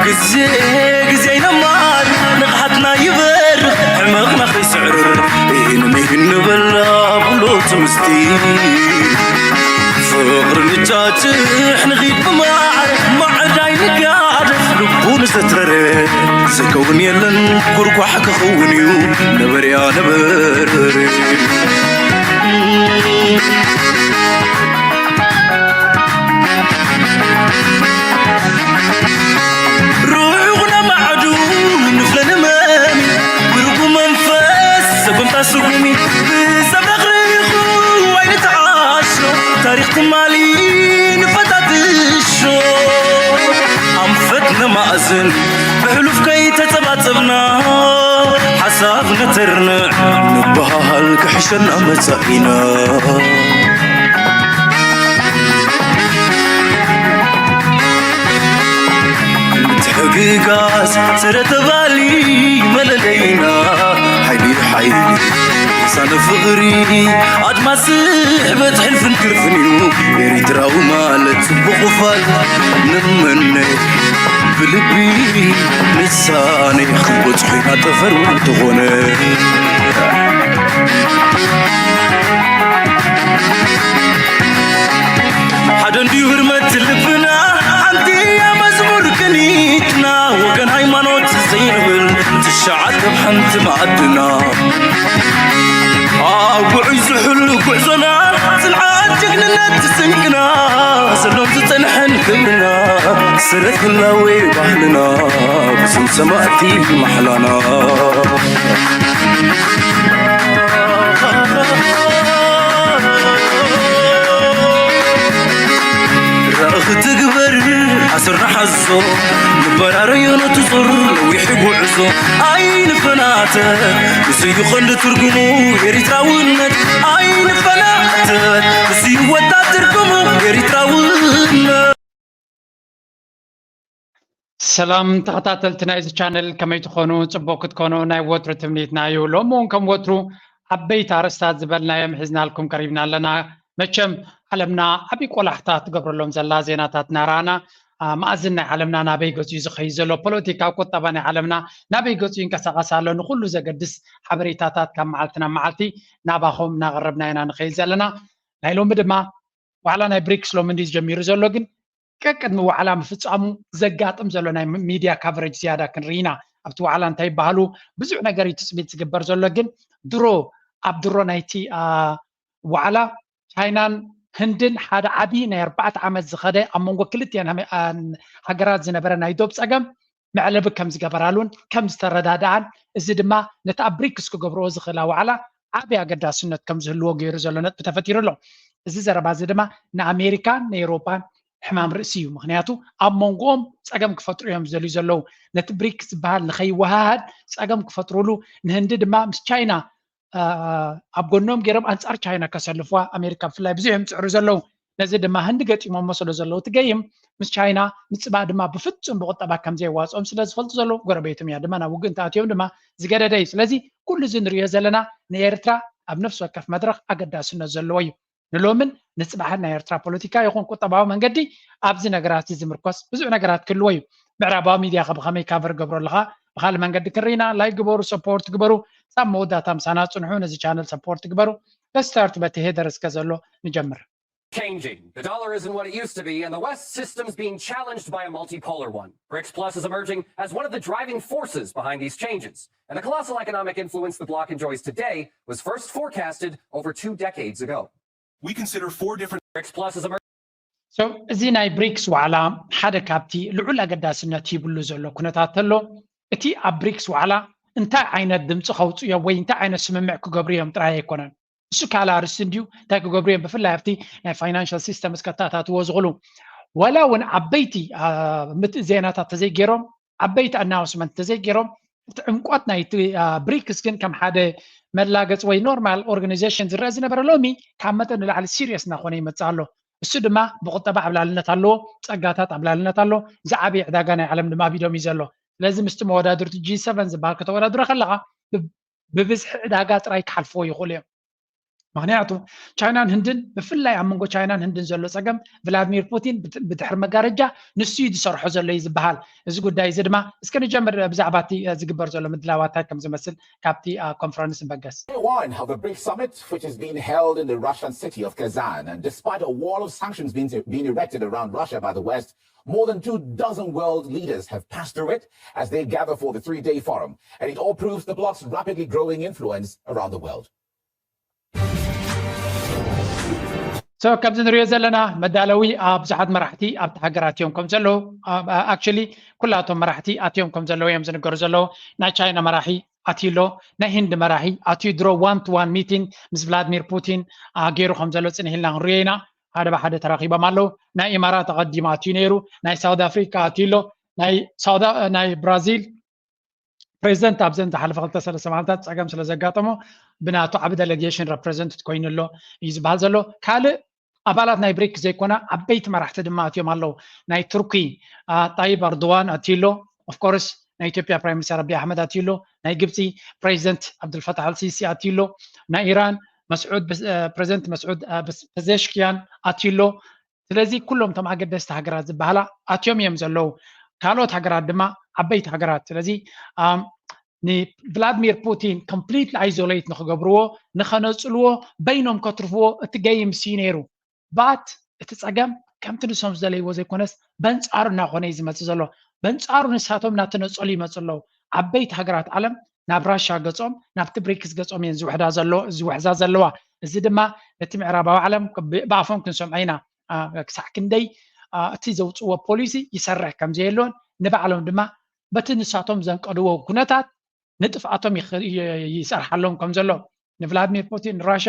ግዜ ግዜ ይነማል ንቕሓትና ይበርኽ ሕመቕና ከይስዕርር ኢህን ሚህን ንበላ ብሎ ትምስቲ ፍቕሪ ንጫጭሕ ንኺድ ብማዕረ ማዕዳይ ንጋደፍ ልቡ ንዘትረረ ዝከውን የለን ጉርጓሕ ክኸውን እዩ ነበርያ ነበረ ሩሑቕ ነማዕዱ ንፍለ ንመሚ ብርጉ መንፈስ ሰጉምታ ስጉሚ ብሰብ ረኽሪኹ ኣይንተዓሾ ታሪኽ ትማሊ ንፈታትሾ ኣንፈት ነማእዝን ብሕሉፍ ከይተጸባጸብና ሓሳብ ነተርንዕ ንበሃል ክሕሸና መጻኢና ምትሕግጋዝ ስረ ተባሊ መለለይና ሓይሊ ሓይሊ ሳነ ፍቕሪ ኣድማስ ስሕበት ሕልፍን ክርፍን እዩ ኤሪትራዊ ማለት ጽቡቕ ፋል ንመነ ብልቢ ንሳነ ክንበጽሖ ኢና ጠፈር እውን ተኾነ ሓደ እንድዩ ህርመት ልብና ሓንቲ እያ መዝሙር ቅኒትና ወገን ሃይማኖት ዘይንብል ትሽዓተ ብ ሓንቲ መኣድና ኣብ ጉዑይ ዝሕሉ ጉዕዞና ጽንዓት ጅግንነት ስንቅና ዘሎም ዝጸንሐን ክብርና ስረት ህላዌ ባህልና ብስም ሰማእቲ ማሕላና ራእኺ ትግበር ኣስርና ሓዞ ንበራረዮ ነቲ ዙር ነዊሕ ጉዕዞ ኣይንፈናተ ንስዩ ቐንዲ ትርጉሙ ኤሪትራውነት ኣይንፈናተ ንስዩ ወታ ትርጉሙ ኤሪትራውነት ሰላም ተኸታተልቲ ናይዚ ቻነል ከመይ ትኾኑ? ጽቡቕ ክትኮኑ ናይ ወትሩ ትምኒትና እዩ። ሎሚ እውን ከም ወትሩ ዓበይቲ ኣርእስታት ዝበልናዮም ሒዝናልኩም ቀሪብና ኣለና። መቸም ዓለምና ዓብዪ ቆላሕታ ትገብረሎም ዘላ ዜናታት እናረኣና መኣዝን ናይ ዓለምና ናበይ ገጹ እዩ ዝኸይድ ዘሎ፣ ፖለቲካ፣ ቁጠባ ናይ ዓለምና ናበይ ገጹ ይንቀሳቐስ ኣሎ፣ ንኹሉ ዘገድስ ሓበሬታታት ካብ መዓልቲ ናብ መዓልቲ ናባኹም እናቐረብና ኢና ንኸይድ ዘለና። ናይ ሎሚ ድማ ዋዕላ ናይ ብሪክስ ሎሚ እንድዩ ዝጀሚሩ ዘሎ፣ ግን ቀቅድሚ ዋዕላ ምፍጻሙ ዘጋጥም ዘሎ ናይ ሚድያ ካቨሬጅ ዝያዳ ክንርኢ ኢና። ኣብቲ ዋዕላ እንታይ ይበሃሉ ብዙሕ ነገር እዩ ትፅቢት ዝግበር ዘሎ፣ ግን ድሮ ኣብ ድሮ ናይቲ ዋዕላ ቻይናን ህንድን ሓደ ዓብዪ ናይ ኣርባዕተ ዓመት ዝኸደ ኣብ መንጎ ክልቲአን ሃገራት ዝነበረ ናይ ዶብ ፀገም መዕለቢ ከም ዝገበራሉን ከም ዝተረዳድኣን፣ እዚ ድማ ነቲ ኣብ ብሪክስ ክገብርኦ ዝኽእላ ዋዕላ ዓቢ ኣገዳስነት ከም ዝህልዎ ገይሩ ዘሎ ነጥቢ ተፈጢሩ ኣሎ። እዚ ዘረባ እዚ ድማ ንኣሜሪካን ንኤውሮጳን ሕማም ርእሲ እዩ። ምኽንያቱ ኣብ መንጎኦም ጸገም ክፈጥሩ እዮም ዝደልዩ ዘለዉ። ነቲ ብሪክስ ዝበሃል ንኸይወሃሃድ ጸገም ክፈጥሩሉ፣ ንህንዲ ድማ ምስ ቻይና ኣብ ጎኖም ገይሮም ኣንጻር ቻይና ከሰልፍዋ ኣሜሪካ ብፍላይ ብዙሕ እዮም ዝጽዕሩ ዘለዉ። ነዚ ድማ ህንዲ ገጢሞሞ ስለ ዘለዉ እቲ ገይም ምስ ቻይና ምጽባእ ድማ ብፍጹም ብቁጠባ ከም ዘየዋጽኦም ስለ ዝፈልጡ ዘለዉ ጎረቤቶም እያ ድማ ናብ ውግእ እንተኣትዮም ድማ ዝገደደ እዩ። ስለዚ ኩሉ እዚ ንሪኦ ዘለና ንኤርትራ ኣብ ነፍሲ ወከፍ መድረኽ ኣገዳስነት ዘለዎ እዩ። ንሎምን ንጽባሕን ናይ ኤርትራ ፖለቲካ ይኹን ቁጠባዊ መንገዲ ኣብዚ ነገራት እዚ ዝምርኮስ ብዙሕ ነገራት ክህልዎ እዩ። ምዕራባዊ ሚድያ ከ ብኸመይ ካቨር ገብሮ ኣለኻ? ብኻልእ መንገዲ ክንርኢና ላይክ ግበሩ፣ ሰፖርት ግበሩ። ሳብ መወዳእታ ምሳና ጽንሑ። ነዚ ቻነል ሰፖርት ግበሩ። Let's start በቲ ሄደር እስከ ዘሎ ንጀምር። Changing. The dollar isn't what it used to be, and the West's systems being challenged by a multipolar one. BRICS Plus is emerging as one of the driving forces behind these changes. And the colossal economic influence the bloc enjoys today was first forecasted over two decades ago. We consider four different BRICS Plus is emerging. So እዚ ናይ ብሪክስ ዋዕላ ሓደ ካብቲ ልዑል ኣገዳስነት ሂብሉ ዘሎ ኩነታት ተሎ እቲ ኣብ ብሪክስ ዋዕላ እንታይ ዓይነት ድምፂ ከውፅዮ ወይ እንታይ ዓይነት ስምምዕ ክገብሩ እዮም ጥራይ ኣይኮነን። እሱ ካልእ ኣርእስቲ እንድዩ እንታይ ክገብሩ እዮም ብፍላይ ኣብቲ ናይ ፋይናንሻል ሲስተም እስከተኣታትዎ ዝኽእሉ ዋላ እውን ዓበይቲ ዜናታት ተዘይገይሮም ዓበይቲ ኣናውንስመንት ተዘይገይሮም እቲ ዕምቆት ናይቲ ብሪክስ ግን ከም ሓደ መላገፂ ወይ ኖርማል ኦርጋናይዜሽን ዝረአ ዝነበረ ሎሚ ካብ መጠን ንላዕሊ ሲሪየስ እናኾነ ይመፅእ ኣሎ። እሱ ድማ ብቁጠባ ዓብላልነት ኣለዎ፣ ፀጋታት ዓብላልነት ኣለዎ፣ ዝዓበየ ዕዳጋ ናይ ዓለም ድማ ኣብ ኢዶም እዩ ዘሎ። ስለዚ ምስቲ መወዳድርቱ ጂ ሰቨን ዝበሃል ከተወዳድሮ ከለኻ ብብዝሒ ዕዳጋ ጥራይ ክሓልፍዎ ይኽእሉ እዮም። ምክንያቱ ቻይናን ህንድን፣ ብፍላይ ኣብ መንጎ ቻይናን ህንድን ዘሎ ፀገም ቭላድሚር ፑቲን ብድሕሪ መጋረጃ ንሱ እዩ ዝሰርሖ ዘሎ እዩ ዝበሃል። እዚ ጉዳይ እዚ ድማ እስከ ንጀምር፣ ብዛዕባ እቲ ዝግበር ዘሎ ምድላዋት እንታይ ከም ዝመስል ካብቲ ኮንፈረንስ ንበገስ። One of the BRICS summit, which is being held in the Russian city of Kazan, and despite a wall of sanctions being, being erected around Russia by the West, more than two dozen world leaders have passed through it as they gather for the three-day forum, and it all proves the bloc's rapidly growing influence around the world. So ከምዚ ንሪኦ ዘለና መዳለዊ ብዙሓት መራሕቲ ኣብቲ ሃገር ኣትዮም ከም ዘለዉ፣ actually ኩላቶም መራሕቲ ኣትዮም ከም ዘለዉ እዮም ዝንገሩ ዘለዉ። ናይ ቻይና መራሒ ኣትዩ ኣሎ፣ ናይ ህንዲ መራሒ ኣትዩ ድሮ one to one meeting ምስ ቭላድሚር ፑቲን ገይሩ ከም ዘሎ ፅንሕ ኢልና ክንሪኦ ኢና። ሓደ ብሓደ ተራኺቦም ኣለዉ። ናይ ኢማራት ኣቐዲሙ ኣትዩ ነይሩ፣ ናይ ሳውት ኣፍሪካ ኣትዩ ኣሎ፣ ናይ ብራዚል ፕሬዚደንት ኣብዘን ዝሓለፈ ክልተ ሰለስተ መዓልታት ፀገም ስለ ዘጋጠሞ ብናቱ ዓቢ ዴሌጌሽን ረፕሬዘንት ኮይኑ ኣሎ እዩ ዝበሃል ዘሎ። ካልእ ኣባላት ናይ ብሪክ ዘይኮና ዓበይቲ መራሕቲ ድማ ኣትዮም ኣለዉ። ናይ ቱርኪ ጣይብ ኣርዶዋን ኣትዩ ኣሎ። ኦፍኮርስ ናይ ኢትዮጵያ ፕራይም ሚኒስተር ኣቢይ ኣሕመድ ኣትዩ ኣሎ። ናይ ግብፂ ፕሬዚደንት ዓብዱልፈታሕ ኣልሲሲ ኣትዩ ኣሎ። ናይ ኢራን መስዑድ ፕሬዚደንት መስዑድ ፐዜሽኪያን ኣትዩ ኣሎ። ስለዚ ኩሎም እቶም ኣገደስቲ ሃገራት ዝበሃላ ኣትዮም እዮም ዘለዉ። ካልኦት ሃገራት ድማ ዓበይቲ ሃገራት። ስለዚ ንቭላድሚር ፑቲን ኮምፕሊትሊ ኣይዞሌት ንክገብርዎ፣ ንኸነፅልዎ በይኖም ከትርፍዎ እቲ ገይምስ እዩ ነይሩ። ባት እቲ ፀገም ከምቲ ንሶም ዝደለይዎ ዘይኮነስ በንፃሩ እናኾነ እዩ ዝመፅእ ዘሎ። በንፃሩ ንሳቶም እናተነፀሉ ይመፁ ኣለዉ። ዓበይቲ ሃገራት ዓለም ናብ ራሻ ገፆም ናብቲ ብሪክስ ገፆም እየን ዝውሕዳ ዘለዋ። እዚ ድማ ነቲ ምዕራባዊ ዓለም ብኣፎም ክንሰምዖ ኢና። ክሳዕ ክንደይ እቲ ዘውፅዎ ፖሊሲ ይሰርሕ ከም ዘየለዎን ንባዕሎም ድማ በቲ ንሳቶም ዘንቀድዎ ኩነታት ንጥፍኣቶም ይሰርሓሎም ከም ዘሎ ንቭላድሚር ፑቲን ንራሻ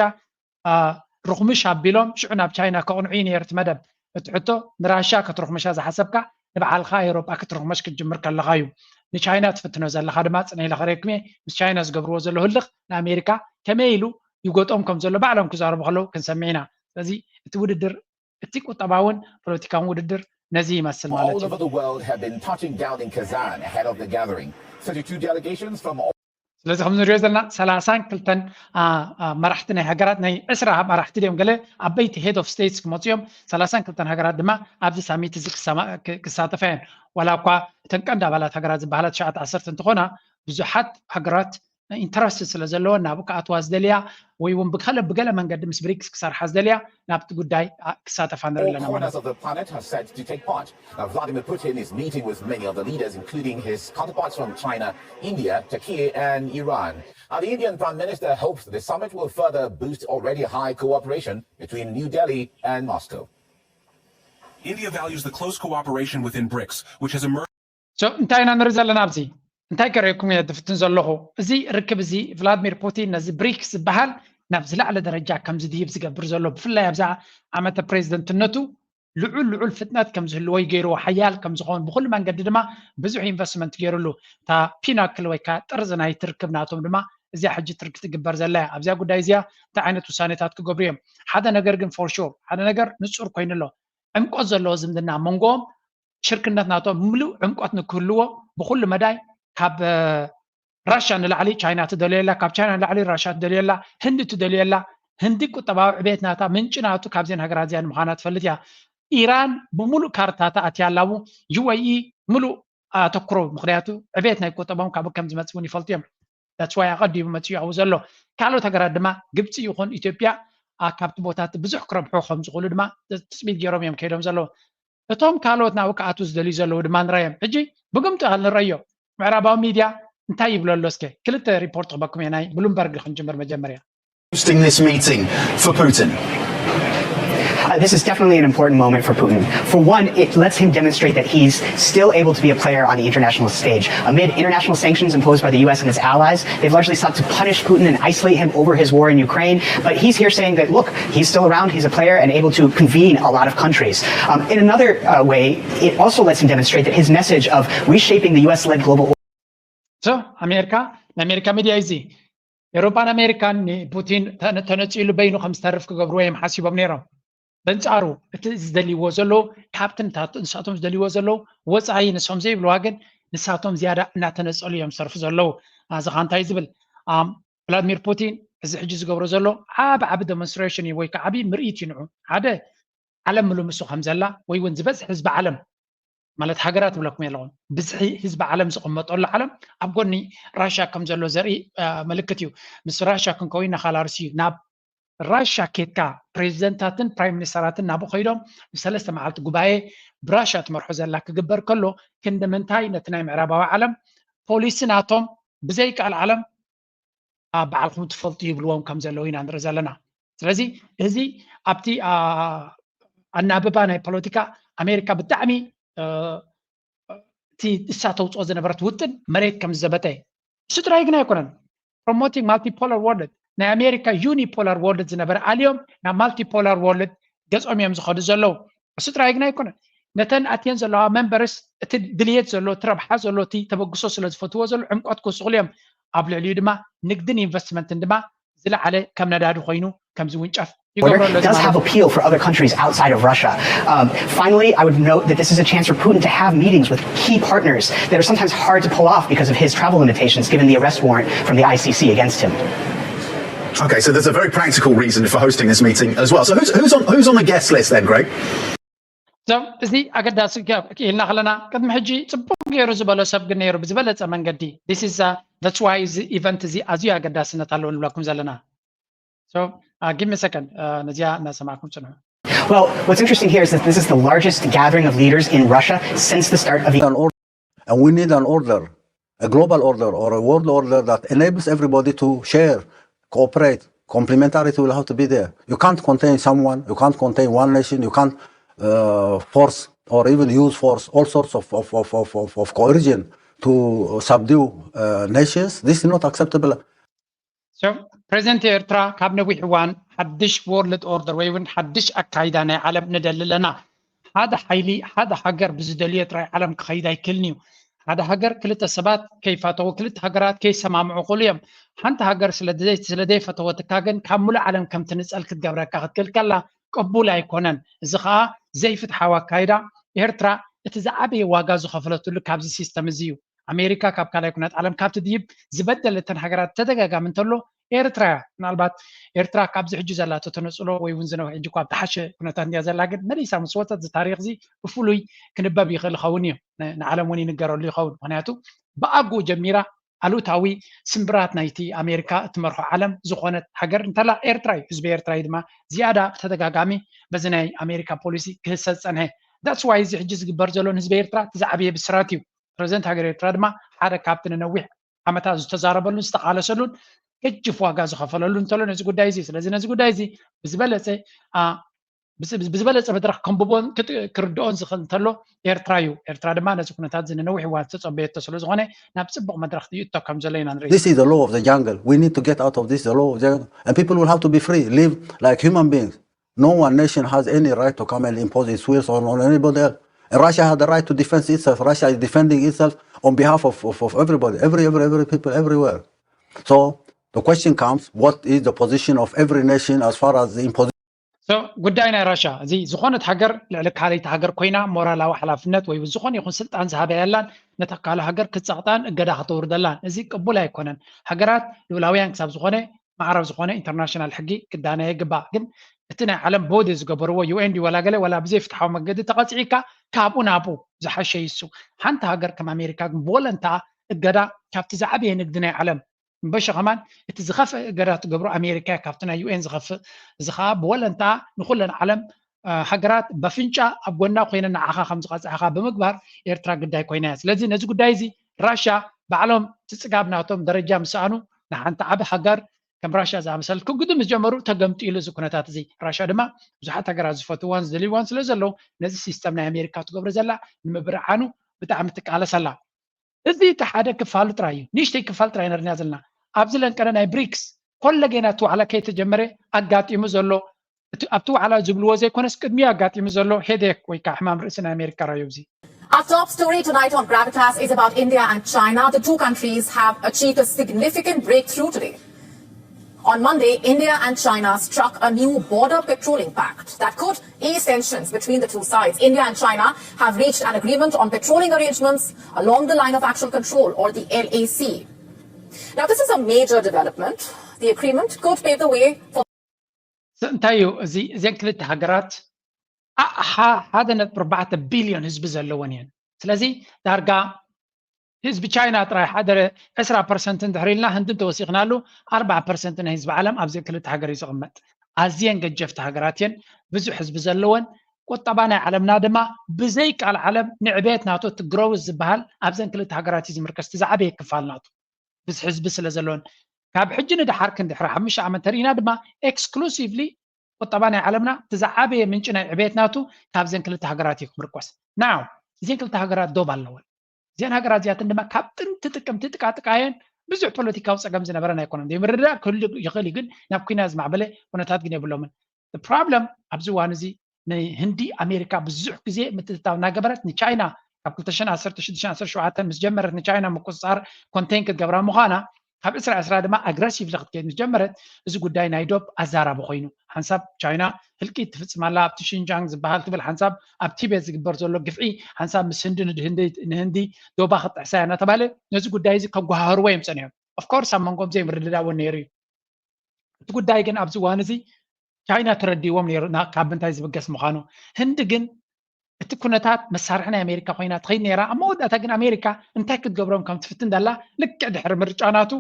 ርኽምሽ ኣቢሎም ሽዑ ናብ ቻይና ከቕንዑ እዩ ነይሩ እቲ መደብ። እቲ ሕቶ ንራሻ ክትርኽምሻ ዝሓሰብካ ንባዕልኻ ኤውሮጳ ክትርኽመሽ ክትጅምር ከለኻ እዩ። ንቻይና ትፍትኖ ዘለኻ ድማ ጽነ ኢለ ክረክሜ ምስ ቻይና ዝገብርዎ ዘሎ ህልኽ ንኣሜሪካ ከመይ ኢሉ ይጎጦም ከም ዘሎ ባዕሎም ክዛረቡ ከለዉ ክንሰምዕ ኢና። ስለዚ እቲ ውድድር እቲ ቁጠባውን ፖለቲካውን ውድድር ነዚ ይመስል ማለት እዩ። All over the world have been touching down in Kazan ahead of the gathering. Thirty-two delegations from ስለዚ ከም ንሪኦ ዘለና ሰላሳን ክልተን መራሕቲ ናይ ሃገራት ናይ ዕስራ መራሕቲ ድዮም ገለ ዓበይቲ ሄድ ኦፍ ስቴትስ ክመፁ እዮም። ሰላሳን ክልተን ሃገራት ድማ ኣብዚ ሳሚት እዚ ክሳተፋ እየን። ዋላ እኳ እተን ቀንዲ ኣባላት ሃገራት ዝበሃላ ትሽዓተ ዓሰርተ እንትኾና ብዙሓት ሃገራት ኢንተረስት ስለ ዘለወን ናብ ክኣትዋ ዝደልያ ወይ እውን ብገለ ብገለ መንገዲ ምስ ብሪክስ ክሰርሓ ዝደልያ ናብቲ ጉዳይ ክሳተፋ ንርኢ ኣለና ማለት እዩ። Now, Vladimir Putin is meeting with many of the leaders, including his counterparts from China, India, Turkey, and Iran. Now, the Indian Prime Minister hopes the summit will further boost already high cooperation between New Delhi and Moscow. India values the close cooperation within BRICS, which has emerged. So እንታይ ኢና ንርኢ ዘለና ኣብዚ? እንታይ ከርእየኩም እየ ዝፍትን ዘለኹ? እዚ ርክብ እዚ ቭላድሚር ፑቲን ነዚ ብሪክስ ዝበሃል ናብ ዝለዓለ ደረጃ ከም ዝድይብ ዝገብር ዘሎ፣ ብፍላይ ኣብዛ ዓመተ ፕሬዚደንትነቱ ልዑል ልዑል ፍጥነት ከም ዝህልዎ እዩ ገይርዎ፣ ሓያል ከም ዝኸውን ብኩሉ መንገዲ ድማ ብዙሕ ኢንቨስትመንት ገይሩሉ። እታ ፒናክል ወይ ከዓ ጥርዚ ናይቲ ርክብ ናቶም ድማ እዚኣ ሕጂ ትርክ ትግበር ዘላ እያ። ኣብዚኣ ጉዳይ እዚኣ እንታይ ዓይነት ውሳኔታት ክገብሩ እዮም? ሓደ ነገር ግን ፎር ሹር ሓደ ነገር ንፁር ኮይኑ ኣሎ። ዕምቆት ዘለዎ ዝምድና መንጎኦም ሽርክነት ናቶም ምሉእ ዕምቆት ንክህልዎ ብኩሉ መዳይ ካብ ራሻ ንላዕሊ ቻይና ትደልየላ፣ ካብ ቻይና ንላዕሊ ራሻ ትደልየላ፣ ህንዲ ትደልየላ። ህንዲ ቁጠባዊ ዕቤት ናታ ምንጪ ናቱ ካብዘን ሃገራት እዚኣን ምዃና ትፈልጥ እያ። ኢራን ብምሉእ ካርታታ ኣትያ ኣላ። ዩኤኢ ምሉእ ኣተኩሮ፣ ምክንያቱ ዕቤት ናይ ቁጠባም ካብኡ ከም ዝመጽእ እውን ይፈልጡ እዮም። That's why ኣቐዲሙ መጺኡ ኣብኡ ዘሎ። ካልኦት ሃገራት ድማ ግብፂ ይኹን ኢትዮጵያ ካብቲ ቦታት ብዙሕ ክረብሑ ከም ዝኽእሉ ድማ ትፅቢት ገይሮም እዮም ከይዶም ዘለዉ። እቶም ካልኦት ናብኡ ክኣትዉ ዝደልዩ ዘለዉ ድማ ንረዮም። ሕጂ ብግምጢ ንረዮ። ምዕራባዊ ሚድያ እንታይ ይብሎ ኣሎ? እስከ ክልተ ሪፖርት ክበኩም እየ። ናይ ብሉምበርግ ክንጅምር መጀመርያ። Hosting this meeting for Putin? Uh, this is definitely an important moment for Putin. For one, it lets him demonstrate that he's still able to be a player on the international stage. Amid international sanctions imposed by the U S and its allies, they've largely sought to punish Putin and isolate him over his war in Ukraine. But he's here saying that, look, he's still around, he's a player and able to convene a lot of countries. Um, in another uh, way, it also lets him demonstrate that his message of reshaping the U S led global So ኣሜሪካ፣ ናይ ኣሜሪካ ሚድያ እዩ እዚ። ኤውሮጳን ኣሜሪካን ንፑቲን ተነፂሉ በይኑ ከም ዝተርፍ ክገብርዎ እዮም ሓሲቦም ነይሮም። በንፃሩ እቲ ዝደልይዎ ዘለዉ ካብቲ ንሳቶም ዝደልይዎ ዘለዉ ወፃኢ ንሶም ዘይብልዋ ግን ንሳቶም ዝያዳ እናተነፀሉ እዮም ዝሰርፉ ዘለዉ። እዚ ኸ እንታይ ዝብል? ቭላድሚር ፑቲን እዚ ሕጂ ዝገብሮ ዘሎ ዓብ ዓብ demonstration እዩ ወይ ከዓ ዓብ ምርኢት እዩ ንዑ ሓደ ዓለም ምሉምሱ ከም ዘላ ወይ እውን ዝበዝሕ ህዝቢ ዓለም ማለት ሃገራት ብለኩም የለኹም ብዝሒ ህዝቢ ዓለም ዝቕመጠሉ ዓለም ኣብ ጎኒ ራሻ ከም ዘሎ ዘርኢ ምልክት እዩ። ምስ ራሻ ክንከው ኢና ካላርሲ ናብ ራሻ ኬድካ ፕሬዚደንታትን ፕራይም ሚኒስተራትን ናብኡ ከይዶም ብሰለስተ መዓልቲ ጉባኤ ብራሻ ትመርሖ ዘላ ክግበር ከሎ ክንዲ ምንታይ ነቲ ናይ ምዕራባዊ ዓለም ፖሊሲ ናቶም ብዘይቃል ዓለም ኣብ ባዕልኩም ትፈልጡ ይብልዎም ከም ዘለዉ ኢና ንርኢ ዘለና። ስለዚ እዚ ኣብቲ ኣናብባ ናይ ፖለቲካ ኣሜሪካ ብጣዕሚ እቲ እሳ ተውፅኦ ዝነበረት ውጥን መሬት ከም ዝዘበጠ እሱ ጥራይ ግን ኣይኮነን። Promoting multipolar world ናይ ኣሜሪካ unipolar world ዝነበረ ኣልዮም ናብ multipolar world ገጾም እዮም ዝኸዱ ዘለዉ። እሱ ጥራይ ግን ኣይኮነን። ነተን ኣትየን ዘለዋ መንበርስ እቲ ድልየት ዘሎ እቲ ረብሓ ዘሎ እቲ ተበግሶ ስለ ዝፈትዎ ዘሎ ዕምቆት ክውስኽሉ እዮም። ኣብ ልዕሊኡ ድማ ንግድን ኢንቨስትመንትን ድማ ዝለዓለ ከም ነዳዲ ኮይኑ ከም ዝውንጨፍ Border does have appeal for other countries outside of Russia. Um, finally, I would note that this is a chance for Putin to have meetings with key partners that are sometimes hard to pull off because of his travel limitations, given the arrest warrant from the I C C against him. Okay, so there's a very practical reason for hosting this meeting as well. So who's, who's on who's on the guest list then, Greg? So እዚ ኣገዳሲ ክኢልና ከለና ቅድሚ ሕጂ ፅቡቅ ገይሩ ዝበሎ ሰብ ግን ነይሩ ብዝበለፀ መንገዲ this is that's why እዚ event እዚ ኣዝዩ ኣገዳስነት ኣለዎ ንብለኩም ዘለና። So give me a second ነዚኣ እናሰማዕኩም ፅንሑ። Well, what's interesting here is that this is the largest gathering of leaders in Russia since the start of the And we need an order, a global order or a world order that enables everybody to share, cooperate. Complementarity will have to be there. You can't contain someone, you can't contain one nation, you can't uh, force or even use force, all sorts of, of, of, of, of, of coercion to subdue uh, nations. This is not acceptable. So ፕሬዚደንት ኤርትራ ካብ ነዊሕ እዋን ሓድሽ ወርልድ ኦርደር ወይ እውን ሓድሽ ኣካይዳ ናይ ዓለም ንደሊ ኣለና። ሓደ ሓይሊ ሓደ ሃገር ብዝደልዮ ጥራይ ዓለም ክኸይድ ኣይክእልን እዩ። ሓደ ሃገር ክልተ ሰባት ከይፋተዉ ክልተ ሃገራት ከይሰማምዑ ክእሉ እዮም። ሓንቲ ሃገር ስለዘይፈተወትካ ግን ካብ ሙሉእ ዓለም ከም ትንፀል ክትገብረካ ክትክእል ከላ ቅቡል ኣይኮነን። እዚ ከዓ ዘይፍትሓዊ ኣካይዳ ኤርትራ እቲ ዝዓበየ ዋጋ ዝኸፈለትሉ ካብዚ ሲስተም እዚ እዩ። ኣሜሪካ ካብ ካልኣይ ኩናት ዓለም ካብ ትድይብ ዝበደለተን ሃገራት ተደጋጋሚ እንተሎ ኤርትራ እያ። ምናልባት ኤርትራ ካብዚ ሕጂ ዘላቶ ተነፅሎ ወይ እውን ዝነውሕ ሕጂ እኳ ብተሓሸ ኩነታት እንድያ ዘላ ግን መሊሳ ምስ ወፀት እዚ ታሪክ እዚ ብፍሉይ ክንበብ ይኽእል ይኸውን እዩ። ንዓለም እውን ይንገረሉ ይኸውን ምክንያቱ ብኣግኡ ጀሚራ ኣሉታዊ ስምብራት ናይቲ ኣሜሪካ እትመርሖ ዓለም ዝኾነት ሃገር እንተላ ኤርትራ እዩ። ህዝቢ ኤርትራ እዩ ድማ ዝያዳ ብተደጋጋሚ በዚ ናይ ኣሜሪካ ፖሊሲ ክህሰ ዝፀንሐ። That's why እዚ ሕጂ ዝግበር ዘሎ ንህዝቢ ኤርትራ እቲ ዝዓበየ ብስራት እዩ። ፕረዚደንት ሃገር ኤርትራ ድማ ሓደ ካብቲ ንነዊሕ ዓመታት ዝተዛረበሉን ዝተቓለሰሉን ገጅፍ ዋጋ ዝኸፈለሉ እንተሎ ነዚ ጉዳይ እዚ ስለዚ ነዚ ጉዳይ እዚ ብዝበለፀ ብዝበለፀ መድረክ ከንብቦን ክርድኦን ዝኽእል እንተሎ ኤርትራ እዩ። ኤርትራ ድማ ነዚ ኩነታት እዚ ንነዊሕ እዋን ዝተፀበየቶ ስለ ዝኾነ ናብ ፅቡቕ መድረክ ይእቶ ከም ዘሎ ኢና ንርኢ። This is the law of the jungle. We need to get out of this the law of the jungle. And people will have to be free, live like human beings. No one nation has any right to come and impose its wills on, on anybody else. And Russia has the right to defend itself. Russia is defending itself on behalf of, of, of everybody, every, every, every people, everywhere. So the question comes, what is the position of every nation as far as the imposition? ጉዳይ ናይ ራሻ እዚ ዝኾነት ሃገር ልዕሊ ካልይቲ ሃገር ኮይና ሞራላዊ ሓላፍነት ወይ ዝኾነ ይኹን ስልጣን ዝሃበ ያላን ነታ ካልእ ሃገር ክፀቕጣን እገዳ ከተውርደላን እዚ ቅቡል ኣይኮነን። ሃገራት ልኡላውያን ክሳብ ዝኾነ ማዕረብ ዝኾነ ኢንተርናሽናል ሕጊ ክዳነ ይግባእ። ግን እቲ ናይ ዓለም ቦዲ ዝገበርዎ ዩኤን ድዩ ዋላ ገለ ዋላ ብዘይ ፍትሓዊ መገዲ ተቐፂዕካ ካብኡ ናብኡ ዝሓሸ ይሱ። ሓንቲ ሃገር ከም ኣሜሪካ ግን ብወለንታ እገዳ ካብቲ ዝዓበየ ንግዲ ናይ ዓለም እምበሸ ከማን እቲ ዝኸፍእ እገዳ ትገብሮ ኣሜሪካ እያ ካብቲ ናይ ዩኤን ዝኸፍእ። እዚ ከዓ ብወለንታ ንኩለን ዓለም ሃገራት በፍንጫ ኣብ ጎና ኮይነ ንዓኻ ከም ዝቐፅዕኻ ብምግባር ኤርትራ ግዳይ ኮይና እያ። ስለዚ ነዚ ጉዳይ እዚ ራሻ ባዕሎም እቲ ፅጋብ ናቶም ደረጃ ምስ ሰኣኑ ንሓንቲ ዓቢ ሃገር ከም ራሻ ዝኣመሰል ክጉዱ ምስ ጀመሩ ተገምጢሉ እዚ ኩነታት እዚ። ራሻ ድማ ብዙሓት ሃገራት ዝፈትዋን ዝደልይዋን ስለ ዘለዉ ነዚ ሲስተም ናይ ኣሜሪካ ትገብሮ ዘላ ንምብርዓኑ ብጣዕሚ ትቃለስ ኣላ። እዚ እቲ ሓደ ክፋሉ ጥራይ እዩ። ንእሽተይ ክፋል ጥራይ ነርና ዘለና ኣብዚ ለንቀነ ናይ ብሪክስ ኮለጌና እቲ ዋዕላ ከይተጀመረ ኣጋጢሙ ዘሎ ኣብቲ ዋዕላ ዝብልዎ ዘይኮነስ ቅድሚኡ ኣጋጢሙ ዘሎ ሄዴክ ወይ ከዓ ሕማም ርእሲ ናይ ኣሜሪካ ራዮ እዚ Our top story tonight on Gravitas is about India and China. The two countries have achieved a significant breakthrough today. On Monday, India and China struck a new border patrolling pact that could ease tensions between the two sides. India and China have reached an agreement on patrolling arrangements along the Line of Actual Control, or the L A C. Now, this is a major development The agreement could pave the way for እንታይ እዩ እዚ? እዘን ክልተ ሃገራት ኣሓ ሓደ ነጥቢ ኣርባዕተ ቢልዮን ህዝቢ ዘለወን እየን። ስለዚ ዳርጋ ህዝቢ ቻይና ጥራይ ሓደ ዕስራ ፐርሰንት እንድሕር ኢልና ህንዲ እንተወሲኽናሉ ኣርባዓ ፐርሰንት ናይ ህዝቢ ዓለም ኣብዘን ክልተ ሃገር እዩ ዝቕመጥ። ኣዝየን ገጀፍቲ ሃገራት እየን፣ ብዙሕ ህዝቢ ዘለወን። ቁጠባ ናይ ዓለምና ድማ ብዘይ ቃል ዓለም ንዕቤት ናቱ እቲ ግሮውዝ ዝበሃል ኣብዘን ክልተ ሃገራት እዩ ዝምርከስ፣ እቲ ዝዓበየ ክፋል ናቱ። ብዙሕ ህዝቢ ስለ ዘለዎን ካብ ሕጂ ንድሓር ክንድሕሪ ሓሙሽተ ዓመት ተርኢና ድማ ኤክስክሉሲቭሊ ቁጠባ ናይ ዓለምና እቲ ዝዓበየ ምንጪ ናይ ዕቤት ናቱ ካብዘን ክልተ ሃገራት እዩ ክምርኮስ። ናው እዚን ክልተ ሃገራት ዶብ ኣለወን። እዚን ሃገራት እዚኣትን ድማ ካብ ጥንቲ ጥቅምቲ ጥቃጥቃየን ብዙሕ ፖለቲካዊ ፀገም ዝነበረን ኣይኮነን። ዘይምርድዳእ ክህሉ ይኽእል እዩ፣ ግን ናብ ኩናት ዝማዕበለ ኩነታት ግን የብሎምን። ፕሮብለም ኣብዚ እዋን እዚ ንህንዲ ኣሜሪካ ብዙሕ ግዜ ምትእትታው እናገበረት ንቻይና ካብ ክልተ ሽሕን ዓሰርተ ሽዱሽተን ዓሰርተ ሸውዓተን ምስ ጀመረት ንቻይና ምቁፅፃር ኮንቴን ክትገብራ ምዃና ካብ ዕስራ ዕስራ ድማ ኣግረሲቭሊ ክትከይድ ምስ ጀመረት እዚ ጉዳይ ናይ ዶብ ኣዛራቢ ኮይኑ ሓንሳብ ቻይና ህልቂት ትፍፅም ኣላ ኣብቲ ሽንጃንግ ዝበሃል ትብል ሓንሳብ ኣብ ቲቤት ዝግበር ዘሎ ግፍዒ ሓንሳብ ምስ ህንዲ ንህንዲ ዶባ ክጥሕሳ እያ እናተባለ ነዚ ጉዳይ እዚ ከጓሃርዎ እዮም ፀኒሖም። ኦፍኮርስ ኣብ መንጎም ዘይምርድዳእ እውን ነይሩ እዩ። እቲ ጉዳይ ግን ኣብዚ እዋን እዚ ቻይና ተረዲዎም ነይሩ ካብ ምንታይ ዝብገስ ምዃኑ። ህንዲ ግን እቲ ኩነታት መሳርሒ ናይ ኣሜሪካ ኮይና ትኸይድ ነይራ። ኣብ መወዳእታ ግን ኣሜሪካ እንታይ ክትገብሮም ከም ትፍትን ደላ ልክዕ ድሕሪ ምርጫ ናቱ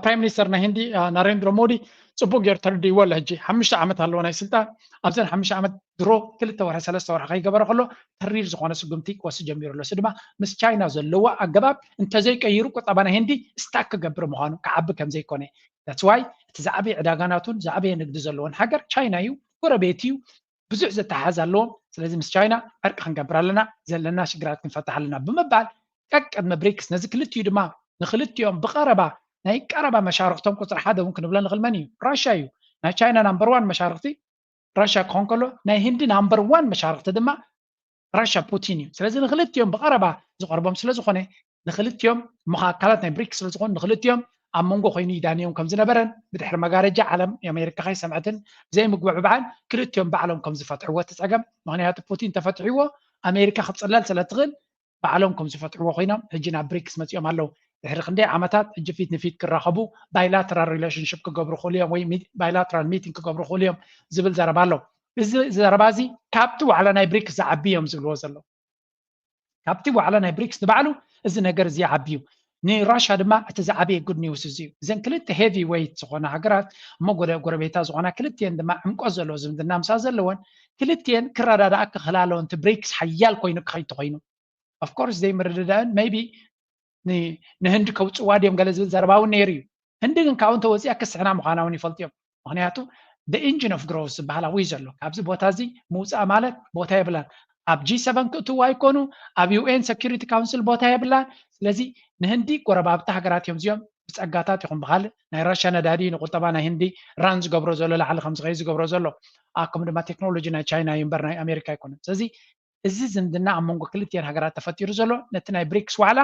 ፕራይም ሚኒስተር ናይ ህንዲ ናሬንድሮ ሞዲ ፅቡቅ ገይሩ ተረዲእዎ ኣሎ። ሕጂ ሓሙሽተ ዓመት ኣለዎ ናይ ስልጣን። ኣብዘን ሓሙሽተ ዓመት ድሮ ክልተ ወርሒ ሰለስተ ወርሒ ከይገበረ ከሎ ተሪር ዝኾነ ስጉምቲ ክወስድ ጀሚሩ ኣሎ። እዚ ድማ ምስ ቻይና ዘለዎ ኣገባብ እንተዘይቀይሩ ቁጠባ ናይ ህንዲ ስታክ ክገብር ምዃኑ ክዓቢ ከምዘይኮነ። That's why እቲ ዝዓበየ ዕዳጋ ናቱን ዝዓበየ ንግዲ ዘለዎን ሃገር ቻይና እዩ፣ ጎረቤት እዩ። ብዙሕ ዘተሓዝ ኣለዎም። ስለዚ ምስ ቻይና ዕርቂ ክንገብር ኣለና፣ ዘለና ሽግራት ክንፈትሕ ኣለና ብምባል ቀቅድሚ ብሪክስ ነዚ ክልቲኡ ድማ ንክልቲኦም ብቀረባ ናይ ቀረባ መሻርክቶም ቁፅሪ ሓደ እውን ክንብሎ ንኽእል መን እዩ? ራሻ እዩ። ናይ ቻይና ናምበር ዋን መሻርክቲ ራሻ ክኾን ከሎ ናይ ህንዲ ናምበር ዋን መሻርክቲ ድማ ራሻ ፑቲን እዩ። ስለዚ ንክልቲኦም ብቀረባ ዝቐርቦም ስለዝኾነ ንክልቲኦም እሞ ኣካላት ናይ ብሪክስ ስለዝኾኑ ንክልቲኦም ኣብ መንጎ ኮይኑ ይዳንዮም ከም ዝነበረን ብድሕሪ መጋረጃ ዓለም ኣሜሪካ ከይሰምዐትን ብዘይምግብዕባዕን ክልቲኦም ባዕሎም ከም ዝፈትሕዎ እቲ ፀገም። ምክንያቱ ፑቲን ተፈትሕዎ ኣሜሪካ ክትፅለል ስለትኽእል ባዕሎም ከም ዝፈትሕዎ ኮይኖም ሕጂ ናብ ብሪክስ መፂኦም ኣለዉ። ድሕሪ ክንደይ ዓመታት ሕጂ ፊት ንፊት ክራኸቡ ባይላተራል ሪሌሽንሽፕ ክገብሩ ክእሉ እዮም ወይ ባይላተራል ሚቲንግ ክገብሩ ክእሉ እዮም ዝብል ዘረባ ኣሎ። እዚ ዘረባ እዚ ካብቲ ዋዕላ ናይ ብሪክስ ዝዓቢ እዮም ዝብልዎ ዘለዉ። ካብቲ ዋዕላ ናይ ብሪክስ ንባዕሉ እዚ ነገር እዚ ይዓቢ እዩ። ንራሻ ድማ እቲ ዝዓበየ ጉድ ኒውስ እዚ እዩ። እዘን ክልተ ሄቪ ዌይት ዝኾና ሃገራት እሞ ጎረቤታ ዝኾና ክልቲኤን ድማ ዕምቆት ዘለዎ ዝምድና ምሳ ዘለወን ክልቲኤን ክረዳዳኣ ክኽእላ ኣለወን። እቲ ብሪክስ ሓያል ኮይኑ ክኸይድ ተኾይኑ ኦፍኮርስ ዘይምርድዳእን ሜይቢ ንህንዲ ከውፅዋ ድዮም ገለ ዝብል ዘረባ እውን ነይሩ እዩ። ህንዲ ግን ካብኡ እንተወፂኣ ክስሕና ምዃና እውን ይፈልጡ እዮም። ምክንያቱ ኢንጂን ኦፍ ግሮውስ ዝበሃል ኣብኡ እዩ ዘሎ። ካብዚ ቦታ እዚ ምውፃእ ማለት ቦታ የብላን። ኣብ ጂ ሰቨን ክእትዉ ኣይኮኑ፣ ኣብ ዩኤን ሰኪሪቲ ካውንስል ቦታ የብላን። ስለዚ ንህንዲ ጎረባብቲ ሃገራት እዮም እዚኦም ብፀጋታት ይኹን ብካልእ ናይ ራሽያ ነዳዲ ንቁጠባ ናይ ህንዲ ራን ዝገብሮ ዘሎ ላዕሊ ከም ዝኸይድ ዝገብሮ ዘሎ ኣኩም ድማ ቴክኖሎጂ ናይ ቻይና እዩ እምበር ናይ ኣሜሪካ ኣይኮነን። ስለዚ እዚ ዝምድና ኣብ መንጎ ክልቲኤን ሃገራት ተፈጢሩ ዘሎ ነቲ ናይ ብሪክስ ዋዕላ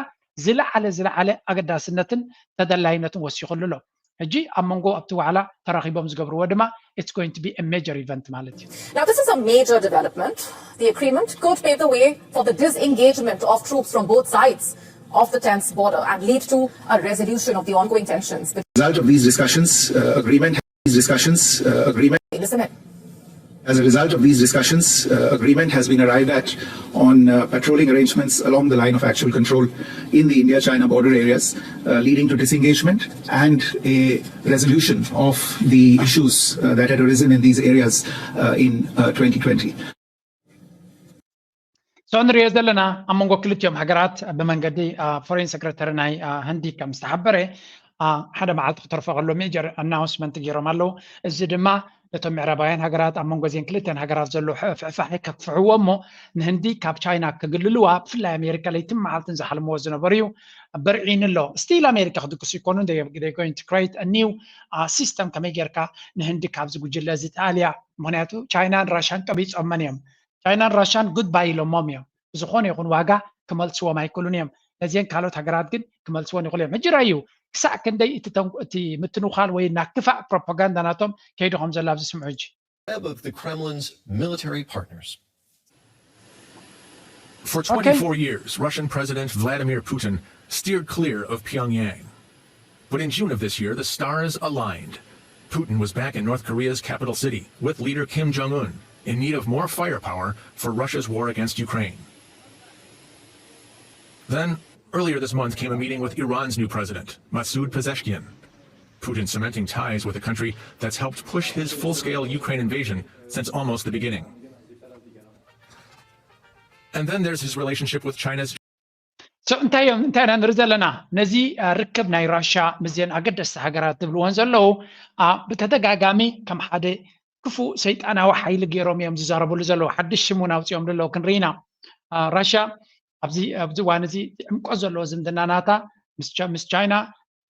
ዝለዓለ ዝለዓለ ኣገዳስነትን ተደላይነትን ወሲኹሉ ኣሎ። ሕጂ ኣብ መንጎ ኣብቲ ዋዕላ ተራኺቦም ዝገብርዎ ድማ it's going to be a major event ማለት እዩ። Now, this is a major development. The agreement could pave the way for the disengagement of troops from both sides of the tense border and lead to a resolution of the ongoing tensions. As a result of these discussions, uh, agreement these discussions uh, agreement Listen in. As a result of these discussions, uh, agreement has been arrived at on uh, patrolling arrangements along the line of actual control in the India-China border areas, uh, leading to disengagement and a resolution of the issues uh, that had arisen in these areas uh, in uh, twenty twenty. So ንሪኦ ዘለና ኣብ መንጎ ክልቲኦም ሃገራት ብመንገዲ ፎሬን ሰክረተሪ ናይ ህንዲ ከም ዝተሓበረ ሓደ መዓልቲ ክተርፎ ከሎ ሜጀር ኣናውንስመንት ገይሮም ኣለዉ። እዚ ድማ ነቶም ምዕራባውያን ሃገራት ኣብ መንጎ እዚን ክልተን ሃገራት ዘሎ ፍዕፋሕ ከክፍሕዎ እሞ ንህንዲ ካብ ቻይና ክግልልዋ ብፍላይ ኣሜሪካ ለይትን መዓልትን ዝሓልምዎ ዝነበሩ እዩ። በርዒኑ ኣሎ። ስቲል ኣሜሪካ ክድግሱ ይኮኑ going to create a new system ከመይ ጌርካ ንህንዲ ካብዚ ጉጅለ እዚ ተኣልያ። ምክንያቱ ቻይናን ራሻን ቀቢፆመን እዮም። ቻይናን ራሻን ጉድባይ ኢሎሞም እዮም። ብዝኾነ ይኹን ዋጋ ክመልስዎም ኣይክእሉን እዮም። ነዚአን ካልኦት ሃገራት ግን ክመልስዎን ይኽእሉ እዮም። ሕጂ ራእዩ ክሳዕ ክንደይ እቲ ምትንዃል ወይ ናክፋእ ፕሮፓጋንዳ ናቶም ከይዱ ከም ዘሎ ኣብዚ ስምዑ ሕጂ። Of the Kremlin's military partners. For twenty-four years, Russian President Vladimir Putin steered clear of Pyongyang. But in June of this year, the stars aligned. Putin was back in North Korea's capital city with leader Kim Jong un, in need of more firepower for Russia's war against Ukraine. Then, earlier this month came a meeting with Iran's new president, Masoud Pezeshkian. Putin cementing ties with a country that's helped push his full scale Ukraine invasion since almost the beginning. And then there's his relationship with China's So እንታይ እዮም እንታይ ኢና ንርኢ ዘለና? ነዚ ርክብ ናይ ራሻ ምስዘን ኣገደስቲ ሃገራት ዝብልዎን ዘለዉ ብተደጋጋሚ ከም ሓደ ክፉእ ሰይጣናዊ ሓይሊ ገይሮም እዮም ዝዛረብሉ ዘለዉ። ሓድሽ ሽም እውን ኣውፂኦም ዘለዉ ክንርኢ ኢና። ራሻ ኣብዚ ኣብዚ እዋን እዚ ዕምቆት ዘለዎ ዝምድና ናታ ምስ ቻይና፣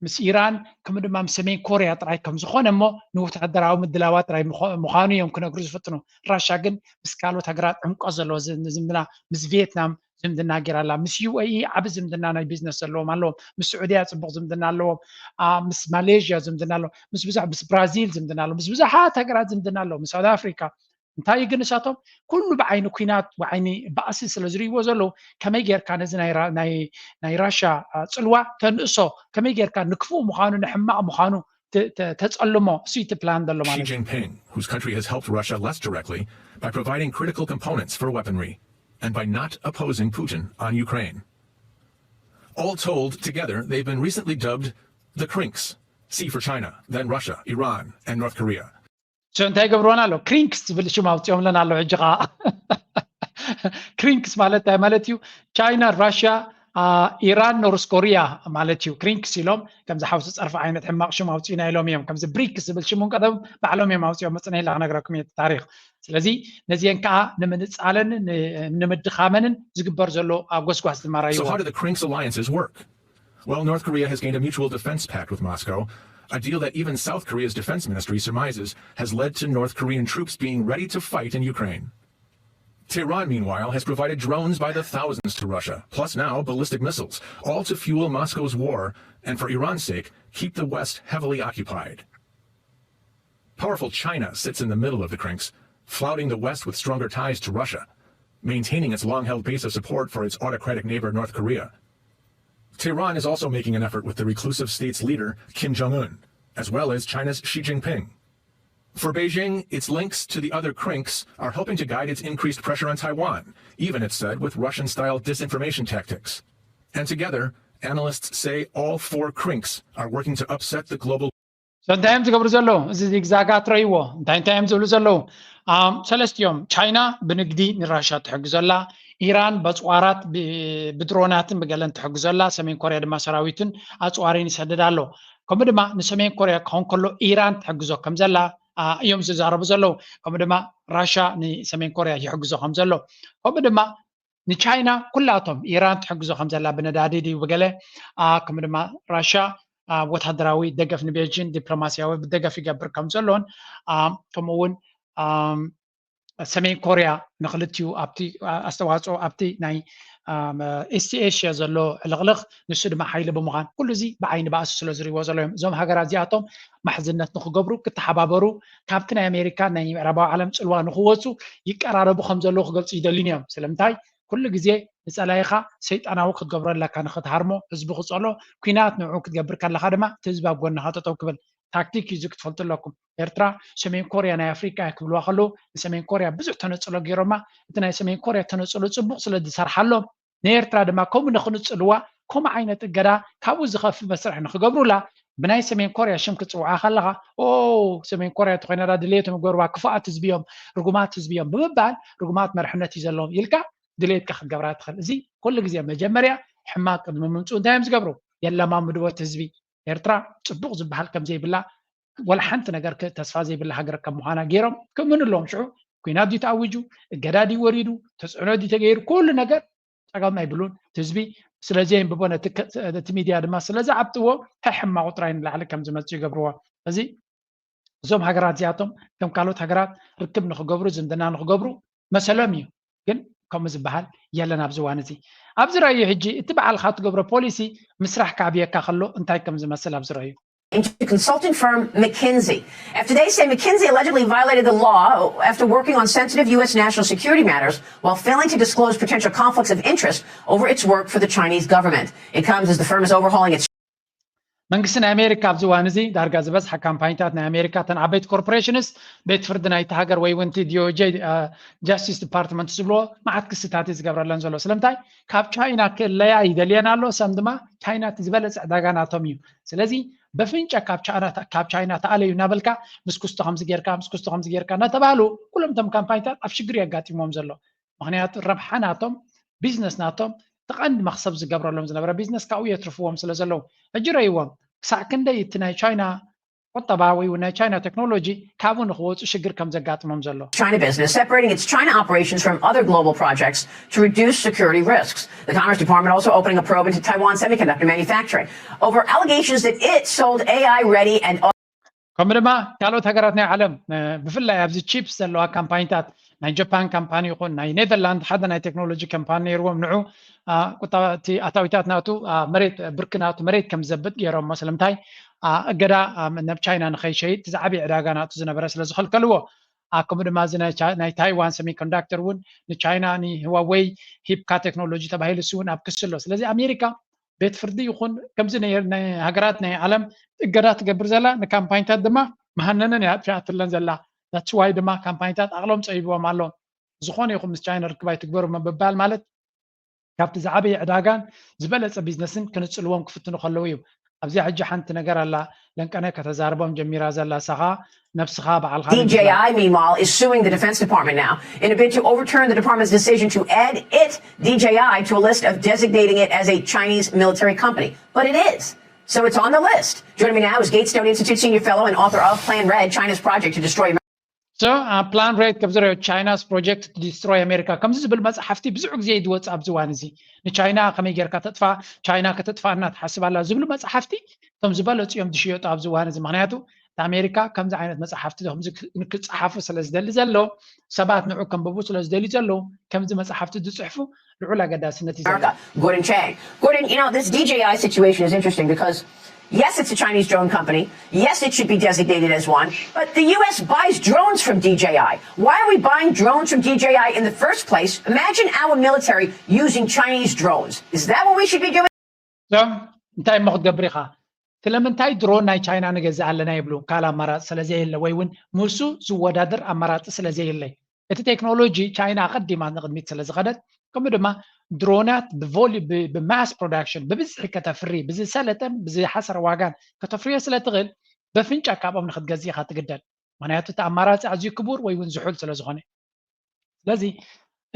ምስ ኢራን፣ ከምኡ ድማ ምስ ሰሜን ኮርያ ጥራይ ከም ዝኾነ እሞ ንወተሃደራዊ ምድላዋ ጥራይ ምዃኑ እዮም ክነግሩ ዝፍትኑ። ራሻ ግን ምስ ካልኦት ሃገራት ዕምቆት ዘለዎ ዝምድና፣ ምስ ቪየትናም ዝምድና ገይራ ኣላ። ምስ ዩ ኤ ኢ ዓቢ ዝምድና ናይ ቢዝነስ ዘለዎም ኣለዎም። ምስ ስዑድያ ጽቡቕ ዝምድና ኣለዎም። ምስ ማሌዥያ ዝምድና ኣለዎም። ምስ ብዙሕ ምስ ብራዚል ዝምድና ኣለዎም። ምስ ብዙሓት ሃገራት ዝምድና ኣለዎም። ምስ ሳውት ኣፍሪካ እንታይ ግን እሳቶም ኩሉ ብዓይኒ ኩናት ብዓይኒ ባእሲ ስለ ዝርእይዎ ዘለዉ ከመይ ጌርካ ነዚ ናይ ራሻ ጽልዋ ተንእሶ ከመይ ጌርካ ንክፉእ ምዃኑ ንሕማቕ ምዃኑ ተጸልሞ እሱ እቲ ፕላን ዘሎ ማለት እዩ። Xi Jinping, whose country has helped Russia less directly by providing critical components for weaponry and by not opposing Putin on Ukraine. All told, together, they've been recently dubbed the Crinks. C for China, then Russia, Iran, and North Korea. So እንታይ ገብርዎና ኣሎ? ክሪንክስ ዝብል ሽም ኣውፅኦምለን ኣሎ። ሕጂ ከዓ ክሪንክስ ማለት እንታይ ማለት እዩ? ቻይና፣ ራሽያ፣ ኢራን፣ ኖርስ ኮሪያ ማለት እዩ። ክሪንክስ ኢሎም ከምዚ ሓውሲ ፀርፊ ዓይነት ሕማቕ ሽም ኣውፅኡና ኢሎም እዮም። ከምዚ ብሪክስ ዝብል ሽም እውን ቀደም ባዕሎም እዮም ኣውፅኦም። መፅነ ኢላ ክነግረኩም እየ ታሪክ። ስለዚ ነዚአን ከዓ ንምንፃለን ንምድኻመንን ዝግበር ዘሎ ጎስጓስ ድማ So how do the Crinks alliances work? Well, North Korea has gained a mutual defense pact with Moscow, a deal that even South Korea's defense ministry surmises has led to North Korean troops being ready to fight in Ukraine. Tehran, meanwhile, has provided drones by the thousands to Russia, plus now ballistic missiles, all to fuel Moscow's war and, for Iran's sake, keep the West heavily occupied. Powerful China sits in the middle of the Crinks, flouting the West with stronger ties to Russia, maintaining its long held base of support for its autocratic neighbor North Korea. Tehran is also making an effort with the reclusive state's leader, Kim Jong un, as well as China's Xi Jinping. For Beijing, its links to the other Crinks are helping to guide its increased pressure on Taiwan, even, it's said, with Russian style disinformation tactics. And together, analysts say all four Crinks are working to upset the global So እንታይ እዮም ዝገብሩ ዘለዉ? እዚ ዚግዛጋት ረእይዎ። እንታይ እንታይ እዮም ዝብሉ ዘለዉ? ሰለስቲኦም፣ ቻይና ብንግዲ ንራሻ ትሕግዞ ኣላ፣ ኢራን በፅዋራት ብድሮናትን ብገለን ትሕግዞ ኣላ፣ ሰሜን ኮርያ ድማ ሰራዊትን ኣፅዋሪን ይሰድድ ኣሎ። ከምኡ ድማ ንሰሜን ኮርያ ክኸውን ከሎ ኢራን ትሕግዞ ከም ዘላ እዮም ዝዛረቡ ዘለዉ። ከምኡ ድማ ራሻ ንሰሜን ኮርያ ይሕግዞ ከም ዘሎ፣ ከምኡ ድማ ንቻይና ኩላቶም ኢራን ትሕግዞ ከም ዘላ ብነዳዲ ድዩ ብገለ፣ ከምኡ ድማ ራሻ ወታደራዊ ደገፍ ንቤጂን ዲፕሎማስያዊ ደገፍ ይገብር ከም ዘሎን፣ ከምኡ እውን ሰሜን ኮርያ ንክልቲኡ ኣብቲ ኣስተዋፅኦ ኣብቲ ናይ ኢስት ኤሽያ ዘሎ ዕልቕልቕ ንሱ ድማ ሓይሊ ብምዃን ኩሉ እዚ ብዓይኒ ባእሲ ስለ ዝርእይዎ ዘሎ እዮም። እዞም ሃገራት እዚኣቶም ማሕዝነት ንክገብሩ ክተሓባበሩ ካብቲ ናይ ኣሜሪካ ናይ ምዕራባዊ ዓለም ፅልዋ ንክወፁ ይቀራረቡ ከም ዘለዉ ክገልፁ ይደልዩን እዮም። ስለምንታይ ኩሉ ግዜ ንፀላኢኻ ሰይጣናዊ ክትገብሮ ኣለካ ንክትሃርሞ ህዝቢ ክፀሎ ኩናት ንዕኡ ክትገብር ከለካ ድማ እቲ ህዝቢ ኣብ ጎንኻ ጠጠው ክብል ታክቲክ እዩ እዚ ክትፈልጡ ኣለኩም። ኤርትራ ሰሜን ኮርያ ናይ ኣፍሪቃ እያ ክብልዋ ከለዉ ንሰሜን ኮርያ ብዙሕ ተነፅሎ ገይሮማ። እቲ ናይ ሰሜን ኮርያ ተነፅሎ ፅቡቕ ስለ ዝሰርሓሎም ንኤርትራ ድማ ከምኡ ንክንፅልዋ ከምኡ ዓይነት እገዳ ካብኡ ዝኸፍእ መስርሕ ንክገብሩላ ብናይ ሰሜን ኮርያ ሽም ክትፅውዓ ከለካ ኦ ሰሜን ኮርያ ተኮይና ዳ ድሌቶም ይገብርዋ ክፉኣት ህዝቢ እዮም ርጉማት ህዝቢ እዮም ብምባል ርጉማት መርሕነት እዩ ዘለዎም ኢልካ ድሌትካ ክትገብራ ትኽእል። እዚ ኩሉ ግዜ መጀመርያ ሕማቅ ቅድሚ ምምፅኡ እንታይ እዮም ዝገብሩ? የለማምድዎ እቲ ህዝቢ። ኤርትራ ፅቡቕ ዝበሃል ከም ዘይብላ ወላ ሓንቲ ነገር ተስፋ ዘይብላ ሃገር ከም ምዃና ገይሮም ክእምኑ ኣለዎም። ሽዑ ኩናት ድዩ ተኣዊጁ፣ እገዳ ድዩ ወሪዱ፣ ተፅዕኖ ድዩ ተገይሩ፣ ኩሉ ነገር ፀገም ኣይብሉን። እቲ ህዝቢ ስለዘየንብቦ ነቲ ሚድያ ድማ ስለዝዓብጥዎ ሕሕማቑ ጥራይ ንላዕሊ ከም ዝመፅእ ይገብርዎ። እዚ እዞም ሃገራት እዚኣቶም ከም ካልኦት ሃገራት ርክብ ንክገብሩ ዝምድና ንክገብሩ መሰሎም እዩ። ግን ከምኡ ዝበሃል የለን ኣብዚ እዋን እዚ። ኣብዚ ረእዩ ሕጂ እቲ በዓልካ ትገብሮ ፖሊሲ ምስራሕ ክኣብየካ ከሎ እንታይ ከም ዝመስል ኣብዚ ረእዩ። Into consulting firm McKinsey. After they say McKinsey allegedly violated the law after working on sensitive U S national security matters while failing to disclose potential conflicts of interest over its work for the Chinese government. It comes as the firm is overhauling its መንግስቲ ናይ ኣሜሪካ ኣብዚ እዋን እዚ ዳርጋ ዝበዝሓ ካምፓኒታት ናይ ኣሜሪካ፣ ተን ዓበይቲ ኮርፖሬሽንስ፣ ቤት ፍርዲ ናይቲ ሃገር ወይ እውን እቲ ዲኦጄ፣ ጃስቲስ ዲፓርትመንት ዝብልዎ፣ መዓት ክስታት እዩ ዝገብረለን ዘሎ። ስለምንታይ? ካብ ቻይና ክእለያ ይደልየን ኣሎ። ሰም ድማ ቻይና እቲ ዝበለፀ ዕዳጋ ናቶም እዩ። ስለዚ በፍንጫ ካብ ቻይና ተኣለዩ እናበልካ፣ ምስ ኩስቶ ከምዚ ጌርካ፣ ምስ ኩስቶ ከምዚ ጌርካ እናተባህሉ፣ ኩሎም እቶም ካምፓኒታት ኣብ ሽግር የጋጢሞም ዘሎ። ምክንያቱ ረብሓ ናቶም፣ ቢዝነስ ናቶም፣ ተቐንዲ መክሰብ ዝገብረሎም ዝነበረ ቢዝነስ ካብኡ የትርፍዎም ስለ ዘለዉ። ሕጂ ረይዎም ክሳዕ ክንደይ እቲ ናይ ቻይና ቁጠባ ወይ እውን ናይ ቻይና ቴክኖሎጂ ካብኡ ንክወፁ ሽግር ከም ዘጋጥሞም ዘሎ። China business, separating its China operations from other global projects to reduce security risks. The Commerce Department also opening a probe into Taiwan semiconductor manufacturing over allegations that it sold A I ready and ከምኡ ድማ ካልኦት ሃገራት ናይ ዓለም፣ ብፍላይ ኣብዚ ቺፕስ ዘለዋ ካምፓኒታት፣ ናይ ጃፓን ካምፓኒ ይኹን ናይ ኔዘርላንድ ሓደ ናይ ቴክኖሎጂ ካምፓኒ ነይርዎም፣ ንዑ ቁጠባ እቲ ኣታዊታት ናቱ መሬት፣ ብርኪ ናቱ መሬት ከም ዘብጥ ገይሮሞ። ስለምንታይ? እገዳ ናብ ቻይና ንኸይሸይጥ፣ እቲ ዝዓበየ ዕዳጋ ናቱ ዝነበረ ስለ ዝኸልከልዎ። ከምኡ ድማ እዚ ናይ ታይዋን ሰሚኮንዳክተር እውን ንቻይና ንህዋወይ ሂብካ ቴክኖሎጂ ተባሂሉ እሱ እውን ኣብ ክሲ ኣሎ። ስለዚ ኣሜሪካ ቤት ፍርዲ ይኹን ከምዚ ሃገራት ናይ ዓለም እገዳ ትገብር ዘላ፣ ንካምፓኒታት ድማ መሃነነን እያ ኣጥፊኣትለን ዘላ። ዳትስ ዋይ ድማ ካምፓኒታት ኣቕሎም ፀቢብዎም ኣሎ። ዝኾነ ይኹን ምስ ቻይና ርክብ ኣይትግበሩ ምብባል ማለት ካብቲ ዝዓበየ ዕዳጋን ዝበለፀ ቢዝነስን ክንፅልዎም ክፍትኑ ከለዉ እዩ። ኣብዚኣ ሕጂ ሓንቲ ነገር ኣላ ለንቀነ ከተዛርቦም ጀሚራ ዘላ፣ ንሳኻ ነብስኻ ባዕልኻ D J I, meanwhile, is suing the Defense Department now in a bid to overturn the department's decision to add it, D J I, to a list of designating it as a Chinese military company. But it is. So it's on the list. Joining me now is Gates Stone Institute senior fellow and author of Plan Red, China's Project to Destroy America. So, uh, Plan Red ከም ዝረዮ፣ China's Project to Destroy America ከምዚ ዝብል መፅሓፍቲ ብዙሕ ግዜ እዩ ዝወፅእ ኣብዚ እዋን እዚ። ንቻይና ከመይ ጌርካ ተጥፋ፣ ቻይና ከተጥፋና ትሓስብ ኣላ ዝብሉ መፅሓፍቲ እቶም ዝበለፁ እዮም ዝሽየጡ ኣብዚ እዋን እዚ። ምክንያቱ ኣሜሪካ ከምዚ ዓይነት መፅሓፍቲ ንክፀሓፉ ስለ ዝደሊ ዘሎ፣ ሰባት ንዑ ከንብቡ ስለ ዝደሊ ዘሎ፣ ከምዚ መፅሓፍቲ ዝፅሕፉ ልዑል ኣገዳስነት እዩ ዘሎ። Gordon Chang. Gordon, you know, this D J I situation is interesting because yes, it's a Chinese drone company. Yes, it should be designated as one. But the U S buys drones from D J I. Why are we buying drones from D J I in the first place? Imagine our military using Chinese drones. Is that what we should be doing? እንታይ እሞ ክትገብር ኢኻ? ስለምንታይ ድሮን ናይ ቻይና ንገዝእ ኣለና ይብሉ? ካልእ ኣማራፂ ስለ ዘየለ ወይ እውን ምስኡ ዝወዳደር ኣማራፂ ስለ ዘየለ። እቲ ቴክኖሎጂ ቻይና ኣቐዲማ ንቕድሚት ስለ ዝኸደት፣ ከምኡ ድማ ድሮናት ብማስ ፕሮዳክሽን ብብዝሒ ከተፍሪ፣ ብዝሰለጠን ብዝሓሰረ ዋጋን ከተፍርዮ ስለ ትኽእል፣ በፍንጫ ካብኦም ንክትገዝእ ኢኻ ትግደድ። ምክንያቱ እቲ ኣማራፂ ኣዝዩ ክቡር ወይ እውን ዝሑል ስለ ዝኾነ። ስለዚ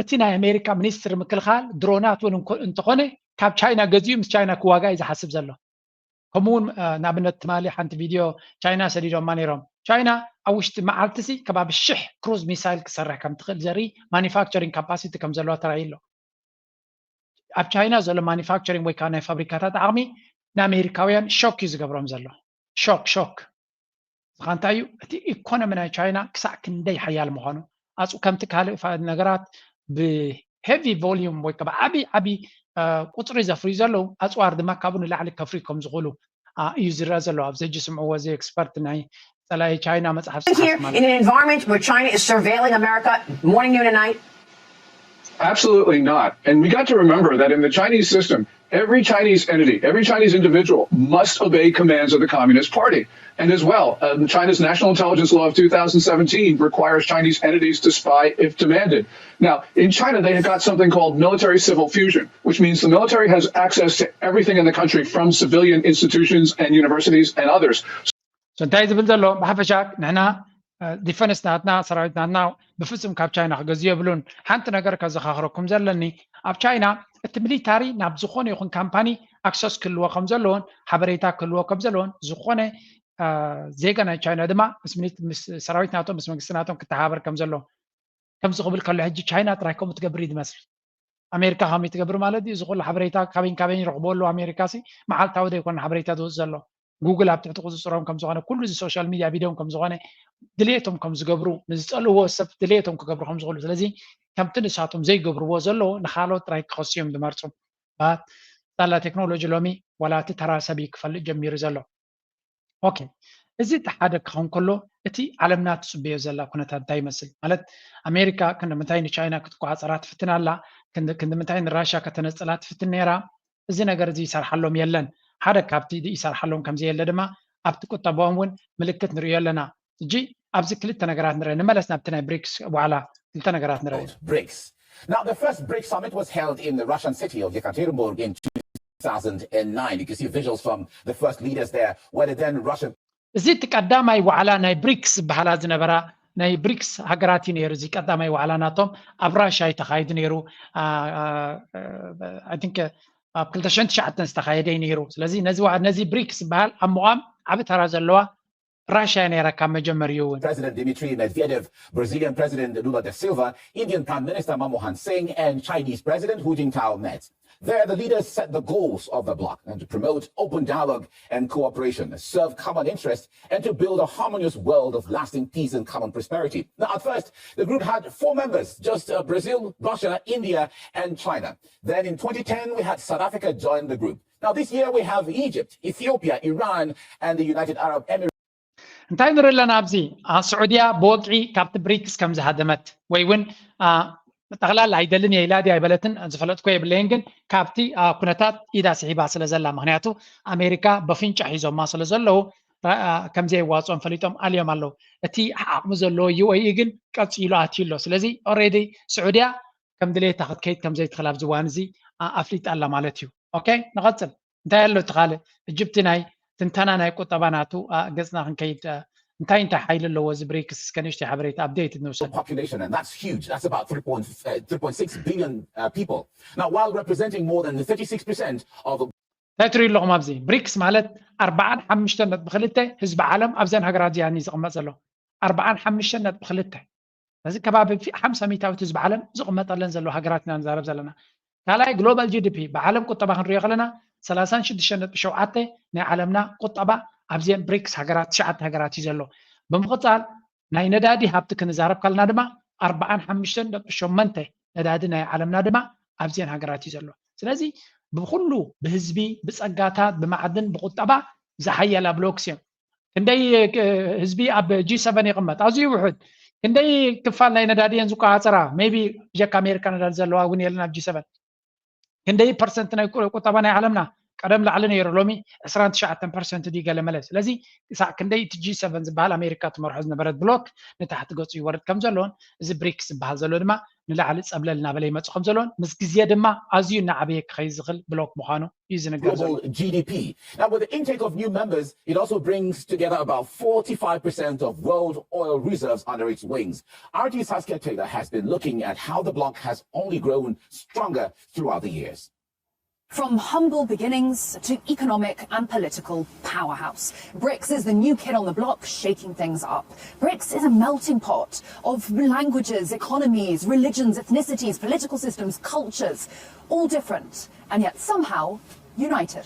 እቲ ናይ ኣሜሪካ ሚኒስትሪ ምክልኻል ድሮናት እውን እንተኾነ ካብ ቻይና ገዚኡ ምስ ቻይና ክዋጋ እዩ ዝሓስብ ዘሎ። ከምኡ እውን ንኣብነት ትማሊ ሓንቲ ቪድዮ ቻይና ሰዲዶማ ነይሮም። ቻይና ኣብ ውሽጢ መዓልቲ ሲ ከባቢ ሽሕ ክሩዝ ሚሳይል ክሰርሕ ከም ትኽእል ዘርኢ ማኒፋክቸሪንግ ካፓሲቲ ከም ዘለዋ ተራእዩ ኣሎ። ኣብ ቻይና ዘሎ ማኒፋክቸሪንግ ወይ ከዓ ናይ ፋብሪካታት ዓቕሚ ንኣሜሪካውያን ሾክ እዩ ዝገብሮም ዘሎ። ሾክ ሾክ ዝኻ እንታይ እዩ? እቲ ኢኮኖሚ ናይ ቻይና ክሳዕ ክንደይ ሓያል ምዃኑ፣ ኣፁ ከምቲ ካልእ ነገራት ብሄቪ ቮሊዩም ወይ ከዓ ዓብዪ ዓብዪ ቁፅሪ ዘፍርዩ ዘለዉ ኣፅዋር ድማ ካብኡ ንላዕሊ ከፍርዩ ከም ዝኽእሉ እዩ ዝረአ ዘሎ። ኣብዚ ሕጂ ስምዕዎ፣ እዚ ኤክስፐርት ናይ ጸላኢ ቻይና መጽሓፍ Here in an environment where China is surveilling America morning, noon, and night. Absolutely not. And we got to remember that in the Chinese system, every Chinese entity, every Chinese individual must obey commands of the Communist Party. And as well, um, China's National Intelligence Law of two thousand seventeen requires Chinese entities to spy if demanded. Now, in China, they have got something called military civil fusion, which means the military has access to everything in the country, from civilian institutions and universities and others. So እንታይ ዝብል ዘሎ? ብሓፈሻ ንሕና ዲፈንስ ናትና፣ ሰራዊት ናትና ብፍጹም ካብ ቻይና ክገዝኡ የብሉን። ሓንቲ ነገር ከዘኻኽረኩም ዘለኒ፣ ኣብ ቻይና እቲ ሚሊታሪ ናብ ዝኾነ ይኹን ካምፓኒ ኣክሰስ ክህልዎ ከም ዘለዎን ሓበሬታ ክህልዎ ከም ዘለዎን፣ ዝኾነ ዜጋ ናይ ቻይና ድማ ምስ ሰራዊት ናቶም ምስ መንግስቲ ናቶም ክተሓባበር ከም ዘለዎ። ከምዚ ክብል ከሎ ሕጂ ቻይና ጥራይ ከምኡ ትገብር እዩ ዝመስል። ኣሜሪካ ከመይ ትገብር ማለት እዩ? እዚ ኩሉ ሓበሬታ ካበይን ካበይን ይረኽቦ ኣለዉ? ኣሜሪካ ሲ መዓልታዊ ዘይኮነ ሓበሬታ ዝወፅ ዘሎ። ጉግል ኣብ ትሕቲ ቁፅፅሮም ከም ዝኾነ፣ ኩሉ እዚ ሶሻል ሚድያ ቢዶም ከም ዝኾነ፣ ድሌቶም ከም ዝገብሩ፣ ንዝፀልእዎ ሰብ ድሌቶም ክገብሩ ከም ዝኽእሉ። ስለዚ ከምቲ ንሳቶም ዘይገብርዎ ዘለዉ ንኻልኦት ጥራይ ክኸሱ እዮም ዝመርፁ። ሳላ ቴክኖሎጂ ሎሚ ዋላ እቲ ተራ ሰብ እዩ ክፈልጥ ጀሚሩ ዘሎ። ኦኬ፣ እዚ እቲ ሓደ ክኸውን ከሎ፣ እቲ ዓለምና ትፅበዮ ዘላ ኩነታት እንታይ ይመስል? ማለት ኣሜሪካ ክንዲ ምንታይ ንቻይና ክትቆፃፀራ ትፍትን ኣላ፣ ክንዲ ምንታይ ንራሽያ ከተነፅላ ትፍትን ነይራ። እዚ ነገር እዚ ይሰርሓሎም የለን። ሓደ ካብቲ ይሰርሓሎም ከም ዘየለ ድማ ኣብቲ ቁጠባኦም እውን ምልክት ንርእዮ ኣለና። ሕጂ ኣብዚ ክልተ ነገራት ንርኢ። ንመለስ ናብቲ ናይ ብሪክስ ዋዕላ ክልተ ነገራት ንርኢ። BRICS. Now, the first BRICS summit was held in the Russian city of Yekaterinburg in two thousand nine. You can see visuals from the first leaders there, where the then Russian እዚ እቲ ቀዳማይ ዋዕላ ናይ ብሪክስ ዝበሃላ ዝነበራ ናይ ብሪክስ ሃገራት እዩ ነይሩ። እዚ ቀዳማይ ዋዕላ ናቶም ኣብ ራሻ እዩ ተኻይዱ ነይሩ። I think ኣብ ክልተ ሽሕን ትሽዓተን ዝተኻየደ እዩ ነይሩ። ስለዚ ነዚ ብሪክስ ዝበሃል ኣብ ምቋም ዓቢ ተራ ዘለዋ ራሻ ነይራ ካብ መጀመሪኡ እውን። President Dmitry Medvedev, Brazilian President Lula da Silva, Indian Prime Minister Manmohan Singh, and Chinese President Hu Jintao met. There, the leaders set the goals of the bloc and to promote open dialogue and cooperation, serve common interests, and to build a harmonious world of lasting peace and common prosperity. Now, at first, the group had four members, just uh, Brazil, Russia, India, and China. Then in twenty ten, we had South Africa join the group. Now, this year, we have Egypt, Ethiopia, Iran, and the United Arab Emirates. እንታይ ንርኢ ኣለና ኣብዚ? ስዑድያ ብወግዒ ካብቲ ብሪክስ ከም ዝሃደመት ወይ እውን ጠቕላላ ኣይደልን እየ ኢላ ድያ ኣይበለትን ዝፈለጥኩ የብለይን፣ ግን ካብቲ ኩነታት ኢዳ ስሒባ ስለ ዘላ፣ ምክንያቱ ኣሜሪካ በፍንጫ ሒዞማ ስለ ዘለዉ ከም ዘየዋፅኦም ፈሊጦም ኣልዮም ኣለዉ። እቲ ዓቕሚ ዘለዎ ዩ ኤ ኢ ግን ቀፂሉ ኣትዩ ኣሎ። ስለዚ ኦሬዲ ስዑድያ ከም ድሌታ ክትከይድ ከም ዘይትኽእል ኣብዚ እዋን እዚ ኣፍሊጣ ኣላ ማለት እዩ። ኦኬ፣ ንቐፅል። እንታይ ኣሎ እቲ ካልእ? እጅብቲ ናይ ትንተና ናይ ቁጠባ ናቱ ገፅና ክንከይድ እንታይ እንታይ ሓይሊ ኣለዎ እዚ ብሪክስ? እስከ ንእሽተይ ሓበሬታ ኣፕዴት ንውሰድ። Population, and that's huge. That's about three point, uh, three point six billion uh, people. Now, while representing more than thirty-six percent of እንታይ ትሪኡ ኣለኹም ኣብዚ? ብሪክስ ማለት ኣርባዓን ሓሙሽተን ነጥቢ ክልተ ህዝቢ ዓለም ኣብዘን ሃገራት እዚኣን እዩ ዝቕመጥ ዘሎ። ኣርባዓን ሓሙሽተን ነጥቢ ክልተ፣ እዚ ከባቢ ሓምሳ ሚእታዊት ህዝቢ ዓለም ዝቕመጠለን ዘለዋ ሃገራት ኢና ንዛረብ ዘለና። ካልኣይ ግሎባል ጂ ዲ ፒ ብዓለም ቁጠባ ክንሪኦ ከለና ሰላሳን ሽዱሽተን ነጥቢ ሸውዓተ ናይ ዓለምና ቁጠባ ኣብዘን ብሪክስ ሃገራት ትሽዓተ ሃገራት እዩ ዘሎ። ብምቕፃል ናይ ነዳዲ ሃብቲ ክንዛረብ ከለና ድማ ኣርባዓን ሓሙሽተን ነጥቢ ሸሞንተ ነዳዲ ናይ ዓለምና ድማ ኣብዘን ሃገራት እዩ ዘሎ። ስለዚ ብኩሉ ብህዝቢ ብፀጋታት ብማዕድን ብቁጠባ ዝሓየላ ብሎክስ እዮም። ክንደይ ህዝቢ ኣብ ጂ ሰቨን ይቕመጥ? ኣዝዩ ውሑድ። ክንደይ ክፋል ናይ ነዳዲ እየን ዝቆፃፀራ? ሜይቢ ብጀካ ኣሜሪካ ነዳዲ ዘለዋ እውን የለን ኣብ ጂ ሰቨን። ክንደይ ፐርሰንት ናይ ቁጠባ ናይ ዓለምና? ቀደም ላዕሊ ነይሩ፣ ሎሚ ዕስራን ትሽዓተን ፐርሰንት ድዩ ገለ መለ። ስለዚ ክሳዕ ክንደይ እቲ ጂ ሰቨን ዝበሃል ኣሜሪካ ትመርሖ ዝነበረት ብሎክ ንታሕቲ ገፁ ይወርድ ከም ዘሎን እዚ ብሪክስ ዝበሃል ዘሎ ድማ ንላዕሊ ፀብለል እናበለ ይመፁ ከም ዘሎን ምስ ግዜ ድማ ኣዝዩ እናዓበየ ክኸይድ ዝኽእል ብሎክ ምዃኑ እዩ ዝንገር ዘሎ። Global G D P. Now, with the intake of new members, it also brings together about forty-five percent of world oil reserves under its wings. R T Saskia Taylor has been looking at how the bloc has only grown stronger throughout the years. From humble beginnings to economic and political powerhouse, brics is the new kid on the block shaking things up. Brics is a melting pot of languages, economies, religions, ethnicities, political systems, cultures, all different, and yet somehow united.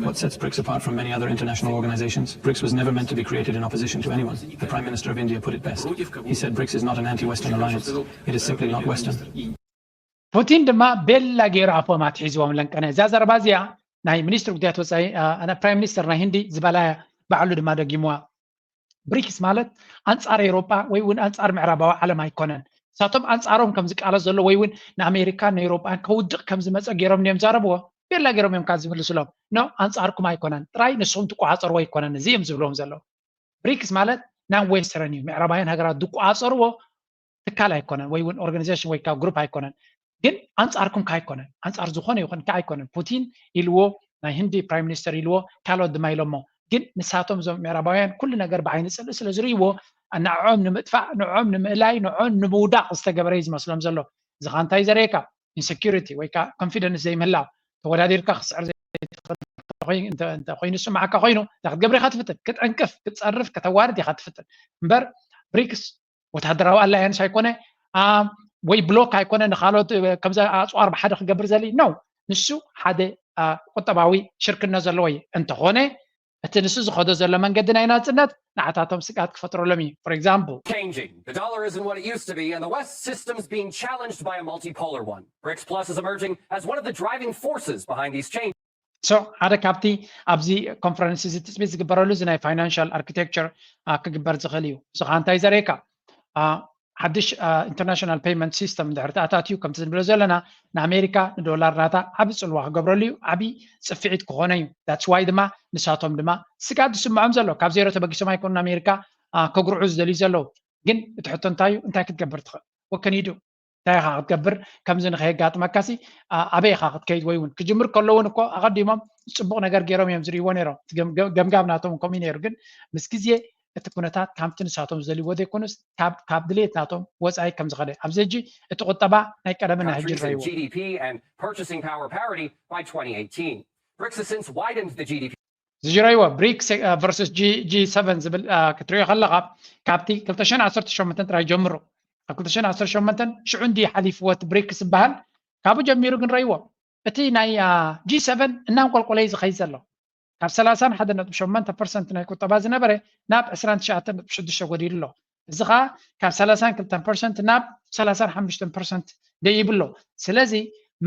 What sets brics apart from many other international organizations? brics was never meant to be created in opposition to anyone. The Prime Minister of India put it best. He said brics is not an anti-Western alliance. It is simply not Western. ፑቲን ድማ ቤላ ገይሩ ኣፎም ኣትሒዝዎም ለንቀነ። እዛ ዘረባ እዚኣ ናይ ሚኒስትሪ ጉዳያት ወፃኢ፣ ፕራይም ሚኒስተር ናይ ህንዲ ዝበላ ባዕሉ ድማ ደጊምዋ። ብሪክስ ማለት ኣንፃር ኤውሮጳ ወይ እውን ኣንፃር ምዕራባዊ ዓለም ኣይኮነን። ንሳቶም ኣንፃሮም ከም ዝቃለስ ዘሎ ወይ እውን ንኣሜሪካን ንኤውሮጳን ከውድቕ ከም ዝመፀ ገይሮም እዮም ዛረብዎ። ቤላ ገይሮም እዮም ካብ ዝምልስሎም። ኖ፣ ኣንፃርኩም ኣይኮነን፣ ጥራይ ንስኹም ትቆፃፀርዎ ኣይኮነን እዚ እዮም ዝብልዎም ዘለዉ። ብሪክስ ማለት ናን ዌስተርን እዩ። ምዕራባውያን ሃገራት ዝቆፃፀርዎ ትካል ኣይኮነን ወይ እውን ኦርጋኒዜሽን ወይ ከዓ ግሩፕ ኣይኮነን። ግን ኣንፃርኩም ከ ኣይኮነን፣ ኣንፃር ዝኾነ ይኹን ከ ኣይኮነን። ፑቲን ኢልዎ ናይ ህንዲ ፕራይም ሚኒስተር ኢልዎ ካልኦት ድማ ኢሎሞ። ግን ንሳቶም እዞም ምዕራባውያን ኩሉ ነገር ብዓይኒ ፅልኢ ስለ ዝርእይዎ ንዕኦም ንምጥፋእ፣ ንዕኦም ንምእላይ፣ ንዕኦም ንምውዳቕ ዝተገበረ እዩ ዝመስሎም ዘሎ። እዚ ከዓ እንታይ ዘርእየካ? ኢንሰኪሪቲ ወይ ከዓ ኮንፊደንስ ዘይምህላው፣ ተወዳዲርካ ክስዕር ዘይትኽእል እንተኮይኑ ዝስምዓካ ኮይኑ እንታይ ክትገብር ኢኻ ትፍትን? ክትዕንቅፍ፣ ክትፀርፍ፣ ከተዋርድ ኢኻ ትፍትን እምበር ብሪክስ ወታደራዊ ኣላያንስ ኣይኮነ ወይ ብሎክ ኣይኮነ ንካልኦት ከምዚ ኣፅዋር ብሓደ ክገብር ዘሊ ነው። ንሱ ሓደ ቁጠባዊ ሽርክነት ዘለዎ እዩ። እንተኾነ እቲ ንሱ ዝኸዶ ዘሎ መንገዲ ናይ ናፅነት ንዓታቶም ስግኣት ክፈጥረሎም እዩ። For example, changing. The dollar isn't what it used to be, and the West's systems being challenged by a multipolar one. brics Plus is emerging as one of the driving forces behind these changes. So ሓደ ካብቲ ኣብዚ ኮንፈረንስ እዚ ትፅቢት ዝግበረሉ እዚ ናይ ፋይናንሻል ኣርኪቴክቸር ክግበር ዝኽእል እዩ። እዚ ከዓ እንታይ ዘርእየካ? ሓድሽ international payment system እንድሕር ተኣታትዩ ከምቲ ንብሎ ዘለና ንኣሜሪካ ንዶላር ናታ ዓቢ ፅልዋ ክገብረሉ እዩ፣ ዓቢ ፅፍዒት ክኾነ እዩ። That's why ድማ ንሳቶም ድማ ስጋት ዝስምዖም ዘሎ ካብ ዜሮ ተበጊሶም ኣይኮኑን ኣሜሪካ ከጉርዑ ዝደልዩ ዘለዉ። ግን እቲ ሕቶ እንታይ እዩ? እንታይ ክትገብር ትኽእል? ወከኒዱ እንታይ ኢኻ ክትገብር? ከምዚ ንኸየጋጥመካሲ ኣበይ ኢኻ ክትከይድ? ወይ እውን ክጅምር ከሎ እውን እኮ ኣቐዲሞም ፅቡቕ ነገር ገይሮም እዮም ዝርእይዎ ነይሮም። ገምጋም ናቶም ከምኡ ነይሩ። ግን ምስ ግዜ እቲ ኩነታት ካብቲ ንሳቶም ዝደልይዎ ዘይኮኑስ ካብ ድሌት ናቶም ወፃኢ ከም ዝኸደ ኣብዚ ሕጂ እቲ ቁጠባ ናይ ቀደምን ናይ ሕጂ ረይዎ GDP and purchasing power parity by twenty eighteen. BRICS has since widened the GDP. ዝጅረይዎ ብሪክስ versus G7 ዝብል ክትሪኦ ከለካ ካብቲ ክልተ ሽሕን ዓሰርተ ሸሞንተን ጥራይ ጀምሩ። ካብ ክልተ ሽሕን ዓሰርተ ሸሞንተን ሽዑ እንዲ ሓሊፍዎ እቲ ብሪክስ ዝበሃል ካብኡ ጀሚሩ ግን ረይዎ። እቲ ናይ G7 እናንቆልቆለ እዩ ዝኸይድ ዘሎ። ካብ ሰላሳን ሓደ ነጥቢ ሸሞንተ ፐርሰንት ናይ ቁጠባ ዝነበረ ናብ ዕስራን ትሽዓተን ነጥቢ ሽዱሽተ ጎዲሉ ኣሎ። እዚ ከዓ ካብ ሰላሳን ክልተን ፐርሰንት ናብ ሰላሳን ሓሙሽተን ፐርሰንት ደይቡ ኣሎ። ስለዚ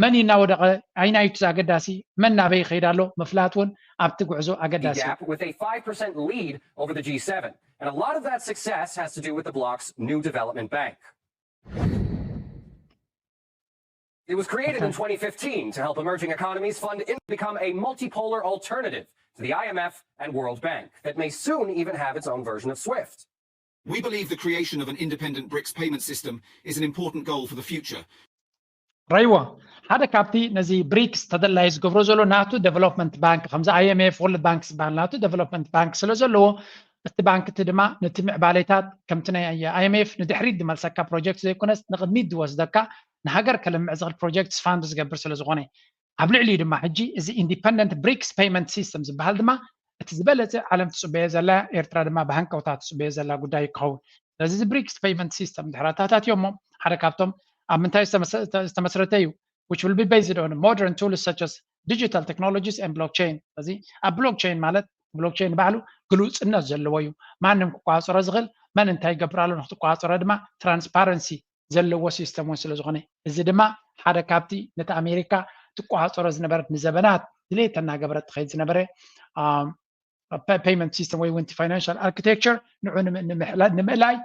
መን እናወደቐ ኣይናይቱ ኣገዳሲ መን ናበይ ይኸይድ ኣሎ ምፍላጥ እውን ኣብቲ ጉዕዞ ኣገዳሲ እዩ። Gap with a five percent lead over the G seven. And a lot of that success has to do with the bloc's new development bank. It was created in twenty fifteen to help emerging economies fund in become a multipolar alternative to the I M F and World Bank that may soon even have its own version of SWIFT. We believe the creation of an independent BRICS payment system is an important goal for the future. ረይዎ ሓደ ካብቲ ነዚ ብሪክስ ተደላይ ዝገብሮ ዘሎ ናቱ ዴቨሎፕመንት ባንክ ከምዚ IMF World Bank ዝበሃል ናቱ ዴቨሎፕመንት ባንክ ስለ ዘለዎ እቲ ባንክ እቲ ድማ ነቲ ምዕባሌታት ከምቲ ናይ IMF ንድሕሪት ዝመልሰካ ፕሮጀክት ዘይኮነስ ንቕድሚት ዝወስደካ ንሃገር ከለምዕ ዝኽእል ፕሮጀክት ፋንድ ዝገብር ስለ ዝኾነ ኣብ ልዕሊኡ ድማ ሕጂ እዚ ኢንዲፐንደንት ብሪክስ ፔይመንት ሲስተም ዝበሃል ድማ እቲ ዝበለፀ ዓለም ትፅበዮ ዘላ ኤርትራ ድማ ብሃንቀውታ ትፅበዮ ዘላ ጉዳይ ክኸውን ስለዚ እዚ ብሪክስ ፔይመንት ሲስተም ድሕር ኣታታትዮ እሞ ሓደ ካብቶም ኣብ ምንታይ ዝተመስረተ እዩ which will be based on modern tools such as digital technologies and blockchain ስለዚ ኣብ ብሎክቸይን ማለት ብሎክቸይን ባዕሉ ግሉፅነት ዘለዎ እዩ ማንም ክቋፀሮ ዝኽእል መን እንታይ ይገብር ኣሎ ንክትቋፀሮ ድማ ትራንስፓረንሲ ዘለዎ ሲስተም እውን ስለ ዝኾነ እዚ ድማ ሓደ ካብቲ ነቲ ኣሜሪካ ትቋፀሮ ዝነበረት ንዘበናት ድሌት እናገበረት ትኸይድ ዝነበረ ፔይመንት ሲስተም ወይ እውን ፋይናንሻል ኣርኪቴክቸር ንዑ ንምእላይ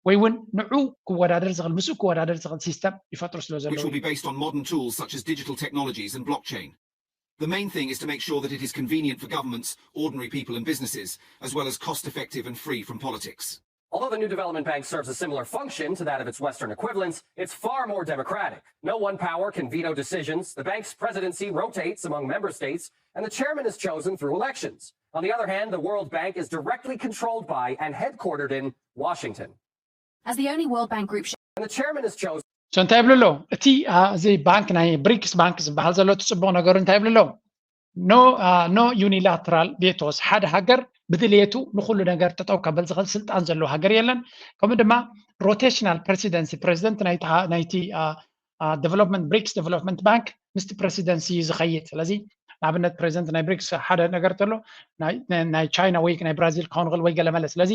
ወይ እውን ንዑ ክወዳደር ዝኽእል ምስኡ ክወዳደር ዝኽእል ሲስተም ይፈጥሩ ስለ which will be ዘለዉ based on modern tools such as digital technologies and blockchain. The main thing is to make sure that it is convenient for governments, ordinary people and businesses, as well as cost effective and free from politics. Although the new development bank serves a similar function to that of its Western equivalents, it's far more democratic. No one power can veto decisions. The bank's presidency rotates among member states, and the chairman is chosen through elections. On the other hand, the World Bank is directly controlled by and headquartered in Washington. As the only World Bank group share. And the chairman is chosen. so እንታይ ይብሉ ኣለዉ እቲ እዚ ባንክ ናይ ብሪክስ ባንክ ዝበሃል ዘሎ እቲ ፅቡቕ ነገሩ እንታይ ይብሉ ኣለዉ no unilateral vetoes ሓደ ሃገር ብድልየቱ ንኩሉ ነገር ጠጠው ከብል ዝኽእል ስልጣን ዘለዎ ሃገር የለን ከምኡ ድማ rotational presidency ፕሬዚደንት ናይቲ development BRICS development bank ምስቲ presidency እዩ ዝኸይድ ስለዚ ንኣብነት ፕሬዚደንት ናይ ብሪክስ ሓደ ነገር ተሎ ናይ ቻይና ወይ ናይ ብራዚል ክኸውን ይኽእል ወይ ገለመለ ስለዚ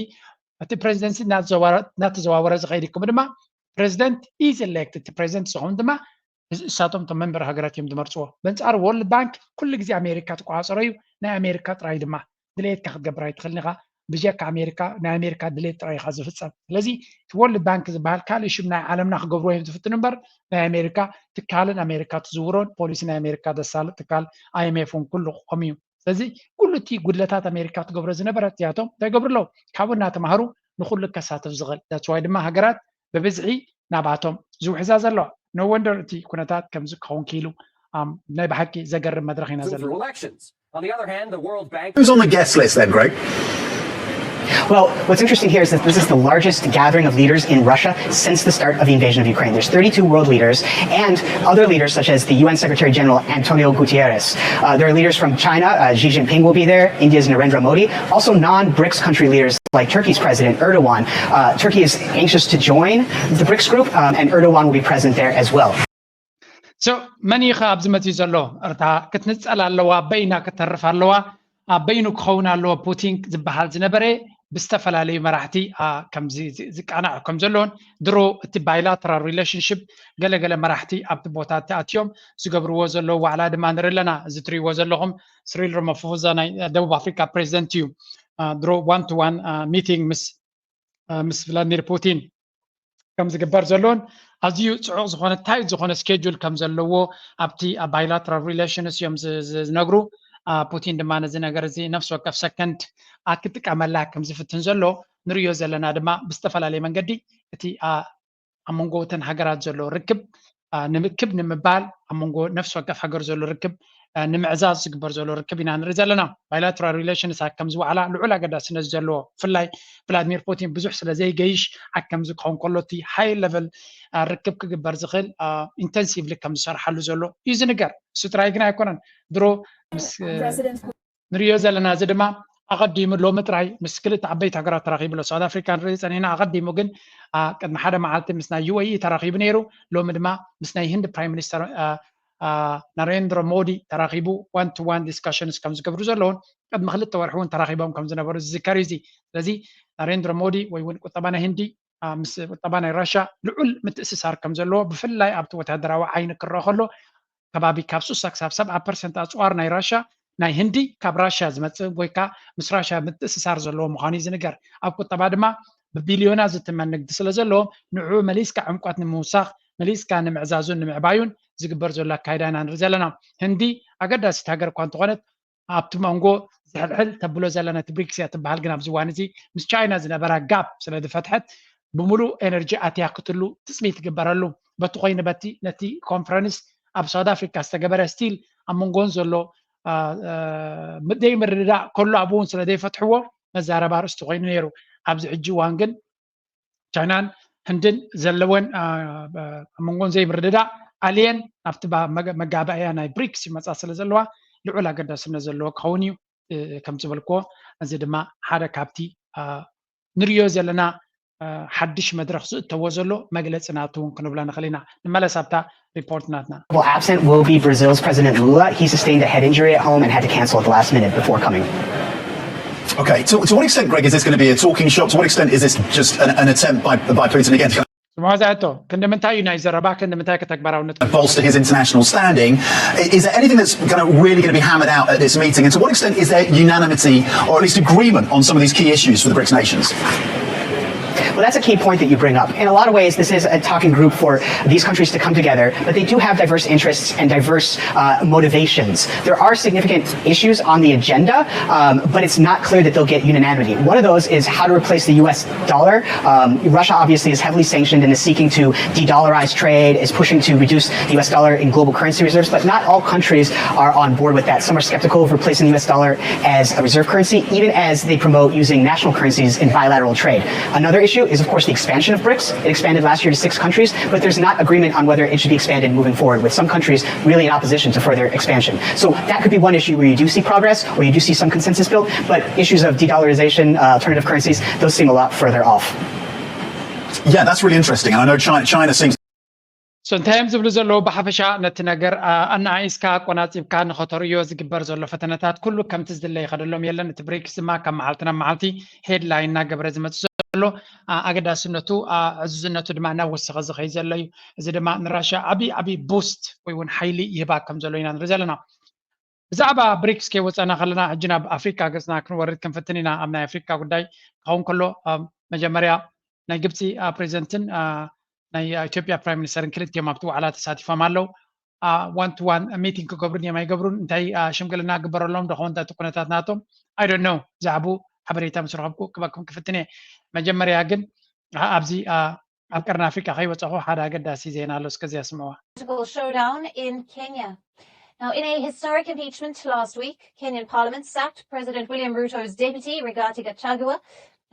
እቲ ፕሬዚደንሲ እናተዘዋወረ ዝኸይድ ከምኡ ድማ ፕሬዚደንት is elected እቲ ፕሬዚደንት ዝኸውን ድማ እሳቶም እቶም መንበር ሃገራት እዮም ዝመርፅዎ በንፃር ወርልድ ባንክ ኩሉ ግዜ ኣሜሪካ ትቆፃፀሮ እዩ ናይ ኣሜሪካ ጥራይ ድማ ድሌትካ ክትገብር ኣይትኽእልን ኢኻ ብጀካ ኣሜሪካ ናይ ኣሜሪካ ድሌት ጥራይ ኢኻ ዝፍፀም ስለዚ እቲ ወርልድ ባንክ ዝበሃል ካልእ ሽም ናይ ዓለምና ክገብርዎ እዮም ዝፍትኑ እምበር ናይ ኣሜሪካ ትካልን ኣሜሪካ ትዝውሮን ፖሊሲ ናይ ኣሜሪካ ዘሳልጥ ትካል IMF እውን ኩሉ ክቆም እዩ ስለዚ ኩሉ እቲ ጉድለታት ኣሜሪካ ትገብሮ ዝነበረት እዚኣቶም እንታይ ገብሩ ኣለዉ ካብኡ እናተማሃሩ ንኩሉ ከሳትፍ ዝኽእል that's why ድማ ሃገራት ብብዝሒ ናባቶም ዝውሕዛ ዘለዋ no wonder እቲ ኩነታት ከምዚ ክኸውን ክኢሉ ናይ ብሓቂ ዘገርም መድረኽ ኢና ዘለና Through elections. On the other hand, the World Bank. Who's on the guest list then, Greg? Well, what's interesting here is that this is the largest gathering of leaders in Russia since the start of the invasion of Ukraine. There's thirty-two world leaders and other leaders such as the U N Secretary General Antonio Guterres. Uh, there are leaders from China, uh, Xi Jinping will be there, India's Narendra Modi, also non-BRICS country leaders like Turkey's President Erdogan. Uh, Turkey is anxious to join the BRICS group, um, and Erdogan will be present there as well. so መን እዩ ከ ኣብዚ መፅዩ ዘሎ እርታ ክትንፀል ኣለዋ በይና ክተርፍ ኣለዋ ኣብ በይኑ ክኸውን ኣለዎ ፑቲን ዝበሃል ዝነበረ ብዝተፈላለዩ መራሕቲ ከምዚ ዝቃናዕ ከም ዘለዎን ድሮ እቲ bilateral relationship ገለገለ መራሕቲ ኣብቲ ቦታ ተኣትዮም ዝገብርዎ ዘለዉ ዋዕላ ድማ ንርኢ ኣለና እዚ ትሪእዎ ዘለኹም ስሪል ሮማፎዛ ናይ ደቡብ ኣፍሪካ ፕሬዚደንት እዩ ድሮ one to one meeting ምስ ምስ ቭላድሚር ፑቲን ከም ዝግበር ዘሎን ኣዝዩ ፅዑቕ ዝኾነ ታይት ዝኾነ ስኬጁል ከም ዘለዎ ኣብቲ ኣብ ባይላተራል ሪሌሽንስ እዮም ዝነግሩ። ፑቲን ድማ ነዚ ነገር እዚ ነፍሲ ወከፍ ሰከንድ ክጥቀመላ ከም ዝፍትን ዘሎ ንሪዮ ዘለና ድማ ብዝተፈላለየ መንገዲ እቲ ኣብ መንጎ እተን ሃገራት ዘሎ ርክብ ንምክብ ንምባል ኣብ መንጎ ነፍሲ ወከፍ ሃገር ዘሎ ርክብ ንምዕዛዝ ዝግበር ዘሎ ርክብ ኢና ንርኢ ዘለና። ባይላተራል ሪሌሽንስ ኣከም ዝወዓላ ልዑል ኣገዳስነት ዘለዎ ብፍላይ ቭላድሚር ፑቲን ብዙሕ ስለ ዘይገይሽ ኣከም ዝኸውን ከሎ እቲ ሃይ ለቨል ርክብ ክግበር ዝኽእል ኢንተንሲቭሊ ከም ዝሰርሓሉ ዘሎ እዩ ዝንገር። እሱ ጥራይ ግን ኣይኮነን። ድሮ ምስ ንሪዮ ዘለና እዚ ድማ ኣቐዲሙ ሎሚ ጥራይ ምስ ክልተ ዓበይቲ ሃገራት ተራኺቡ ኣሎ። ሳውት ኣፍሪካ ንርኢ ፀኒና ኣቐዲሙ ግን ቅድሚ ሓደ መዓልቲ ምስ ናይ ዩ ኤ ኢ ተራኺቡ ነይሩ። ሎሚ ድማ ምስ ናይ ህንድ ፕራይም ሚኒስተር ናሬንድሮ ሞዲ ተራኺቡ ዋን ቱ ዋን ዲስካሽንስ ከም ዝገብሩ ዘለውን ቅድሚ ክልተ ወርሒ እውን ተራኺቦም ከም ዝነበሩ ዝዝከር እዩ። ስለዚ ናሬንድሮ ሞዲ ወይ እውን ቁጠባ ናይ ህንዲ ምስ ቁጠባ ናይ ራሻ ልዑል ምትእስሳር ከም ዘለዎ ብፍላይ ኣብቲ ወታደራዊ ዓይኒ ክረአ ከሎ ከባቢ ካብ ሱሳ ክሳብ ሰብዓ ፐርሰንት ኣፅዋር ናይ ራሻ ናይ ህንዲ ካብ ራሻ ዝመፅእ ወይ ከዓ ምስ ራሻ ምትእስሳር ዘለዎ ምዃኑ እዩ ዝንገር። ኣብ ቁጠባ ድማ ብቢልዮና ዝትመን ንግዲ ስለ ዘለዎም ንዕኡ መሊስካ ዕምቆት ንምውሳኽ መሊስካ ንምዕዛዙን ንምዕባዩን ዝግበር ዘሎ ኣካይዳ ኢና ንርኢ ዘለና። ህንዲ ኣገዳሲት ሃገር እኳ እንተኾነት ኣብቲ መንጎ ዝሕልሕል ተብሎ ዘለና እቲ ብሪክስ እያ ትበሃል። ግን ኣብዚ እዋን እዚ ምስ ቻይና ዝነበራ ጋፕ ስለ ዝፈትሐት ብምሉእ ኤነርጂ ኣትያ ክትሉ ትፅቢት ይግበረሉ። በቲ ኮይኑ በቲ ነቲ ኮንፈረንስ ኣብ ሳውት ኣፍሪካ ዝተገበረ ስቲል ኣብ መንጎን ዘሎ ደይ ምርድዳእ ከሎ ኣብኡ እውን ስለ ዘይፈትሕዎ መዛረባ ርእስቲ ኮይኑ ነይሩ። ኣብዚ ሕጂ እዋን ግን ቻይናን ህንድን ዘለወን ኣብ መንጎን ዘይምርድዳእ ኣልየን ኣብቲ መጋባእያ ናይ ብሪክስ ይመፃ ስለ ዘለዋ ልዑል ኣገዳስነት ዘለዎ ክኸውን እዩ ከም ዝበልክዎ፣ እዚ ድማ ሓደ ካብቲ ንሪዮ ዘለና ሓድሽ መድረኽ ዝእተዎ ዘሎ መግለፂ ናቱ እውን ክንብሎ ንኽእል ኢና። ንመለስ ኣብታ ሪፖርት ናትና። Well, absent will be Brazil's President Lula. He sustained a head injury at home and had to cancel at the last minute before coming. Okay, to, to what extent, Greg, is this going to be a talking shop? To what extent is this just an, an attempt by, by Putin again to ስምዖ ዝኣቶ ክንዲ ምንታይ እዩ ናይ ዘረባ ክንዲ ምንታይ ከተግባራውነት bolster his international standing? Is there anything that's going to really going to be hammered out at this meeting? And to what extent is there unanimity or at least agreement on some of these key issues for the BRICS nations? Well, that's a key point that you bring up. In a lot of ways, this is a talking group for these countries to come together, but they do have diverse interests and diverse uh, motivations. There are significant issues on the agenda, um, but it's not clear that they'll get unanimity. One of those is how to replace the U S dollar. Um, Russia obviously is heavily sanctioned and is seeking to de-dollarize trade, is pushing to reduce the U S dollar in global currency reserves, but not all countries are on board with that. Some are skeptical of replacing the U S dollar as a reserve currency, even as they promote using national currencies in bilateral trade. Another issue is, of course, the expansion of BRICS. It expanded last year to six countries, but there's not agreement on whether it should be expanded moving forward, with some countries really in opposition to further expansion. So that could be one issue where you do see progress, where you do see some consensus built, but issues of de-dollarization, uh, alternative currencies, those seem a lot further off. Yeah, that's really interesting. And I know China, China seems so እንታይ እዮም ዝብሉ ዘለዉ? ብሓፈሻ ነቲ ነገር ኣናኣይስካ ኣቆናፂብካ ንኸተርእዮ ዝግበር ዘሎ ፈተነታት ኩሉ ከምቲ ዝድለ ይኸደሎም የለን። እቲ ብሪክስ ድማ ካብ መዓልቲ ናብ መዓልቲ ሄድላይን እናገበረ ዝመፅእ ዘሎ ኣገዳስነቱ ዕዙዝነቱ ድማ እናወሰኸ ዝኸይ ዘሎ እዩ። እዚ ድማ ንራሻ ዓብዪ ዓብዪ ቡስት ወይ እውን ሓይሊ ይህባ ከም ዘሎ ኢና ንርኢ ዘለና። ብዛዕባ ብሪክስ ከይወፀና ከለና ሕጂ ናብ ኣፍሪካ ገፅና ክንወርድ ክንፍትን ኢና። ኣብ ናይ ኣፍሪካ ጉዳይ ክኸውን ከሎ መጀመርያ ናይ ግብፂ ፕሬዚደንትን ናይ ኢትዮጵያ ፕራይም ሚኒስተርን ክልቲኦም ኣብቲ ዋዕላ ተሳቲፎም ኣለዉ። ዋን ቱ ዋን ሚቲንግ ክገብሩ ድዮም ኣይገብሩን እንታይ ሽምግልና ግበረሎም ዶ ኸውን እቲ ኩነታት ናቶም ኣይዶን ነው። ብዛዕቡ ሓበሬታ ምስ ረኸብኩ ክበኩም ክፍትን እየ። መጀመርያ ግን ኣብዚ ኣብ ቀርኒ ኣፍሪካ ከይወፀኹ ሓደ ኣገዳሲ ዜና ኣሎ እስከዚ ኣስምዕዋ። Political showdown in Kenya. Now, in a historic impeachment last week, Kenyan Parliament sacked President William Ruto's deputy, Rigathi Gachagua.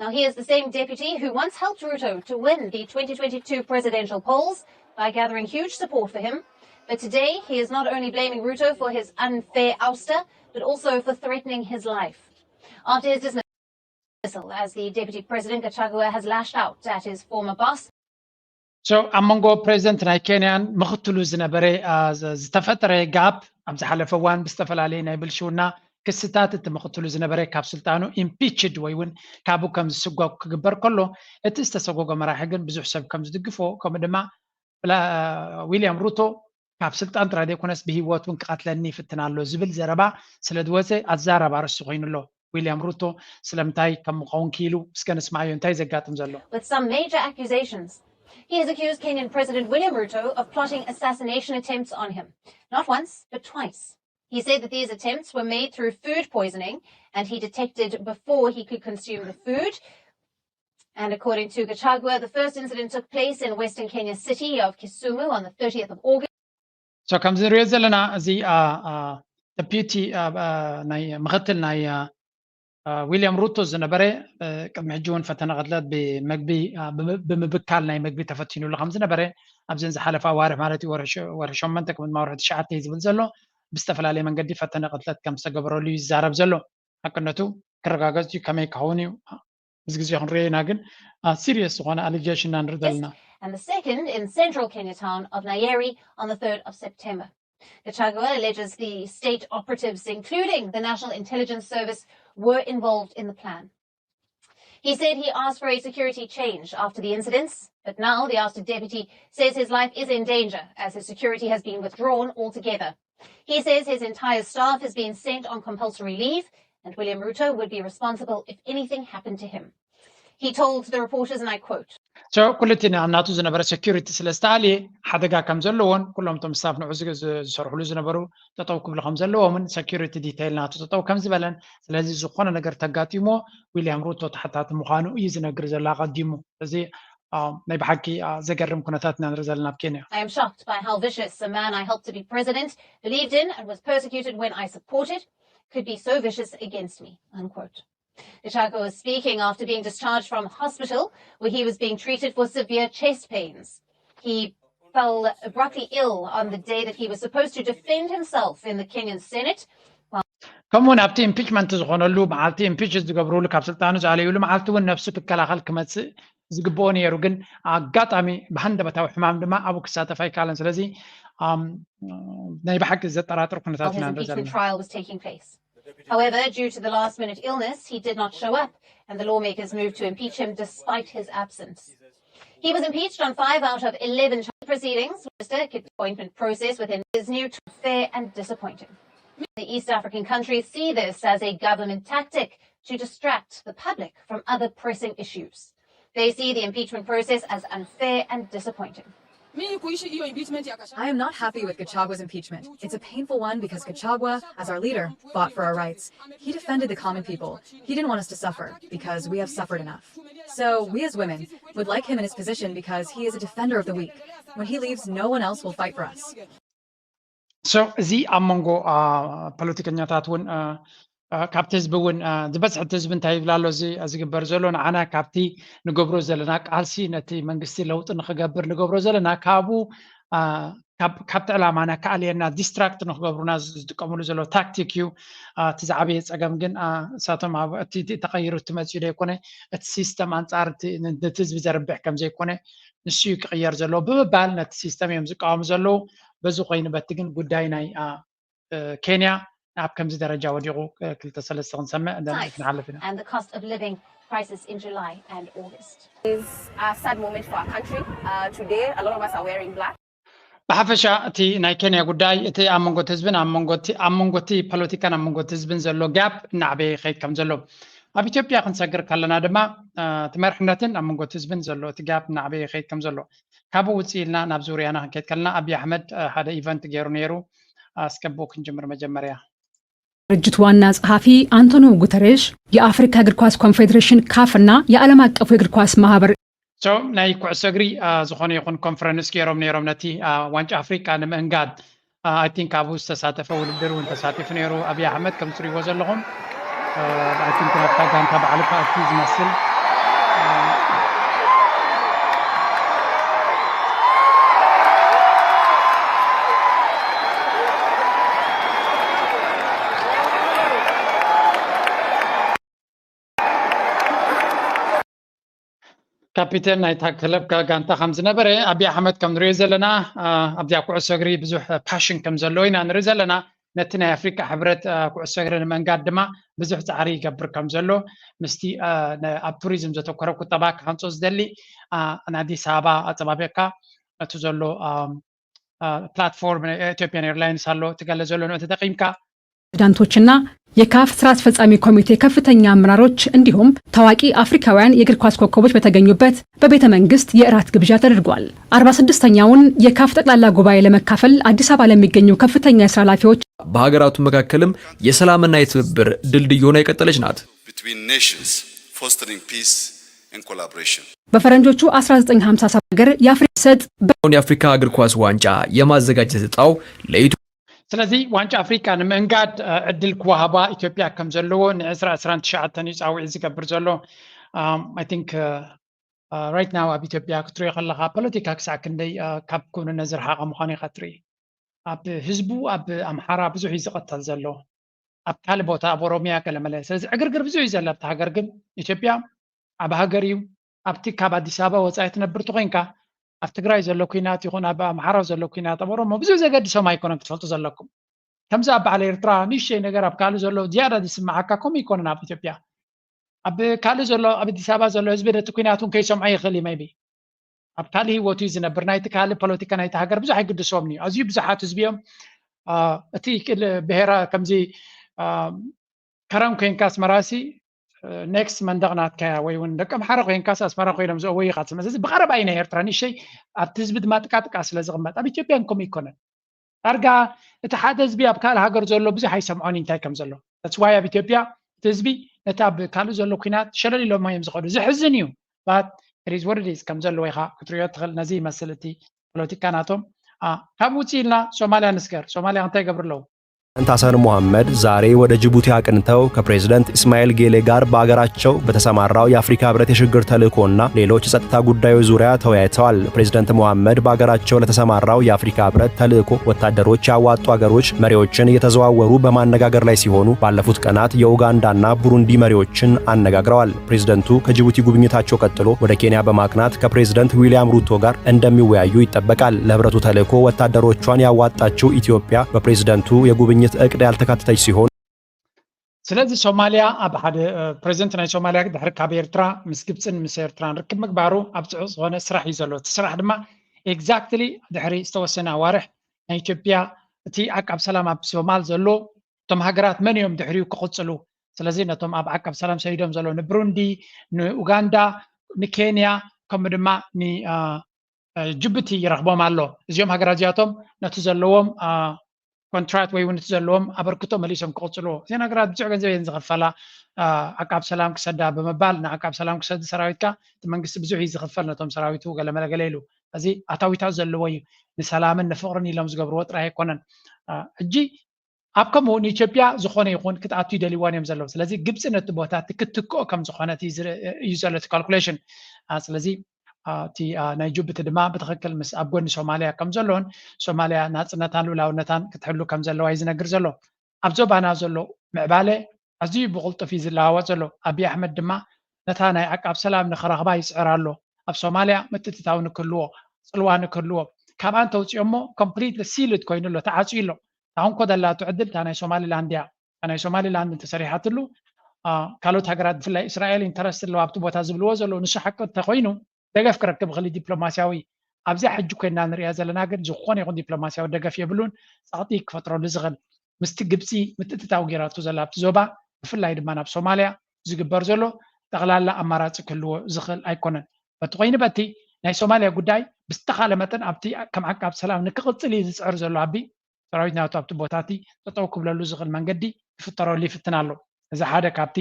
Now, he is the same deputy who once helped Ruto to win the twenty twenty-two presidential polls by gathering huge support for him. But today, he is not only blaming Ruto for his unfair ouster, but also for threatening his life. After his dismissal as the deputy president, Gachagua has lashed out at his former boss. So ኣብ መንጎ ፕሬዚደንት ናይ ኬንያን ምኽትሉ ዝነበረ ዝተፈጠረ ጋፕ ኣብ ዝሓለፈ እዋን ብዝተፈላለየ ናይ ብልሽውና ክስታት እቲ ምኽትሉ ዝነበረ ካብ ስልጣኑ ኢምፒችድ ወይ እውን ካብኡ ከም ዝስጓጉ ክግበር ከሎ እቲ ዝተሰጎጎ መራሒ ግን ብዙሕ ሰብ ከም ዝድግፎ ከምኡ ድማ ዊልያም ሩቶ ካብ ስልጣን ጥራይ ዘይኮነስ ብህይወት እውን ክቐትለኒ ይፍትን ኣሎ ዝብል ዘረባ ስለ ዝወፀ ኣዛራቢ ኣርእስቲ ኮይኑ ኣሎ። ዊልያም ሩቶ ስለምንታይ ከም ምኸውን ክኢሉ እስከ ንስማዓዮ እንታይ ዘጋጥም ዘሎ። With some major accusations He has accused Kenyan President William Ruto of plotting assassination attempts on him, not once, but twice. He said that these attempts were made through food poisoning, and he detected before he could consume the food. And according to Gachagua, the first incident took place in western Kenya's city of Kisumu on the thirtieth of August. So ከምዚ ንሪኦ ዘለና እዚ አ፣ አ፣ ደፒዩቲ አ፣ አ፣ ናይ ምክትል ናይ አ፣ አ፣ ዊልያም ሩቶ ዝነበረ አ፣ ቅድሚ ሕጂ እውን ፈተነ ቅትለት ብመግቢ አ፣ ብምብ- ብምብካል ናይ መግቢ ተፈቲኑሉ ከም ዝነበረ ኣብዘን ዝሓለፋ ኣዋርሕ ማለት እዩ ወርሒ ሸ- ወርሒ ሸመንተ ከም ድማ ወርሒ ትሽዓተ እዩ ዝብል ዘሎ ብዝተፈላለየ መንገዲ ፈተነ ቅትለት ከም ዝተገበረሉ እዩ ዝዛረብ ዘሎ። ሓቅነቱ ክረጋገጽ እዩ ከመይ ክኸውን እዩ ምስ ግዜ ክንሪኦ ኢና ግን ሲሪየስ ዝኾነ ኣሊጌሽን ኢና ንርኢ ዘለና። And the second in central Kenya town of Nyeri on the third of September. Gachagua alleges the state operatives, including the National Intelligence Service, were involved in the plan. He said he asked for a security change after the incidents, but now the ousted deputy says his life is in danger as his security has been withdrawn altogether. He says his entire staff has been sent on compulsory leave, and William Ruto would be responsible if anything happened to him. He told the reporters, and I quote, So ኩሉ እቲ ናብ ናቱ ዝነበረ ሴኩሪቲ ስለ ዝተኣልየ ሓደጋ ከም ዘለዎን ኩሎም እቶም ስታፍ ንዑ ዝግ- ዝ- ዝሰርሕሉ ዝነበሩ ጠጠው ክብሉ ከም ዘለዎምን ሴኩሪቲ ዲቴይል ናቱ ጠጠው ከም ዝበለን ስለዚ ዝኾነ ነገር ተጋጢሞ ዊልያም ሩቶ ተሓታቲ ምዃኑ እዩ ዝነግር ዘሎ ኣቐዲሙ። እዚ አ፣ ናይ ብሓቂ አ፣ ዘገርም ኩነታት ኢና ንርኢ ዘለና ኣብ ኬንያ። I am shocked by how vicious a man I helped to be president, believed in, and was persecuted when I supported could be so vicious against me, unquote. Gachagua was speaking after being discharged from hospital where he was being treated for severe chest pains. He fell abruptly ill on the day that he was supposed to defend himself in the Kenyan Senate. ከምኡውን ኣብቲ ኢምፒችመንት ዝኾነሉ መዓልቲ ኢምፒች ዝገብርሉ ካብ ስልጣኑ ዝኣለይሉ መዓልቲ እውን ነብሱ ክከላኸል ክመፅእ ዝግብኦ ነይሩ ግን ኣጋጣሚ ብሃንደበታዊ ሕማም ድማ ኣብኡ ክሳተፍ ኣይከኣለን ስለዚ ኣም፣ ናይ ብሓቂ ዘጠራጥር ኩነታት While his ኢና ንርኢ impeachment ዘለና። Trial was taking place. However, due to the last minute illness, he did not show up, and the lawmakers moved to impeach him despite his absence. He was impeached on five out of eleven charge proceedings. Minister kept the appointment process within his new fair and disappointing. The East African countries see this as a government tactic to distract the public from other pressing issues. They see the impeachment process as unfair and disappointing. I am not happy with Gachagua's impeachment. It's a painful one because Gachagua, as our leader, fought for our rights. He defended the common people. He didn't want us to suffer because we have suffered enough. So we as women would like him in his position because he is a defender of the weak. When he leaves, no one else will fight for us. So እዚ ኣብ መንጎ ፖለቲከኛታት እውን ካብቲ ህዝቢ እውን ዝበዝሕ እቲ ህዝቢ እንታይ ይብል ኣሎ እዚ ዝግበር ዘሎ ንዓና ካብቲ ንገብሮ ዘለና ቃልሲ ነቲ መንግስቲ ለውጢ ንክገብር ንገብሮ ዘለና ካብኡ ካብቲ ዕላማና ክኣልየና ዲስትራክት ንክገብሩና ዝጥቀምሉ ዘሎ ታክቲክ እዩ። እቲ ዝዓበየ ፀገም ግን እሳቶም እቲ ተቀይሩ እትመፅኡ ዘይኮነ እቲ ሲስተም ኣንፃር ነቲ ህዝቢ ዘርብሕ ከምዘይኮነ ንሱ እዩ ክቅየር ዘለዎ ብምባል ነቲ ሲስተም እዮም ዝቃወሙ ዘለዉ። በዚ ኮይኑ በቲ ግን ጉዳይ ናይ ኬንያ ኣብ ከምዚ ደረጃ ወዲቑ ክልተ ሰለስተ ክንሰምዕ ንሓልፍ ኢና። And the cost of living crisis in July and August. It's a sad moment for our country. Uh, today, a lot of us are wearing black. ብሓፈሻ እቲ ናይ ኬንያ ጉዳይ እቲ ኣብ መንጎ እቲ ህዝብን ኣብ መንጎ እቲ ፖለቲካን ኣብ መንጎ እቲ ህዝብን ዘሎ ጋፕ እናዕበየ ይኸይድ ከም ዘሎ ኣብ ኢትዮጵያ ክንሰግር ከለና ድማ እቲ መርሕነትን ኣብ መንጎ እቲ ህዝብን ዘሎ እቲ ጋፕ እናዕበየ ይኸይድ ከም ዘሎ ካብኡ ውፅእ ኢልና ናብ ዙርያና ክንከይድ ከለና ኣብይ ኣሕመድ ሓደ ኢቨንት ገይሩ ነይሩ። እስከ ብኡ ክንጅምር መጀመርያ። ድርጅት ዋና ጸሐፊ ኣንቶኒዮ ጉተሬሽ የአፍሪካ እግር ኳስ ኮንፌዴሬሽን ካፍ እና የዓለም አቀፉ የእግር ኳስ ማህበር So ናይ ኩዕሶ እግሪ ዝኾነ ይኹን ኮንፈረንስ ገይሮም ነይሮም ነቲ ዋንጫ ኣፍሪካ ንምእንጋድ I think ኣብኡ ዝተሳተፈ ውድድር እውን ተሳቲፉ ነይሩ ኣብይ ኣሕመድ ከም ትሪእዎ ዘለኹም። I think ናብታ ጋንታ ባዕሉ ክኣቱ ዝመስል ካፒቴን ናይታ ክለብ ጋንታ ከም ዝነበረ ኣብይ ኣሕመድ ከም ንሪኦ ዘለና ኣብዚኣ ኩዕሶ እግሪ ብዙሕ ፓሽን ከም ዘለዎ ኢና ንርኢ ዘለና። ነቲ ናይ ኣፍሪካ ሕብረት ኩዕሶ እግሪ ንምእንጋድ ድማ ብዙሕ ፃዕሪ ይገብር ከም ዘሎ ምስቲ ኣብ ቱሪዝም ዘተኮረ ቁጠባ ክሃንፆ ዝደሊ ንኣዲስ ኣበባ ኣፀባቢቕካ እቲ ዘሎ ፕላትፎርም ናይ ኢትዮጵያን ኤርላይንስ ኣሎ ትገለ ዘሎ ንኡ ተጠቂምካ ፕሬዚዳንቶችና የካፍ ስራ አስፈጻሚ ኮሚቴ ከፍተኛ አመራሮች እንዲሁም ታዋቂ አፍሪካውያን የእግር ኳስ ኮከቦች በተገኙበት በቤተ መንግስት የእራት ግብዣ ተደርጓል። አርባ ስድስተኛውን የካፍ ጠቅላላ ጉባኤ ለመካፈል አዲስ አበባ ለሚገኙ ከፍተኛ የስራ ኃላፊዎች በሀገራቱ መካከልም የሰላምና የትብብር ድልድይ ሆና የቀጠለች ናት። between nations, fostering peace and collaboration. በፈረንጆቹ አስራ ዘጠኝ ሀምሳ ሰባት ሀገር የአፍሪካ ሰጥ የአፍሪካ እግር ኳስ ዋንጫ የማዘጋጀት እጣው ለኢትዮ ስለዚ ዋንጫ ኣፍሪካ ንምእንጋድ ዕድል ክወሃባ ኢትዮጵያ ከም ዘለዎ ን ዕስራ ዕስራን ትሽዓተን እዩ ፃውዒት ዝገብር ዘሎ። I think right now ኣብ ኢትዮጵያ ክትሪኦ ከለካ ፖለቲካ ክሳዕ ክንደይ ካብ ክውንነት ዝረሓቐ ምዃኑ ኢካ ትርኢ። ኣብ ህዝቡ ኣብ ኣምሓራ ብዙሕ እዩ ዝቐተል ዘሎ፣ ኣብ ካልእ ቦታ ኣብ ኦሮሚያ ገለመለ። ስለዚ ዕግርግር ብዙሕ እዩ ዘሎ ኣብቲ ሃገር። ግን ኢትዮጵያ ኣብ ሃገር እዩ። ኣብቲ ካብ ኣዲስ ኣበባ ወፃኢ ትነብር ተኮይንካ ኣብ ትግራይ ዘሎ ኩናት ይኹን ኣብ ኣምሓራ ዘሎ ኩናት ኣብ ኦሮሞ ብዙሕ ዘገድሶም ኣይኮነን ክትፈልጡ ዘለኩም። ከምዚ ኣብ በዓል ኤርትራ ንእሽተይ ነገር ኣብ ካልእ ዘሎ ዝያዳ ዝስምዓካ ከምኡ ኣይኮነን ኣብ ኢትዮጵያ። ኣብ ካልእ ዘሎ ኣብ ኣዲስ ኣበባ ዘሎ ህዝቢ ነቲ ኩናት እውን ከይሰምዖ ይኽእል እዩ maybe ኣብ ካልእ ህይወቱ እዩ ዝነብር። ናይቲ ካልእ ፖለቲካ ናይቲ ሃገር ብዙሕ ኣይግድሶም እዩ። ኣዝዩ ብዙሓት ህዝቢ እዮም እቲ ብሄራ ከምዚ ከረን ኮይንካ ኣስመራሲ ኔክስት መንደቕ ናትካያ ወይ እውን ደቂ ኣምሓራ ኮይንካስ ኣስመራ ኮይኖም ዝእወዩኻ ትስምዕ። ስለዚ ብቐረባ እዩ ናይ ኤርትራ ንእሽተይ ኣብቲ ህዝቢ ድማ ጥቃጥቃ ስለ ዝቕመጥ ኣብ ኢትዮጵያ ከምኡ ኣይኮነን። ዳርጋ እቲ ሓደ ህዝቢ ኣብ ካልእ ሃገር ዘሎ ብዙሕ ኣይሰምዖን እንታይ ከም ዘሎ። That's why ኣብ ኢትዮጵያ እቲ ህዝቢ ነቲ ኣብ ካልእ ዘሎ ኩናት ሸለል ኢሎሞ እዮም ዝኸዱ። ዘሕዝን እዩ። But it is what it is ከም ዘለዎ ኢኻ ክትሪኦ ትኽእል። ነዚ ይመስል እቲ ፖለቲካ ናቶም። ካብ ውፅእ ኢልና ሶማልያ ንስገር። ሶማልያ እንታይ ይገብሩ ኣለዉ? ፕሬዝዳንት ሐሰን ሞሐመድ ዛሬ ወደ ጅቡቲ አቅንተው ከፕሬዝዳንት እስማኤል ጌሌ ጋር በአገራቸው በተሰማራው የአፍሪካ ህብረት የሽግግር ተልእኮና ሌሎች የጸጥታ ጉዳዮች ዙሪያ ተወያይተዋል። ፕሬዝዳንት ሞሐመድ በአገራቸው ለተሰማራው የአፍሪካ ህብረት ተልእኮ ወታደሮች ያዋጡ አገሮች መሪዎችን እየተዘዋወሩ በማነጋገር ላይ ሲሆኑ ባለፉት ቀናት የኡጋንዳና ቡሩንዲ መሪዎችን አነጋግረዋል። ፕሬዝዳንቱ ከጅቡቲ ጉብኝታቸው ቀጥሎ ወደ ኬንያ በማቅናት ከፕሬዝዳንት ዊሊያም ሩቶ ጋር እንደሚወያዩ ይጠበቃል። ለህብረቱ ተልእኮ ወታደሮቿን ያዋጣችው ኢትዮጵያ በፕሬዝዳንቱ የጉብኝት እቅድ ያልተካተተች ሲሆን ስለዚ ሶማልያ ኣብ ሓደ ፕሬዚደንት ናይ ሶማልያ ድሕሪ ካብ ኤርትራ ምስ ግብፅን ምስ ኤርትራን ርክብ ምግባሩ ኣብ ፅዑቕ ዝኾነ ስራሕ እዩ ዘሎ። እቲ ስራሕ ድማ exactly ድሕሪ ዝተወሰነ ኣዋርሕ ናይ ኢትዮጵያ እቲ ዓቃብ ሰላም ኣብ ሶማል ዘሎ እቶም ሃገራት መን እዮም ድሕሪኡ ክቕፅሉ? ስለዚ ነቶም ኣብ ዓቃብ ሰላም ሰዲዶም ዘለዉ ንብሩንዲ፣ ንኡጋንዳ፣ ንኬንያ ከምኡ ድማ ጅቡቲ ይረኽቦም ኣሎ። እዚኦም ሃገራት እዚኣቶም ነቲ ዘለዎም ኮንትራክት ወይ እውን እቲ ዘለዎም ኣበርክቶ መሊሶም ክቕፅልዎ። እዚን ሃገራት ብዙሕ ገንዘብ እየን ዝኸፈላ። ዓቃብ ሰላም ክሰዳ ብምባል ንዓቃብ ሰላም ክሰዱ ሰራዊትካ እቲ መንግስቲ ብዙሕ እዩ ዝኽፈል ነቶም ሰራዊቱ ገለመለ ገለ ኢሉ። እዚ ኣታዊታት ዘለዎ እዩ። ንሰላምን ንፍቕርን ኢሎም ዝገብርዎ ጥራይ ኣይኮነን። ሕጂ ኣብ ከምኡ ንኢትዮጵያ ዝኾነ ይኹን ክትኣቱ ይደልይዋን እዮም ዘለዉ። ስለዚ ግብፂ ነቲ ቦታ እቲ ክትክኦ ከም ዝኾነት እዩ ዝረ- እዩ ዘሎ እቲ ካልኩሌሽን። ስለዚ እቲ ናይ ጅቡቲ ድማ ብትኽክል ምስ ኣብ ጎኒ ሶማልያ ከም ዘለውን ሶማልያ ናፅነታን ልኡላውነታን ክትሕሉ ከም ዘለዋ እዩ ዝነግር ዘሎ። ኣብ ዞባና ዘሎ ምዕባለ ኣዝዩ ብቕልጡፍ እዩ ዝለዋወጥ ዘሎ። ኣብይ ኣሕመድ ድማ ነታ ናይ ዓቃብ ሰላም ንኽረኽባ ይፅዕር ኣሎ። ኣብ ሶማልያ ምትእትታው ንክህልዎ፣ ፅልዋ ንክህልዎ፣ ካብኣ እንተውፅኦሞ ኮምፕሊት ሲልድ ኮይኑ ኣሎ፣ ተዓፅዩ ኣሎ። እታ እንኮ ዘላቶ ዕድል እታ ናይ ሶማሊላንድ እያ። እታ ናይ ሶማሊላንድ እንተሰሪሓትሉ ካልኦት ሃገራት ብፍላይ እስራኤል ኢንተረስት ኣለዋ ኣብቲ ቦታ ዝብልዎ ዘለዉ ንሱ ሓቂ እንተኮይኑ ደገፍ ክረክብ ይኽእል ዲፕሎማሲያዊ። ኣብዚኣ ሕጂ ኮይና ንሪኣ ዘለና ግን ዝኾነ ይኹን ዲፕሎማሲያዊ ደገፍ የብሉን። ፃቕጢ ክፈጥረሉ ዝኽእል ምስቲ ግብፂ ምትእትታው ገይራቶ ዘላ ኣብቲ ዞባ ብፍላይ ድማ ናብ ሶማልያ ዝግበር ዘሎ ጠቕላላ ኣማራፂ ክህልዎ ዝኽእል ኣይኮነን። በቲ ኮይኑ በቲ ናይ ሶማልያ ጉዳይ ብዝተኻለ መጠን ኣብቲ ከም ዓቃብ ሰላም ንክቕፅል እዩ ዝፅዕር ዘሎ ኣቢ ሰራዊት ናቱ ኣብቲ ቦታ እቲ ጠጠው ክብለሉ ዝኽእል መንገዲ ክፍጠረሉ ይፍትን ኣሎ። እዚ ሓደ ካብቲ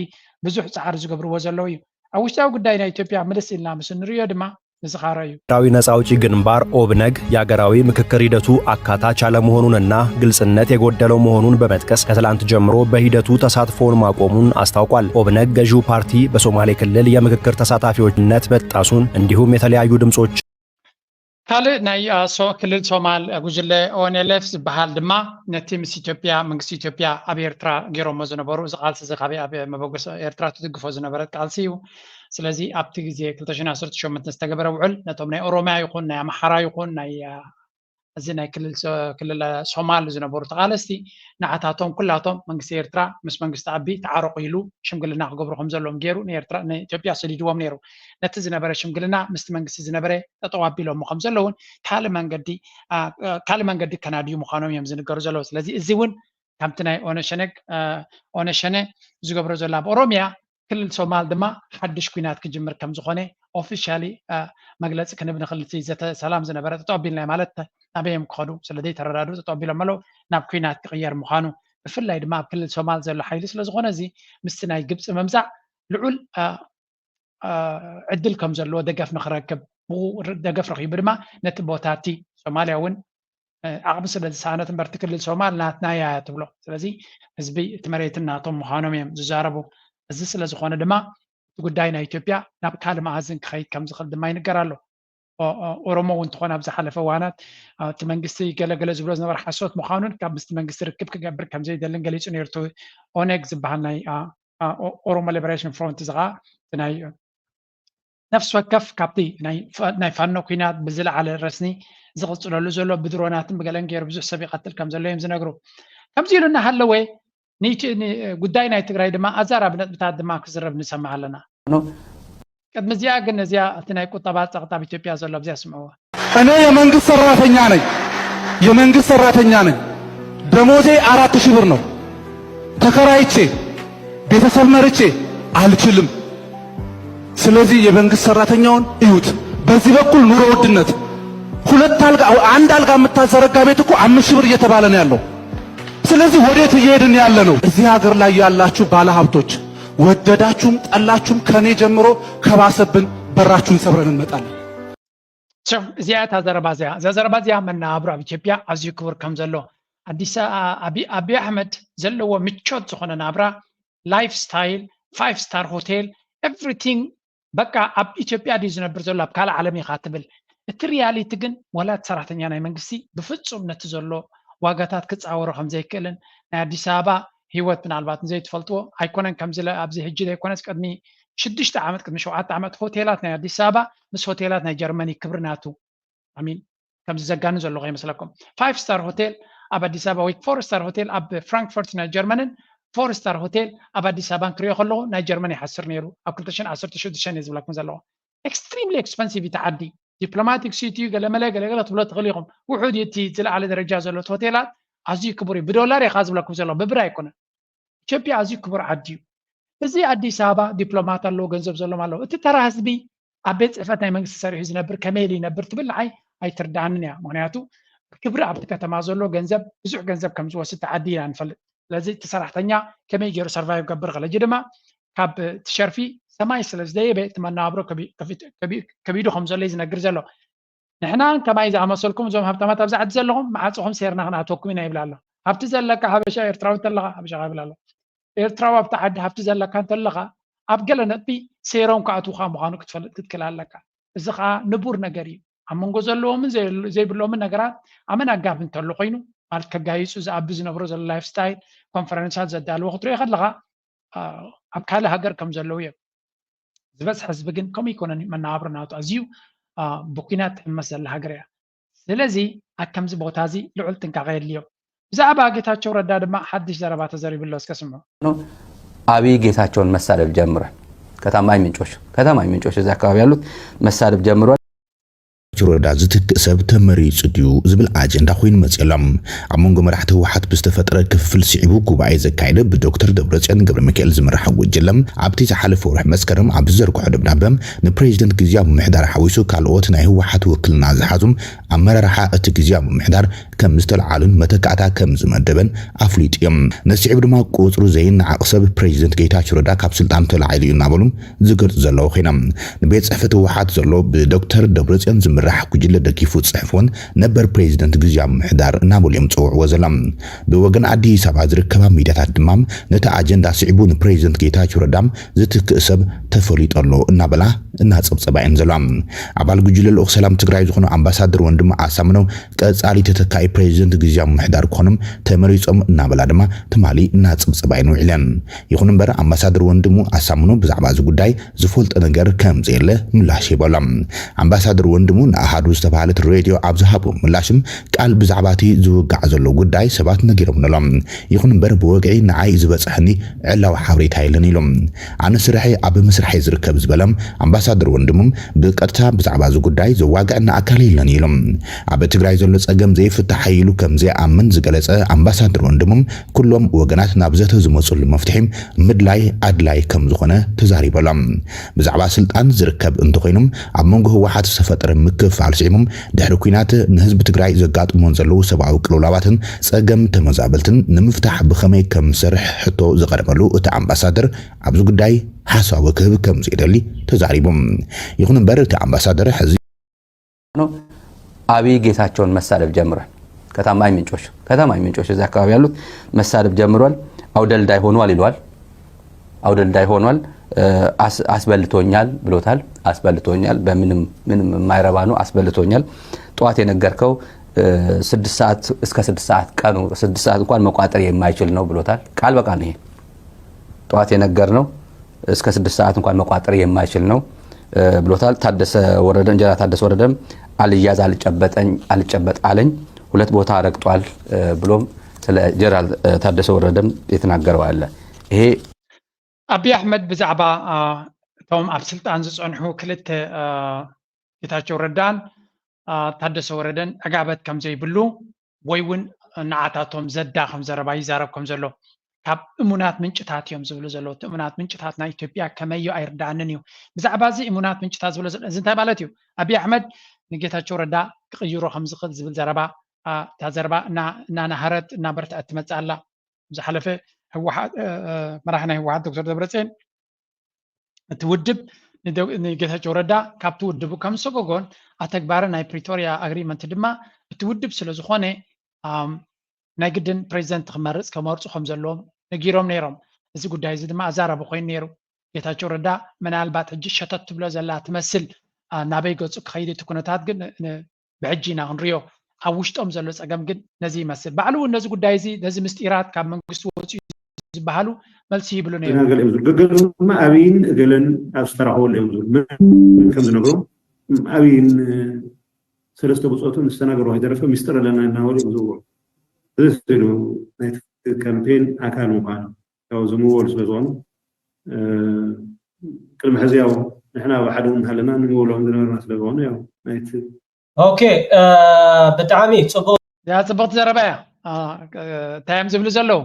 ብዙሕ ፃዕሪ ዝገብርዎ ዘለዉ እዩ። ኣብ ውሽጣዊ ጉዳይ ናይ ኢትዮጵያ ምልስ ኢልና ምስ እንርእዮ ድማ ንዝኻረ እዩ። ብሔራዊ ነጻ አውጪ ግንባር ኦብነግ የአገራዊ ምክክር ሂደቱ አካታች አለመሆኑንና ግልጽነት የጎደለው መሆኑን በመጥቀስ ከትላንት ጀምሮ በሂደቱ ተሳትፎውን ማቆሙን አስታውቋል። ኦብነግ ገዢው ፓርቲ በሶማሌ ክልል የምክክር ተሳታፊዎችነት መጣሱን እንዲሁም የተለያዩ ድምጾች ካልእ ናይ ክልል ሶማል ጉጅለ ኦንኤልኤፍ ዝበሃል ድማ ነቲ ምስ ኢትዮጵያ መንግስቲ ኢትዮጵያ ኣብ ኤርትራ ገይሮሞ ዝነበሩ እዚ ቃልሲ እዚ ካበይ ኣብ መበገሲ ኤርትራ ትድግፎ ዝነበረት ቃልሲ እዩ። ስለዚ ኣብቲ ግዜ ክልተ ሽሕን ዓሰርተ ሸሞንተን ዝተገበረ ውዕል ነቶም ናይ ኦሮሚያ ይኹን ናይ ኣምሓራ ይኹን ናይ እዚ ናይ ክልል ክልል ሶማል ዝነበሩ ተቓለስቲ ንዓታቶም ኩላቶም መንግስቲ ኤርትራ ምስ መንግስቲ ኣቢ ተዓረቑ ኢሉ ሽምግልና ክገብሩ ከም ዘለዎም ገይሩ ንኤርትራ ንኢትዮጵያ ሰዲድዎም ነይሩ። ነቲ ዝነበረ ሽምግልና ምስቲ መንግስቲ ዝነበረ ጠጠው ኣቢሎሞ ከም ዘለውን ካልእ መንገዲ ካልእ መንገዲ ከናድዩ ምዃኖም እዮም ዝንገሩ ዘለዉ። ስለዚ እዚ እውን ካብቲ ናይ ኦነሸነ ዝገብሮ ዘሎ ኣብ ኦሮሚያ ክልል ሶማል ድማ ሓድሽ ኩናት ክጅምር ከም ዝኾነ ኦፊሻሊ መግለፂ ክንብ ንክልቲ ዘተ ሰላም ዝነበረ ጠጠው ኣቢልና ማለት ናበይ እዮም ክኸዱ ስለ ዘይተረዳድኡ ጠጠው ኣቢሎም ኣለዉ። ናብ ኩናት ክቕየር ምዃኑ ብፍላይ ድማ ኣብ ክልል ሶማል ዘሎ ሓይሊ ስለ ዝኾነ እዚ ምስቲ ናይ ግብፂ ምምፃእ ልዑል ዕድል ከም ዘለዎ ደገፍ ንክረክብ ብኡ ደገፍ ረኪቡ ድማ ነቲ ቦታ እቲ ሶማልያ እውን ዓቕሚ ስለ ዝሰኣነት እምበር እቲ ክልል ሶማል ናትና እያ ትብሎ። ስለዚ ህዝቢ እቲ መሬትን ናቶም ምዃኖም እዮም ዝዛረቡ። እዚ ስለ ዝኾነ ድማ እቲ ጉዳይ ናይ ኢትዮጵያ ናብ ካልእ መኣዝን ክኸይድ ከም ዝኽእል ድማ ይንገር ኣሎ። ኦሮሞ እውን እንተኾነ ኣብ ዝሓለፈ እዋናት እቲ መንግስቲ ገለገለ ዝብሎ ዝነበረ ሓሶት ምዃኑን ካብ ምስቲ መንግስቲ ርክብ ክገብር ከም ዘይደልን ገሊፁ ነይሩ። ኦነግ ዝበሃል ናይ ኦሮሞ ሊበሬሽን ፍሮንት እዚ ከዓ ናይ ነፍሲ ወከፍ ካብቲ ናይ ፋኖ ኩናት ብዝለዓለ ረስኒ ዝቕፅለሉ ዘሎ ብድሮናትን ብገለን ገይሩ ብዙሕ ሰብ ይቐትል ከም ዘሎ እዮም ዝነግሩ። ከምዚ ኢሉ እናሃለወ ጉዳይ ናይ ትግራይ ድማ ኣዛራቢ ነጥብታት ድማ ክዝረብ ንሰምዕ ኣለና። ቅድሚ እዚኣ ግን እዚኣ እቲ ናይ ቁጠባ ፀቕጣ ኣብ ኢትዮጵያ ዘሎ ኣብዚኣ ስምዕዎ። እኔ የመንግስት ሰራተኛ ነኝ፣ የመንግስት ሰራተኛ ነኝ። ደሞዜ አራት ሺህ ብር ነው። ተከራይቼ ቤተሰብ መርቼ አልችልም። ስለዚህ የመንግስት ሰራተኛውን እዩት። በዚህ በኩል ኑሮ ውድነት ሁለት አልጋ አንድ አልጋ የምታዘረጋ ቤት እኮ አምስት ሺህ ብር እየተባለ ነው ያለው። ስለዚህ ወዴት እየሄድን ያለ ነው? እዚህ ሀገር ላይ ያላችሁ ባለሀብቶች ወደዳችሁም ጠላችሁም ከኔ ጀምሮ ከባሰብን በራችሁን ሰብረን እንመጣለን። እዚኣ እታ ዘረባ እዚኣ እዛ ዘረባ እዚኣ መናብሮ ኣብ ኢትዮጵያ ኣዝዩ ክቡር ከም ዘሎ ኣዲስ ኣቢ ኣሕመድ ዘለዎ ምቾት ዝኾነ ናብራ ላይፍ ስታይል ፋይቭ ስታር ሆቴል ኤቭሪቲንግ በቃ ኣብ ኢትዮጵያ ድዩ ዝነብር ዘሎ ኣብ ካልእ ዓለም ኢኻ ትብል እቲ ሪያሊቲ ግን ወላ እቲ ሰራሕተኛ ናይ መንግስቲ ብፍጹም ነቲ ዘሎ ዋጋታት ክፃወሮ ከም ዘይክእልን ናይ ኣዲስ ኣበባ ህይወት ምናልባት ንዘይትፈልጥዎ ኣይኮነን ከምዚ ኣብዚ ሕጂ ዘይኮነስ ቅድሚ ሽዱሽተ ዓመት ቅድሚ ሸውዓተ ዓመት ሆቴላት ናይ ኣዲስ ኣበባ ምስ ሆቴላት ናይ ጀርመኒ ክብሪ ናቱ ኣሚን ከምዚ ዘጋኒ ዘለኹ ይመስለኩም ፋይቭ ስታር ሆቴል ኣብ ኣዲስ ኣበባ ወይ ፎር ስታር ሆቴል ኣብ ፍራንክፈርት ናይ ጀርመንን ፎር ስታር ሆቴል ኣብ ኣዲስ ኣበባን ክሪኦ ከለኹ ናይ ጀርመን ይሓስር ነይሩ ኣብ ክልተ ሽሕን ዓሰርተ ሽዱሽተን እየ ዝብለኩም ዘለኹ ኤክስትሪምሊ ኤክስፐንሲቭ እቲ ዓዲ ዲፕሎማቲክ ሲቲ እዩ ገለመለ ገለገለ ክትብሎ ትኽእል ኢኹም ውሑድ እዩ እቲ ዝለዓለ ደረጃ ዘሎ ሆቴላት ኣዝዩ ክቡር እዩ ብዶላር ኢኻ ዝብለኩም ዘለኹ ብብር ኣይኮነን ኢትዮጵያ ኣዝዩ ክቡር ዓዲ እዩ እዚ ኣዲስ ኣበባ ዲፕሎማት ኣለዎ ገንዘብ ዘሎም ኣለዉ እቲ ተራ ህዝቢ ኣብ ቤት ፅሕፈት ናይ መንግስቲ ሰሪሑ ዝነብር ከመይ ኢሉ ይነብር ትብል ንዓይ ኣይትርድኣንን እያ ምክንያቱ ክብሪ ኣብቲ ከተማ ዘሎ ገንዘብ ብዙሕ ገንዘብ ከም ዝወስድ ዓዲ ኢና ንፈልጥ ስለዚ እቲ ሰራሕተኛ ከመይ ገይሩ ሰርቫይቭ ገብር ከለጂ ድማ ካብ ትሸርፊ ሰማይ ስለ ዝደየበ እቲ መነባብሮ ከቢዱ ከም ዘሎ እዩ ዝነግር ዘሎ ንሕናን ከማይ ዝኣመሰልኩም እዞም ሃብታማት ኣብዚ ዓዲ ዘለኹም መዓፅኹም ሴርና ክንኣተኩም ኢና ይብል ኣሎ ሃብቲ ዘለካ ሓበሻ ኤርትራዊ እንተለኻ ሓበሻ ይብል ኣሎ ኤርትራዊ ኣብቲ ዓዲ ሃብቲ ዘለካ እንተለኻ ኣብ ገለ ነጥቢ ሴሮም ክኣትውካ ምዃኑ ክትፈልጥ ክትክእል ኣለካ እዚ ከዓ ንቡር ነገር እዩ ኣብ መንጎ ዘለዎምን ዘይብሎምን ነገራት ኣመን ኣጋብ እንተሎ ኮይኑ ማለት ከጋይፁ ዝኣቢ ዝነብሮ ዘሎ ላይፍ ስታይል ኮንፈረንሳት ዘዳልዎ ክትሪኦ ከለካ ኣብ ካልእ ሃገር ከም ዘለዉ እዮም ዝበዝሐ ህዝቢ ግን ከምኡ ይኮነን መነባብሮ ናቱ ኣዝዩ ብኩናት ትሕመስ ዘላ ሃገር እያ ስለዚ ኣብ ከምዚ ቦታ እዚ ልዑል ጥንቃቐ የድልዮ ብዛዕባ ጌታቸው ረዳ ድማ ሓድሽ ዘረባ ተዘሪቡ ኣሎ እስከ ስምዑ አብይ ጌታቸውን መሳደብ ጀምሯል። ከተማይ ምንጮች ከተማይ ምንጮች እዚያ አካባቢ ያሉት መሳደብ ጀምሯል። ጌታቸው ረዳ ዝትክእ ሰብ ተመሪፁ ድዩ ዝብል ኣጀንዳ ኮይኑ መፂኡ ኣሎ። ኣብ መንጎ መራሕቲ ህወሓት ብዝተፈጠረ ክፍፍል ስዒቡ ጉባኤ ዘካየደ ብዶክተር ደብረፅዮን ገብረሚካኤል ዝምራሕ ጉጅለ ኣብቲ ዝሓለፈ ወርሒ መስከረም ኣብ ዝዘርግሖ ደብዳበ ንፕሬዚደንት ግዝያዊ ምምሕዳር ሓዊሱ ካልኦት ናይ ህወሓት ውክልና ዝሓዙ ኣመራርሓ እቲ ግዝያዊ ምምሕዳር ከም ዝተለዓሉን መተካእታ ከም ዝመደበን ኣፍሊጡ እዩ። ነዚ ስዒቡ ድማ ቁፅሩ ዘይነዓቕ ሰብ ፕሬዚደንት ጌታቸው ረዳ ካብ ስልጣን ተላዒሉ እዩ እናበሉ ዝገልፁ ዘለዉ ኮይኖም። ንቤት ፅሕፈት ህወሓት ዘሎ ብዶክተር ደብረፅዮን ዝምራሕ ጉጅለ ደጊፉ ዝፅሕፍ እውን ነበር ፕሬዚደንት ግዝያዊ ምምሕዳር እናበሉ እዮም ዝፅውዕዎ ዘለዉ። ብወገን ኣዲስ ኣበባ ዝርከባ ሚድያታት ድማ ነቲ ኣጀንዳ ስዒቡ ንፕሬዚደንት ጌታቸው ረዳ ዝትክእ ሰብ ተፈሊጡ ኣሎ እናበላ እናፀብፀባ እየን ዘለዋ። ኣባል ጉጅለ ልኡኽ ሰላም ትግራይ ዝኾኑ ኣምባሳደር ወንድሙ ኣሳምነው ቀፃሊ ተተካኢ ፕሬዚደንት ግዝያዊ ምምሕዳር ክኾኖም ተመሪፆም እናበላ ድማ ትማሊ እናፀብፀባ እየን ውዒለን። ይኹን እምበር ኣምባሳደር ወንድሙ ኣሳምነው ብዛዕባ እዚ ጉዳይ ዝፈልጦ ነገር ከም ዘየለ ምላሽ ሂቡ ኣሎ። ኣምባሳደር ወንድሙ ንኣሃዱ ዝተባሃለት ሬድዮ ኣብ ዝሃቦ ምላሽም ቃል ብዛዕባ እቲ ዝውጋዕ ዘሎ ጉዳይ ሰባት ነጊሮምኒ ኣሎ። ይኹን እምበር ብወግዒ ንዓይ ዝበፅሐኒ ዕላዊ ሓበሬታ የለን ኢሉ። ኣነ ስርሐይ ኣብ ምስራሕ እየ ዝርከብ ዝበለ ኣምባሳደር ወንድሞም ብቀጥታ ብዛዕባ እዚ ጉዳይ ዘዋግዐና ኣካል የለን ኢሎም። ኣብ ትግራይ ዘሎ ጸገም ዘይፍታሕ ኢሉ ከም ዘይኣምን ዝገለጸ ኣምባሳደር ወንድሞም፣ ኩሎም ወገናት ናብ ዘተ ዝመጽሉ መፍትሒ ምድላይ ኣድላይ ከም ዝኾነ ተዛሪቦም። ብዛዕባ ስልጣን ዝርከብ እንተኾይኖም፣ ኣብ መንጎ ህወሓት ዝተፈጠረ ምክፍፋል ስዒሞም ድሕሪ ኲናት ንህዝቢ ትግራይ ዘጋጥሞን ዘለዉ ሰብኣዊ ቅልውላዋትን ጸገም ተመዛበልትን ንምፍታሕ ብኸመይ ከም ዝሰርሕ ሕቶ ዝቐረበሉ እቲ ኣምባሳደር፣ ኣብዚ ጉዳይ ሓሳቡ ክህብ ከም ዘይደሊ ተዛሪቡ። ይኹን እምበር እቲ ኣምባሳደር ሕዚ ነው። አብይ ጌታቸውን መሳደብ ጀምሯል። ከታማኝ ምንጮች ከታማኝ ምንጮች እዚያ አካባቢ ያሉት መሳደብ ጀምሯል። አውደልዳይ ሆኗል ይለዋል። አውደልዳይ ሆኗል። አስበልቶኛል ብሎታል። አስበልቶኛል፣ በምንም ምንም የማይረባ ነው፣ አስበልቶኛል። ጠዋት የነገርከው ስድስት ሰዓት እስከ ስድስት ሰዓት፣ ቀኑ ስድስት ሰዓት እንኳን መቋጠር የማይችል ነው ብሎታል። ቃል በቃል ነው ይሄ። ጠዋት የነገርነው እስከ ስድስት ሰዓት እንኳን መቋጠር የማይችል ነው ብሎታል። ታደሰ ወረደ፣ ጀነራል ታደሰ ወረደም አልያዝ አልጨበጠኝ አልጨበጥ አለኝ፣ ሁለት ቦታ ረግጧል ብሎም ስለ ጀነራል ታደሰ ወረደም የተናገረው አለ። ይሄ ኣብይ ኣሕመድ ብዛዕባ እቶም ኣብ ስልጣን ዝፀንሑ ክልተ ጌታቸው ረዳን ታደሰ ወረደን ዕጋበት ከም ዘይብሉ ወይ እውን ንዓታቶም ዘዳኸም ዘረባ ይዛረብ ከም ዘሎ ካብ እሙናት ምንጭታት እዮም ዝብሉ ዘለዉ። እቲ እሙናት ምንጭታት ናይ ኢትዮጵያ ከመዮ ኣይርዳእንን እዩ። ብዛዕባ እዚ እሙናት ምንጭታት ዝብሎ ዘሎ እዚ እንታይ ማለት እዩ? ኣብይ ኣሕመድ ንጌታቸው ረዳ ክቕይሮ ከም ዝኽእል ዝብል ዘረባ እታ ዘረባ እናናሃረት እናበርትዐት ትመፅእ ኣላ። ዝሓለፈ መራሒ ናይ ህወሓት ዶክተር ደብረፅዮን እቲ ውድብ ንጌታቸው ረዳ ካብቲ ውድቡ ከም ዝሰጎጎን ኣተግባሪ ናይ ፕሪቶሪያ ኣግሪመንት ድማ እቲ ውድብ ስለ ዝኾነ ናይ ግድን ፕሬዚደንት ክመርፅ ከመርፁ ከም ዘለዎም ነጊሮም ነይሮም። እዚ ጉዳይ እዚ ድማ ኣዛራቢ ኮይኑ ነይሩ። ጌታቸው ረዳ ምናልባት ሕጂ ሸተት ትብሎ ዘላ ትመስል ናበይ ገፁ ክኸይድ እቲ ኩነታት ግን ብሕጂ ኢና ክንሪኦ። ኣብ ውሽጦም ዘሎ ፀገም ግን ነዚ ይመስል። ባዕሉ እውን ነዚ ጉዳይ እዚ ነዚ ምስጢራት ካብ መንግስቲ ወፂኡ ዝበሃሉ መልሲ ይብሉ ነይሩ። ገለ እዮም ዝብሉ። ገገሉ ድማ ኣብይን እገለን ኣብ ዝተራኸበሉ እዮም ዝብሉ። መን ከም ዝነግሮም ኣብይን ሰለስተ ብፆቶም ዝተናገሩ ከይተረፈ ሚስጥር ኣለና እናበሉ እዮም ዝውዕሉ። እዚ ስሉ ናይቲ ካምፔን ኣካል ምዃኑ ያው ዝምወሉ ስለ ዝኾኑ ቅድሚ ሕዚ ያው ንሕና ኣብ ሓደ እውን ሃለና ንምውሎም ዝነበርና ስለ ዝኾኑ ያው ናይቲ ኦኬ ብጣዕሚ ፅቡቅ ያ ፅብቕቲ ዘረባ እያ። እንታይ እዮም ዝብሉ ዘለዉ?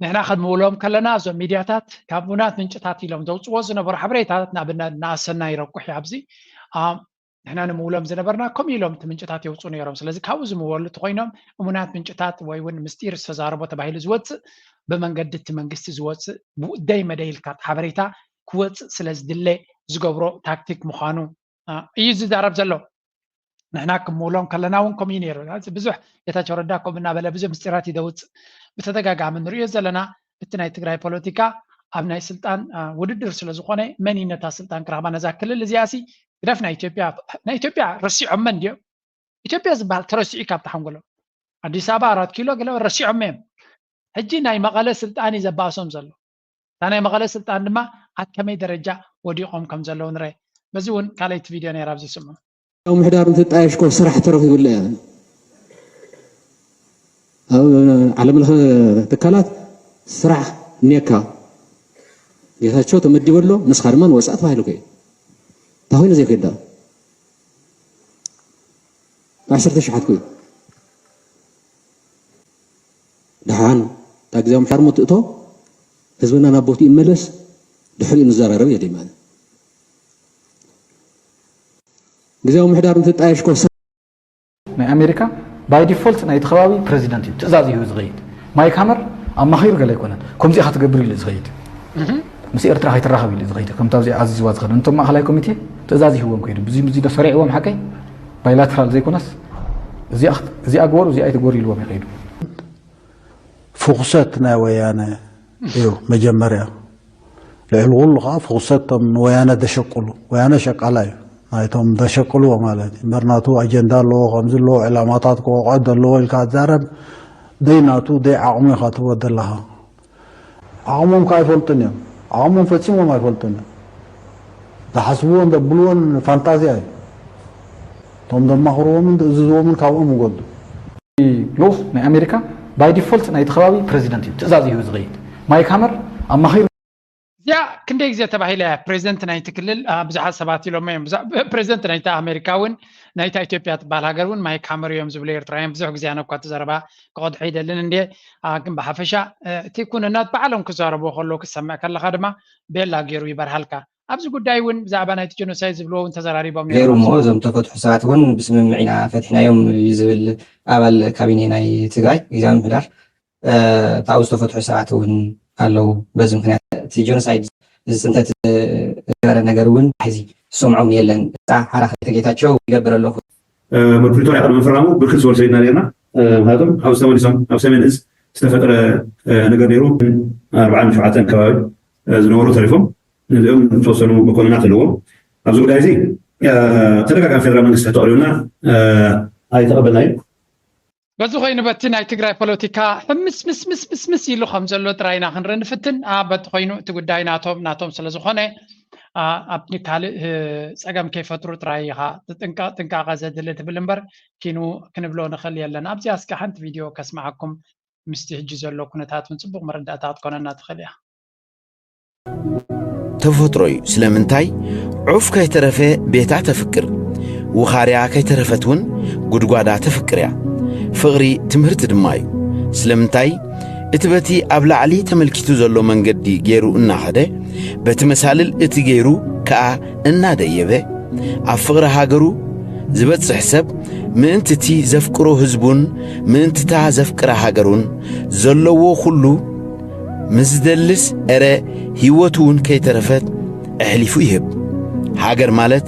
ንሕና ክንምውሎም ከለና እዞም ሚድያታት ካብ እሙናት ምንጭታት ኢሎም ዘውፅዎ ዝነበሩ ሓበሬታት ንኣብነት ንኣሰና ይረቁሕ ኣብዚ ንሕና ንምውሎም ዝነበርና ከምኡ ኢሎም እቲ ምንጭታት የውፁ ነይሮም። ስለዚ ካብኡ ዝምወሉ እንተኮይኖም እሙናት ምንጭታት ወይ እውን ምስጢር ዝተዛረቦ ተባሂሉ ዝወፅእ ብመንገዲ እቲ መንግስቲ ዝወፅእ ብኡ ደይ መደይ ኢልካ እቲ ሓበሬታ ክወፅእ ስለ ዝድለ ዝገብሮ ታክቲክ ምዃኑ እዩ ዝዛረብ ዘሎ። ንሕና ክምውሎም ከለና እውን ከምኡ እዩ ነይሩ። ብዙሕ ጌታቸው ረዳ ከምኡ እናበለ ብዙሕ ምስጢራት እዩ ዘውፅእ። ብተደጋጋሚ ንሪኦ ዘለና እቲ ናይ ትግራይ ፖለቲካ ኣብ ናይ ስልጣን ውድድር ስለ ዝኾነ መን እዩ ነታ ስልጣን ክረኽባ ነዛ ክልል እዚኣ ሲ ግደፍ ናይ ኢትዮጵያ ናይ ኢትዮጵያ ረሲዖመን ድዮም? ኢትዮጵያ ዝበሃል ተረሲዑ ካብቲ ሓንጎሎም ኣዲስ ኣበባ ኣራት ኪሎ ገለ ረሲዖም እዮም። ሕጂ ናይ መቐለ ስልጣን እዩ ዘባእሶም ዘሎ። እታ ናይ መቐለ ስልጣን ድማ ኣብ ከመይ ደረጃ ወዲቖም ከም ዘለዉ ንርአ። በዚ እውን ካልኣይቲ ቪድዮ ነይራ ኣብዚ ስምዑ። ምሕዳር እንትጣየሽ እኮ ስራሕ ተረኺቡላ እያ። ኣብ ዓለም ለኸ ትካላት ስራሕ እኒአካ ጌታቸው ተመዲቡ ኣሎ ንስኻ ድማ ንወፃእ ተባሂሉ ከዩ እንታይ ኮይኑ ዘይከዳ ዓሰርተ ሸሓት ኮይኑ ደሓን እታ ግዜ ምሕዳር ሞ ትእቶ ህዝብና ናብ ቦትኡ ይመለስ ድሕሪኡ ንዘራረብ የድሊ ማለት ግዜያዊ ምሕዳር እንትጣየሽ ኮ ናይ ኣሜሪካ ባይ ዲፎልት ናይቲ ከባቢ ፕረዚደንት እዩ ትእዛዝ ይህብ ዝኸይድ። ማይክ ሃመር ኣማኺሩ ገለ ኣይኮነን። ከምዚ ኢኻ ትገብር ኢሉ እዩ ዝኸይድ። ምስ ኤርትራ ከይትራኸብ ኢሉ እዩ ዝኸይድ። ከምታ ኣብዚ ዓዚዝዋ ዝኸደ ነቶም ማእኸላይ ኮሚቴ ትእዛዝ ይህቦም ከይዱ ብዙ ብዙ ዶ ሰሪዕዎም ሓቀይ ባይላተራል ዘይኮነስ እዚኣ ግበሩ እዚኣ ኣይትግበሩ ኢልዎም እዩ ከይዱ። ፍኹሰት ናይ ወያነ እዩ መጀመርያ። ልዕሊ ኩሉ ከዓ ፍኹሰት ቶም ንወያነ ደሸቅሉ፣ ወያነ ሸቃላ እዩ ናይቶም ደሸቅልዎ ማለት እዩ። እምበር ናቱ ኣጀንዳ ኣለዎ ከምዚ ኣለዎ ዕላማታት ክወቕዖ ዘለዎ ኢልካ ትዛረብ ደይ ናቱ ደይ ዓቕሙ ኢኻ ትህቦ ዘለኻ። ዓቕሞም ከዓ ኣይፈልጡን እዮም። ዓቕሞም ፈፂሞም ኣይፈልጡን እዮም። ዝሓስብዎን ዘብልዎን ፋንታዝያ እዩ። እቶም ዘማኽርዎምን ዝእዝዝዎምን ካብኦም ይጎዱ። ልኡኽ ናይ ኣሜሪካ ባይ ዲፎልት ናይቲ ከባቢ ፕረዚደንት እዩ ትእዛዝ ይህብ ዝኸይድ። ማይክ ሃመር ኣማኺሩ ያ ክንደይ ግዜ ተባሂለ እያ ፕሬዚደንት ናይቲ ክልል። ብዙሓት ሰባት ኢሎሞ እዮም። ፕሬዚደንት ናይታ ኣሜሪካ እውን ናይታ ኢትዮጵያ ትበሃል ሃገር እውን ማይክ ሃመር እዮም ዝብሉ ኤርትራውያን። ብዙሕ ግዜ ኣነ እኳ እቲ ዘረባ ክቐድሖ ይደልን እንዴ። ግን ብሓፈሻ እቲ ኩነናት ባዕሎም ክዛረብዎ ከለዉ ክትሰምዕ ከለኻ ድማ ቤላ ገይሩ ይበርሃልካ። ኣብዚ ጉዳይ እውን ብዛዕባ ናይቲ ጀኖሳይድ ዝብልዎ እውን ተዘራሪቦም ገይሩ እሞ እዞም ተፈትሑ ሰባት እውን ብስምምዕ ኢና ፈቲሕናዮም እዩ ዝብል ኣባል ካቢኔ ናይ ትግራይ ግዜያዊ ምምሕዳር ካብኡ ዝተፈትሑ ሰባት እውን ኣለዉ። በዚ ምክንያት እቲ ጀኖሳይድ ዝፅንተት ዝነበረ ነገር እውን ሕዚ ዝሰምዖም የለን። እታ ሓራ ክልተ ጌታቸው ይገብር ኣለኹ። ፕሪቶሪያ ቅድሚ ምፍራሙ ብርክት ዝበሉ ሰይድና ነርና። ምክንያቱም ኣብዚ ተመሊሶም ኣብ ሰሜን እዝ ዝተፈጠረ ነገር ነይሩ። ኣርባዓን ሸውዓተን ከባቢ ዝነበሩ ተሪፎም እዚኦም ዝተወሰኑ መኮንናት ኣለዎም። ኣብዚ ጉዳይ እዚ ተደጋጋሚ ፌደራል መንግስቲ ሕቶ ቀሪቡና ኣይተቐበልናዩ። በዚ ኮይኑ በቲ ናይ ትግራይ ፖለቲካ ሕምስ ምስ ምስ ምስ ምስ ኢሉ ከም ዘሎ ጥራይ ኢና ክንርኢ ንፍትን። በቲ ኮይኑ እቲ ጉዳይ ናቶም ናቶም ስለ ዝኾነ ኣብ ካልእ ፀገም ከይፈጥሩ ጥራይ ኢኻ ጥንቃቐ ዘድሊ ትብል እምበር ኪኑ ክንብሎ ንኽእል የለን። ኣብዚኣ እስከ ሓንቲ ቪድዮ ከስምዓኩም ምስቲ ሕጂ ዘሎ ኩነታት እውን ፅቡቕ መረዳእታ ክትኮነና ትኽእል እያ። ተፈጥሮ እዩ። ስለምንታይ ዑፍ ከይተረፈ ቤታ ተፍቅር፣ ውኻርያ ከይተረፈት እውን ጉድጓዳ ተፍቅር እያ። ፍቕሪ ትምህርቲ ድማ እዩ። ስለምንታይ እቲ በቲ ኣብ ላዕሊ ተመልኪቱ ዘሎ መንገዲ ገይሩ እናኸደ በቲ መሳልል እቲ ገይሩ ከኣ እናደየበ ኣብ ፍቕሪ ሃገሩ ዝበጽሕ ሰብ ምእንቲ እቲ ዘፍቅሮ ህዝቡን ምእንቲ እታ ዘፍቅራ ሃገሩን ዘለዎ ኩሉ ምስ ዝደልስ፣ እረ ህይወቱ እውን ከይተረፈት ኣሕሊፉ ይህብ። ሃገር ማለት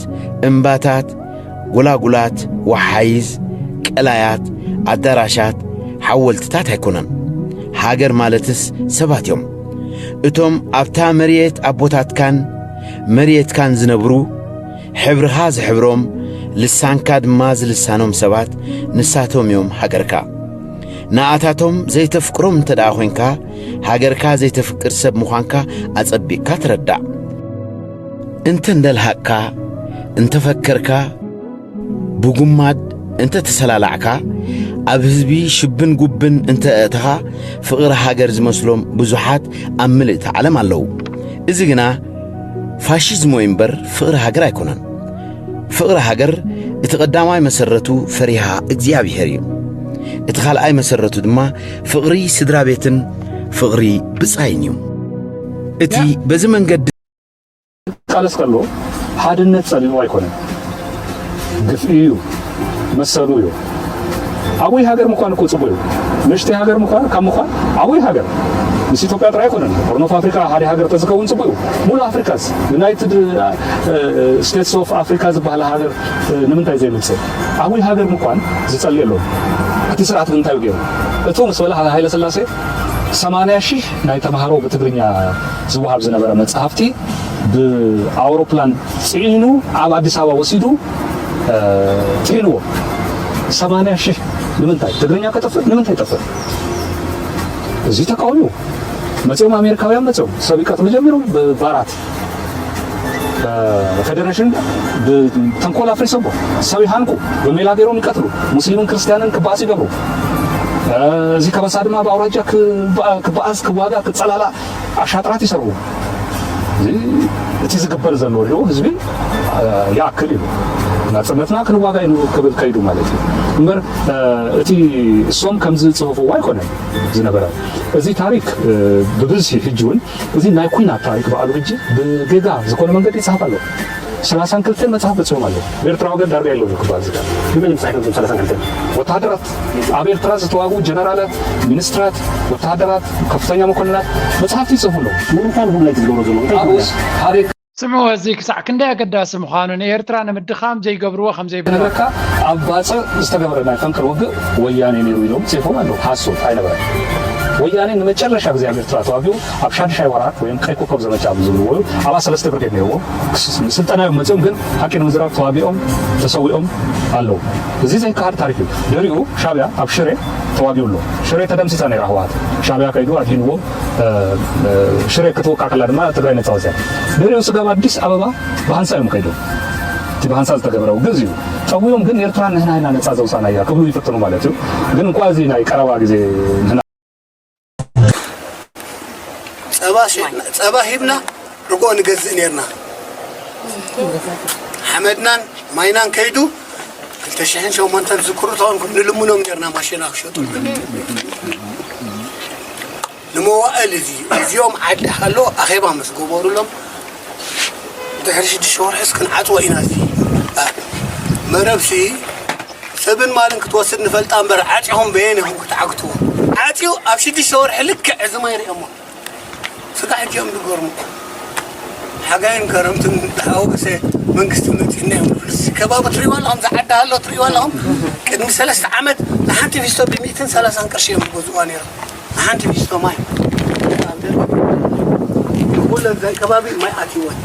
እምባታት፣ ጎላጉላት፣ ወሓይዝ፣ ቀላያት፣ ኣዳራሻት፣ ሓወልትታት ኣይኮነን። ሃገር ማለትስ ሰባት እዮም። እቶም ኣብታ መሬት ኣቦታትካን መሬትካን ዝነብሩ፣ ሕብርኻ ዝሕብሮም፣ ልሳንካ ድማ ዝልሳኖም ሰባት ንሳቶም እዮም ሃገርካ። ንኣታቶም ዘይተፍቅሮም እንተ ደኣ ኾንካ፣ ሃገርካ ዘይተፍቅር ሰብ ምዃንካ ኣጸቢቕካ ትረዳእ። እንተ እንደልሃቕካ፣ እንተ ፈከርካ፣ ብጉማድ እንተ ተሰላላዕካ፣ ኣብ ህዝቢ ሽብን ጉብን እንተ ኣእተኻ፣ ፍቕሪ ሃገር ዝመስሎም ብዙሓት ኣብ ምልእቲ ዓለም ኣለዉ። እዚ ግና ፋሽዝም ወይ እምበር ፍቕሪ ሃገር ኣይኮነን። ፍቕሪ ሃገር እቲ ቀዳማይ መሰረቱ ፈሪሃ እግዚኣብሄር እዩ። እቲ ካልኣይ መሰረቱ ድማ ፍቕሪ ስድራ ቤትን ፍቕሪ ብጻይን እዩ። እቲ በዚ መንገዲ ቃለስ ከሎ ሓድነት ጸሊኡ ኣይኮነን፣ ግፍኢ እዩ፣ መሰሉ እዩ። ዓብይ ሃገር ምኳን እኮ ጽቡቅ እዩ። ንእሽተይ ሃገር ምኳን ካብ ምኳን ዓብይ ሃገር ምስ ኢትዮጵያ ጥራይ ኣይኮነን። ሆርን ኦፍ ኣፍሪካ ሓደ ሃገር ተዝከውን ጽቡቅ እዩ። ሙሉ ኣፍሪካስ ዩናይትድ ስቴትስ ኦፍ ኣፍሪካ ዝበሃል ሃገር ንምንታይ ዘይምጽእ? ዓብይ ሃገር ምኳን ዝጸልእ የለውን። እቲ ስርዓት ግን እንታይ ገይሩ? እቱ ምስ በለ ሃይለ ስላሴ ሰማንያ ሺህ ናይ ተምሃሮ ብትግርኛ ዝወሃብ ዝነበረ መጽሓፍቲ ብኣውሮፕላን ጽዒኑ ኣብ ኣዲስ ኣበባ ወሲዱ እ፣ ጽዒንዎ። ሰማንያ ሺህ ንምንታይ? ትግርኛ ከጠፍእ ንምንታይ ጠፍእ? እዚ ተቃውሞ መጺኦም ኣሜሪካውያን መጺኦም ሰብ ይቀትሉ ጀሚሮም ብባራት እ፣ ፌደሬሽን ብተንኮል ኣፍሪሶሞ ሰብ ይሃንቁ ብሜላ ገይሮም ይቀትሉ ሙስሊምን ክርስቲያንን ክበኣስ ይገብሩ። እ፣ እዚ ከበሳ ድማ ኣብ ኣውራጃ ክበ- ክበኣስ ክዋጋ ክጸላላእ ኣሻጥራት ይሰርሑ። እዚ እቲ ዝግበር ዘሎ ሪኦ ህዝቢ እ፣ ይኣክል እዩ። ናጽነትና ክንዋጋ ኢና ክብል ከይዱ ማለት እዩ። እምበር እ፣ እቲ እሶም ከምዚ ዝጽህፍዎ ኣይኮነን ዝነበረ። እዚ ታሪክ እ፣ ብብዝሒ ሕጂ እውን እዚ ናይ ኩናት ታሪክ ባዕሉ ሕጂ ብጌጋ ዝኾነ መንገዲ ይጽሓፍ ኣሎ። ሰላሳን ክልተን መጽሓፍ በጺሖም ኣለዉ። ብኤርትራ ወገን ዳርጋ የለውን እዩ ክበሃል ዝከኣል። ብመን እዮም ተጻሒፎም እዞም ሰላሳን ክልተን? ወተሃደራት፣ ኣብ ኤርትራ ዝተዋግኡ ጀነራላት፣ ሚኒስትራት፣ ወተሃደራት፣ ከፍተኛ መኮንናት መጽሓፍቲ ይጽሕፉ ኣለዉ። ንምንታይ ንኹሉ ናይ ትገብሮ ዘለዉ እንታይ ኣብኡስ ይገብር? ሓደ ስምዑ፣ እዚ ክሳዕ ክንደይ ኣገዳሲ ምዃኑ፣ ንኤርትራ ንምድኻም ዘይገብርዎ ከም ዘይብሉ። ክነግረካ፣ ኣብ ባጽዕ ዝተገበረ ናይ ፈንቅል ውግእ ወያኔ ነይሩ ኢሎም ጽሒፎም ኣለዉ። ሓሶት ኣይነበረን። ወያኔ ንመጨረሻ ግዜ ኣብ ኤርትራ ተዋጊኡ ኣብ ሻድሻይ ወርዓት ወይም ቀይ ኮከብ ዘመቻ ኣብ ዝብልዎ እዩ። ኣብኣ ሰለስተ ብርጌድ ነይርዎ። ስልጠና እዮም መጺኦም፣ ግን ሓቂ ንምዝራብ ተዋጊኦም ተሰዊኦም ኣለዉ። እዚ ዘይከሓድ ታሪክ እዩ። ድሕሪኡ ሻዕብያ ኣብ ሽሬ ተዋጊኡ ኣሎ። ሽሬ ተደምሲሳ ነይራ ህወሓት። ሻዕብያ ከይዱ ኣድሂንዎም፣ እ፣ እ፣ ሽሬ ክትወቃዕ ከላ ድማ ትግራይ ነጻ ወፅያ። ድሕሪኡ ስጋብ ኣዲስ ኣበባ ብሃንሳ እዮም ከይዶም። እቲ ብሃንሳ ዝተገበረ ውግእ እዩ። ጠዊዮም ግን ኤርትራ ንህና ኢና ነጻ ዘውፃእናያ ክብሉ ይፍትኑ ማለት እዩ። ግን እንኳ እዚ ናይ ቀረባ ግዜ ንህና ጸባ ሸጥና፣ ጸባ ሂብና፣ ርጎ ንገዝእ ነርና። ሓመድናን ማይናን ከይዱ ክልተ ሽሕን ሸሞንተን ዝክሩ ተኾንኩም ንልምኖም ነርና ማሽና ክሸጡ። ንመዋእል እዚ እዚኦም ዓዲ ሃሎ ኣኼባ ምስ ገበሩሎም ድሕሪ ሽዱሽተ ወርሒ እስክንዓፅዎ ኢና። እዚ መረብሲ ሰብን ማልን ክትወስድ ንፈልጣ እምበር ዓፂኹም በየን ኢኹም ክትዓግትዎ? ዓፂው ኣብ ሽዱሽተ ወርሒ ልክዕ እዚ ማይ ሪኦሞ ስጋ ሕጂ እዮም ዝገርሙ። ሓጋይን ከረምትን እንዳሓወሰ መንግስቲ መፂና እዮም ዝብሉ። እዚ ከባቢ ትሪእዋ ኣለኹም፣ ዝዓዲ ኣሎ ትሪእዋ ኣለኹም። ቅድሚ ሰለስተ ዓመት ንሓንቲ ፊስቶ ብሚእትን ሰላሳን ቅርሺ እዮም ዝገዝእዋ ነይሮም። ንሓንቲ ፊስቶ ማይ ኩለ ዘይ ከባቢ ማይ ኣትይወን።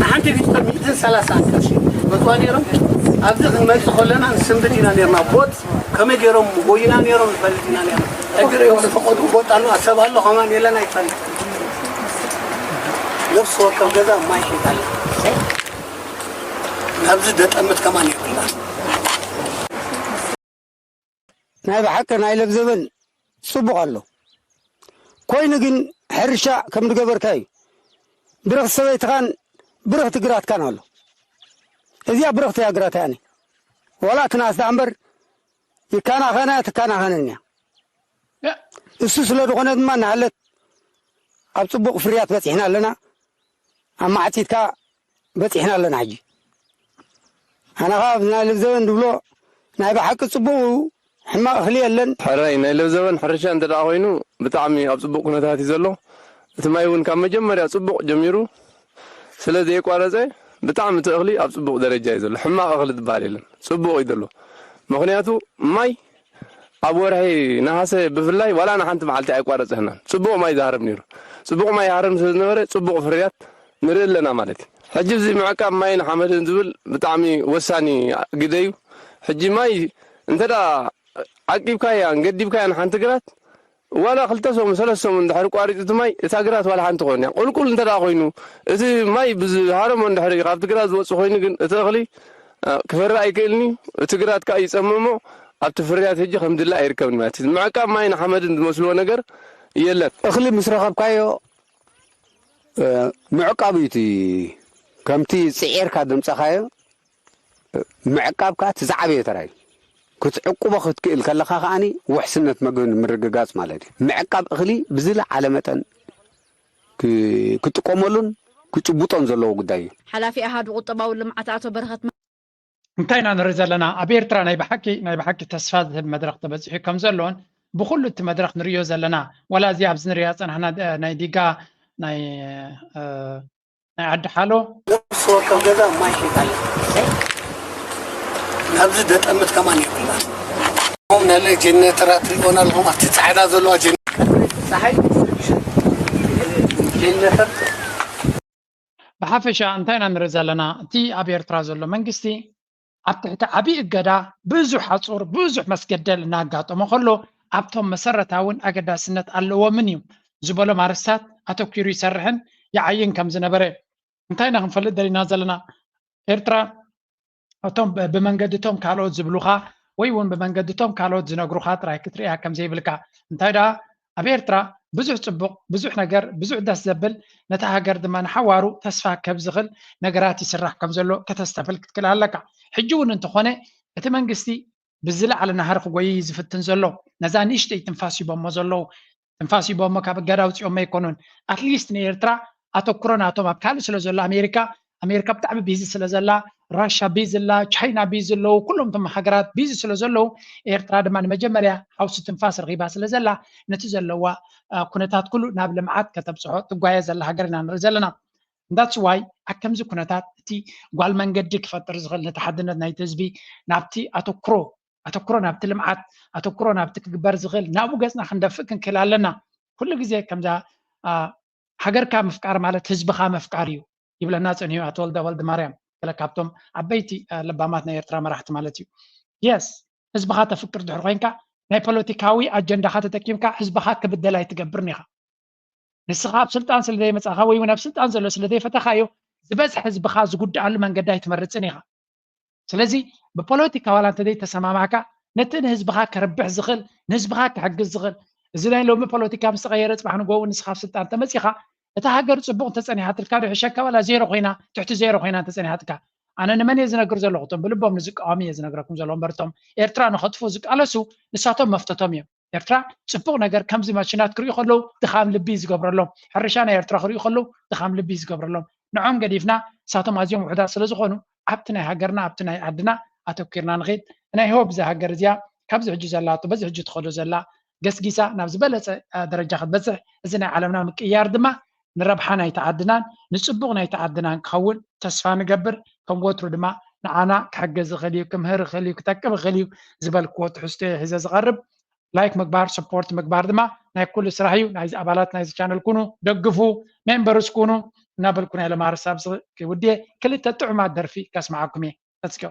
ንሓንቲ ፊስቶ ሚእትን ሰላሳን ቅርሺ መፅዋ ነይሮም። ኣብዚ ክንመፅእ ከለና ንስንብድ ኢና ነርና። ቦጥ ከመይ ገይሮም ጎይና ነይሮም ንፈልጥ ኢና ነርና። ሕጂ ርእዮ ዝፈቐዱ ቦጥ ኣሎ፣ ሰብ ኣሎ ከማን የለን ኣይፈልጥ። ነፍሲ ወከፍ ገዛ ማይ ሒዛለ ናብዚ ደጠምት ከማን የብልና። ናይ ብሓቂ ናይ ለብዘበን ጽቡቕ ኣሎ። ኮይኑ ግን ሕርሻ ከም ዝገበርካ እዩ። ብርኽቲ ሰበይትኻን ብርኽቲ ግራትካን ኣሎ። እዚኣ ብርኽቲ እያ ግራት እያ። ዋላ ትናስ ደኣ እምበር ይካናኸና ትካናኸነን እያ። እሱ ስለ ዝኾነ ድማ እናሃለት ኣብ ጽቡቕ ፍርያት በጺሕና ኣለና። ኣብ ማዕጺድካ በጺሕና ኣለና ሕጂ። ኣነ ኸዓ ኣብዚ ናይ ለብዘበን ዝብሎ ናይ ብሓቂ ጽቡቕ እዩ፣ ሕማቕ እኽሊ የለን። ሕራይ ናይ ለብዘበን ሕርሻ እንተ ደኣ ኮይኑ ብጣዕሚ ኣብ ጽቡቕ ኩነታት እዩ ዘሎ። እቲ ማይ እውን ካብ መጀመርያ ጽቡቕ ጀሚሩ ስለ ዘየቋረጸ ብጣዕሚ እቲ እኽሊ ኣብ ጽቡቕ ደረጃ እዩ ዘሎ። ሕማቕ እኽሊ ዝበሃል የለን፣ ጽቡቕ እዩ ዘሎ። ምኽንያቱ ማይ ኣብ ወርሒ ነሃሰ ብፍላይ ዋላ ንሓንቲ መዓልቲ ኣይቋረጸናን። ጽቡቕ ማይ ዝሃርም ነይሩ። ጽቡቕ ማይ ይሃርም ስለ ዝነበረ ጽቡቕ ፍርያት ንርኢ ኣለና ማለት እዩ። ሕጂ እዚ ምዕቃብ ማይን ሓመድን ዝብል ብጣዕሚ ወሳኒ ግደ እዩ። ሕጂ ማይ እንተ ደኣ ዓቂብካያን ገዲብካያን ሓንቲ ግራት ዋላ ክልተ ሰሙን ሰለስተ ሰሙን እንድሕር ቋሪፁ እቲ ማይ እታ ግራት ዋላ ሓንቲ ኮን እያ። ቁልቁል እንተ ደኣ ኮይኑ እቲ ማይ ብዝሃረሞ እንድሕር ካብቲ ግራት ዝወፅእ ኮይኑ ግን እቲ እኽሊ ክፈሪ ኣይክእልን እዩ። እቲ ግራት ከዓ ይፀምሞ ኣብቲ ፍርያት ሕጂ ከም ድላ ኣይርከብን ማለት እዩ። ምዕቃብ ማይን ሓመድን ዝመስልዎ ነገር የለን። እኽሊ ምስ ረኸብካዮ ምዕቃብ እዩ እቲ ከምቲ ፅዒርካ ዘምፀኻዮ ምዕቃብ ከዓ እቲ ዝዓበየ ተራ እዩ። ክትዕቁቦ ክትክእል ከለኻ ከዓኒ ውሕስነት መግቢ ንምርግጋፅ ማለት እዩ። ምዕቃብ እኽሊ ብዝለዓለ መጠን ክጥቀመሉን ክጭብጦን ዘለዎ ጉዳይ እዩ። ሓላፊ ኣሃዱ ቁጠባዊ ልምዓት ኣቶ በረኸት እንታይ ኢና ንርኢ ዘለና? ኣብ ኤርትራ ናይ ብሓቂ ናይ ብሓቂ ተስፋ ዝህብ መድረኽ ተበጺሑ ከም ዘሎን ብኹሉ እቲ መድረኽ ንርእዮ ዘለና፣ ዋላ እዚ ኣብዚ ንርእያ ዝጸናሕና ናይ ዲጋ ናይ ናይ ዓዲ ሓሎ ነፍሲ ወከፍ ገዛ ማይ ሒዛ ኣላ። ናብዚ ደጠምት ከማን የብልና። ም ናለ ጀነተራት ሪኦና ኣለኹም ኣብቲ ጻዕዳ ዘለዋ ጀነተር ጸሓይ ጀነተር ብሓፈሻ እንታይ ኢና ንርኢ ዘለና? እቲ ኣብ ኤርትራ ዘሎ መንግስቲ ኣብ ትሕቲ ዓብዪ እገዳ ብዙሕ ሓፁር፣ ብዙሕ መስገደል እናጋጠሞ ከሎ ኣብቶም መሰረታውን ኣገዳስነት ኣለዎምን እዩ ዝበሎም ኣርስታት ኣተኲሩ ይሰርሕን ይዓይን ከም ዝነበረ እንታይ ኢና ክንፈልጥ ደሊና ዘለና? ኤርትራ እቶም ብመንገድቶም ካልኦት ዝብሉኻ ወይ እውን ብመንገድቶም ካልኦት ዝነግሩኻ ጥራይ ክትርእያ ከም ዘይብልካ እንታይ ደኣ ኣብ ኤርትራ ብዙሕ ጽቡቕ፣ ብዙሕ ነገር፣ ብዙሕ ደስ ዘብል ነታ ሃገር ድማ ንሓዋሩ ተስፋ ከብ ዝኽል ነገራት ይስራሕ ከም ዘሎ ከተስተብል ክትክእል ኣለካ። ሕጂ እውን እንተኾነ እቲ መንግስቲ ብዝለዓለ ናህሪ ክጎይ እዩ ዝፍትን ዘሎ። ነዛ ንእሽተይ ትንፋስ ሂቦሞ ዘለዉ ትንፋስ ሂቦሞ ካብ እገዳ ኣውጺኦሞ ኣይኮኑን። ኣትሊስት ንኤርትራ ኣተኩሮ ናቶም ኣብ ካልእ ስለ ዘሎ ኣሜሪካ ኣሜሪካ ብጣዕሚ ቢዚ ስለ ዘላ ራሻ ቢዚ ኣላ ቻይና ቢዚ ኣለዉ ኩሎም እቶም ሃገራት ቢዚ ስለ ዘለዉ ኤርትራ ድማ ንመጀመርያ ሓውሲ ትንፋስ ረኺባ ስለ ዘላ ነቲ ዘለዋ ኩነታት ኩሉ ናብ ልምዓት ከተብፅሖ ትጓየ ዘላ ሃገር ኢና ንርኢ ዘለና እንዳትስዋይ ኣብ ከምዚ ኩነታት እቲ ጓል መንገዲ ክፈጥር ዝኽእል ነቲ ሓድነት ናይቲ ህዝቢ ናብቲ ኣተኩሮ ኣተኩሮ ናብቲ ልምዓት ኣተኩሮ ናብቲ ክግበር ዝኽእል ናብኡ ገፅና ክንደፍእ ክንክእል ኣለና ኩሉ ግዜ ከምዛ ሃገርካ ምፍቃር ማለት ህዝብኻ ምፍቃር እዩ ይብለና ፀኒሑ ኣቶ ወልደ ወልድ ማርያም ገለ ካብቶም ዓበይቲ ለባማት ናይ ኤርትራ መራሕቲ ማለት እዩ የስ ህዝብኻ ተፍቅር ድሕር ኮይንካ ናይ ፖለቲካዊ ኣጀንዳኻ ተጠቂምካ ህዝብኻ ክብደል ኣይትገብርን ኢኻ ንስኻ ኣብ ስልጣን ስለ ዘይመፃኻ ወይ እውን ኣብ ስልጣን ዘሎ ስለ ዘይፈተኻዮ ዝበዝሕ ህዝብኻ ዝጉድኣሉ መንገዲ ኣይትመርፅን ኢኻ ስለዚ ብፖለቲካ ዋላ እንተዘይተሰማማዕካ ነቲ ንህዝብኻ ከርብሕ ዝኽእል ንህዝብኻ ክሕግዝ ዝኽእል እዚ ናይ ሎሚ ፖለቲካ ምስ ተቐየረ፣ ጽባሕ ንጎ እውን ንስኻ ኣብ ስልጣን ተመጺኻ፣ እታ ሃገር ጽቡቕ እንተጸኒሓትልካ ዶ ይሕሸካ፣ ዋላ ዜሮ ኮይና፣ ትሕቲ ዜሮ ኮይና እንተጸኒሓትካ? ኣነ ንመን እየ ዝነግር ዘለኹ? እቶም ብልቦም ንዝቃወሙ እየ ዝነግረኩም ዘለኹ እምበር፣ እቶም ኤርትራ ንኸጥፍኡ ዝቃለሱ ንሳቶም መፍተቶም እዮም። ኤርትራ ጽቡቕ ነገር ከምዚ ማሽናት ክርእዩ ከለዉ ድኻም ልቢ እዩ ዝገብረሎም። ሕርሻ ናይ ኤርትራ ክርእዩ ከለዉ ድኻም ልቢ እዩ ዝገብረሎም። ንዖም ገዲፍና፣ ንሳቶም ኣዝዮም ውሑዳት ስለ ዝኾኑ፣ ኣብቲ ናይ ሃገርና፣ ኣብቲ ናይ ዓድና ኣተኲርና ንኸይድ። ናይ ሆብ እዛ ሃገር እዚኣ ካብዚ ሕጂ ዘላቶ፣ በዚ ሕጂ ትኸዶ ዘላ ገስጊሳ ናብ ዝበለጸ፣ አ፣ ደረጃ ክትበጽሕ፣ እዚ ናይ ዓለምና ምቅይያር ድማ ንረብሓ ናይቲ ዓድናን ንጽቡቕ ናይቲ ዓድናን ክኸውን ተስፋ ንገብር። ከም ወትሩ ድማ ንዓና ክሕግዝ ዝኽእል እዩ፣ ክምህር ይኽእል እዩ፣ ክጠቅም ይኽእል እዩ ዝበልክዎ ትሕዝቶ እየ ሒዘ ዝቐርብ። ላይክ ምግባር፣ ሰፖርት ምግባር ድማ ናይ ኩሉ ስራሕ እዩ። ናይዚ ኣባላት ናይዚ ቻነል ኩኑ፣ ደግፉ፣ ሜምበርስ ኩኑ እናበልኩ ናይ ለማርሳብ ዝውድየ ክልተ ጥዑማት ደርፊ ከስምዓኩም እየ። Let's go።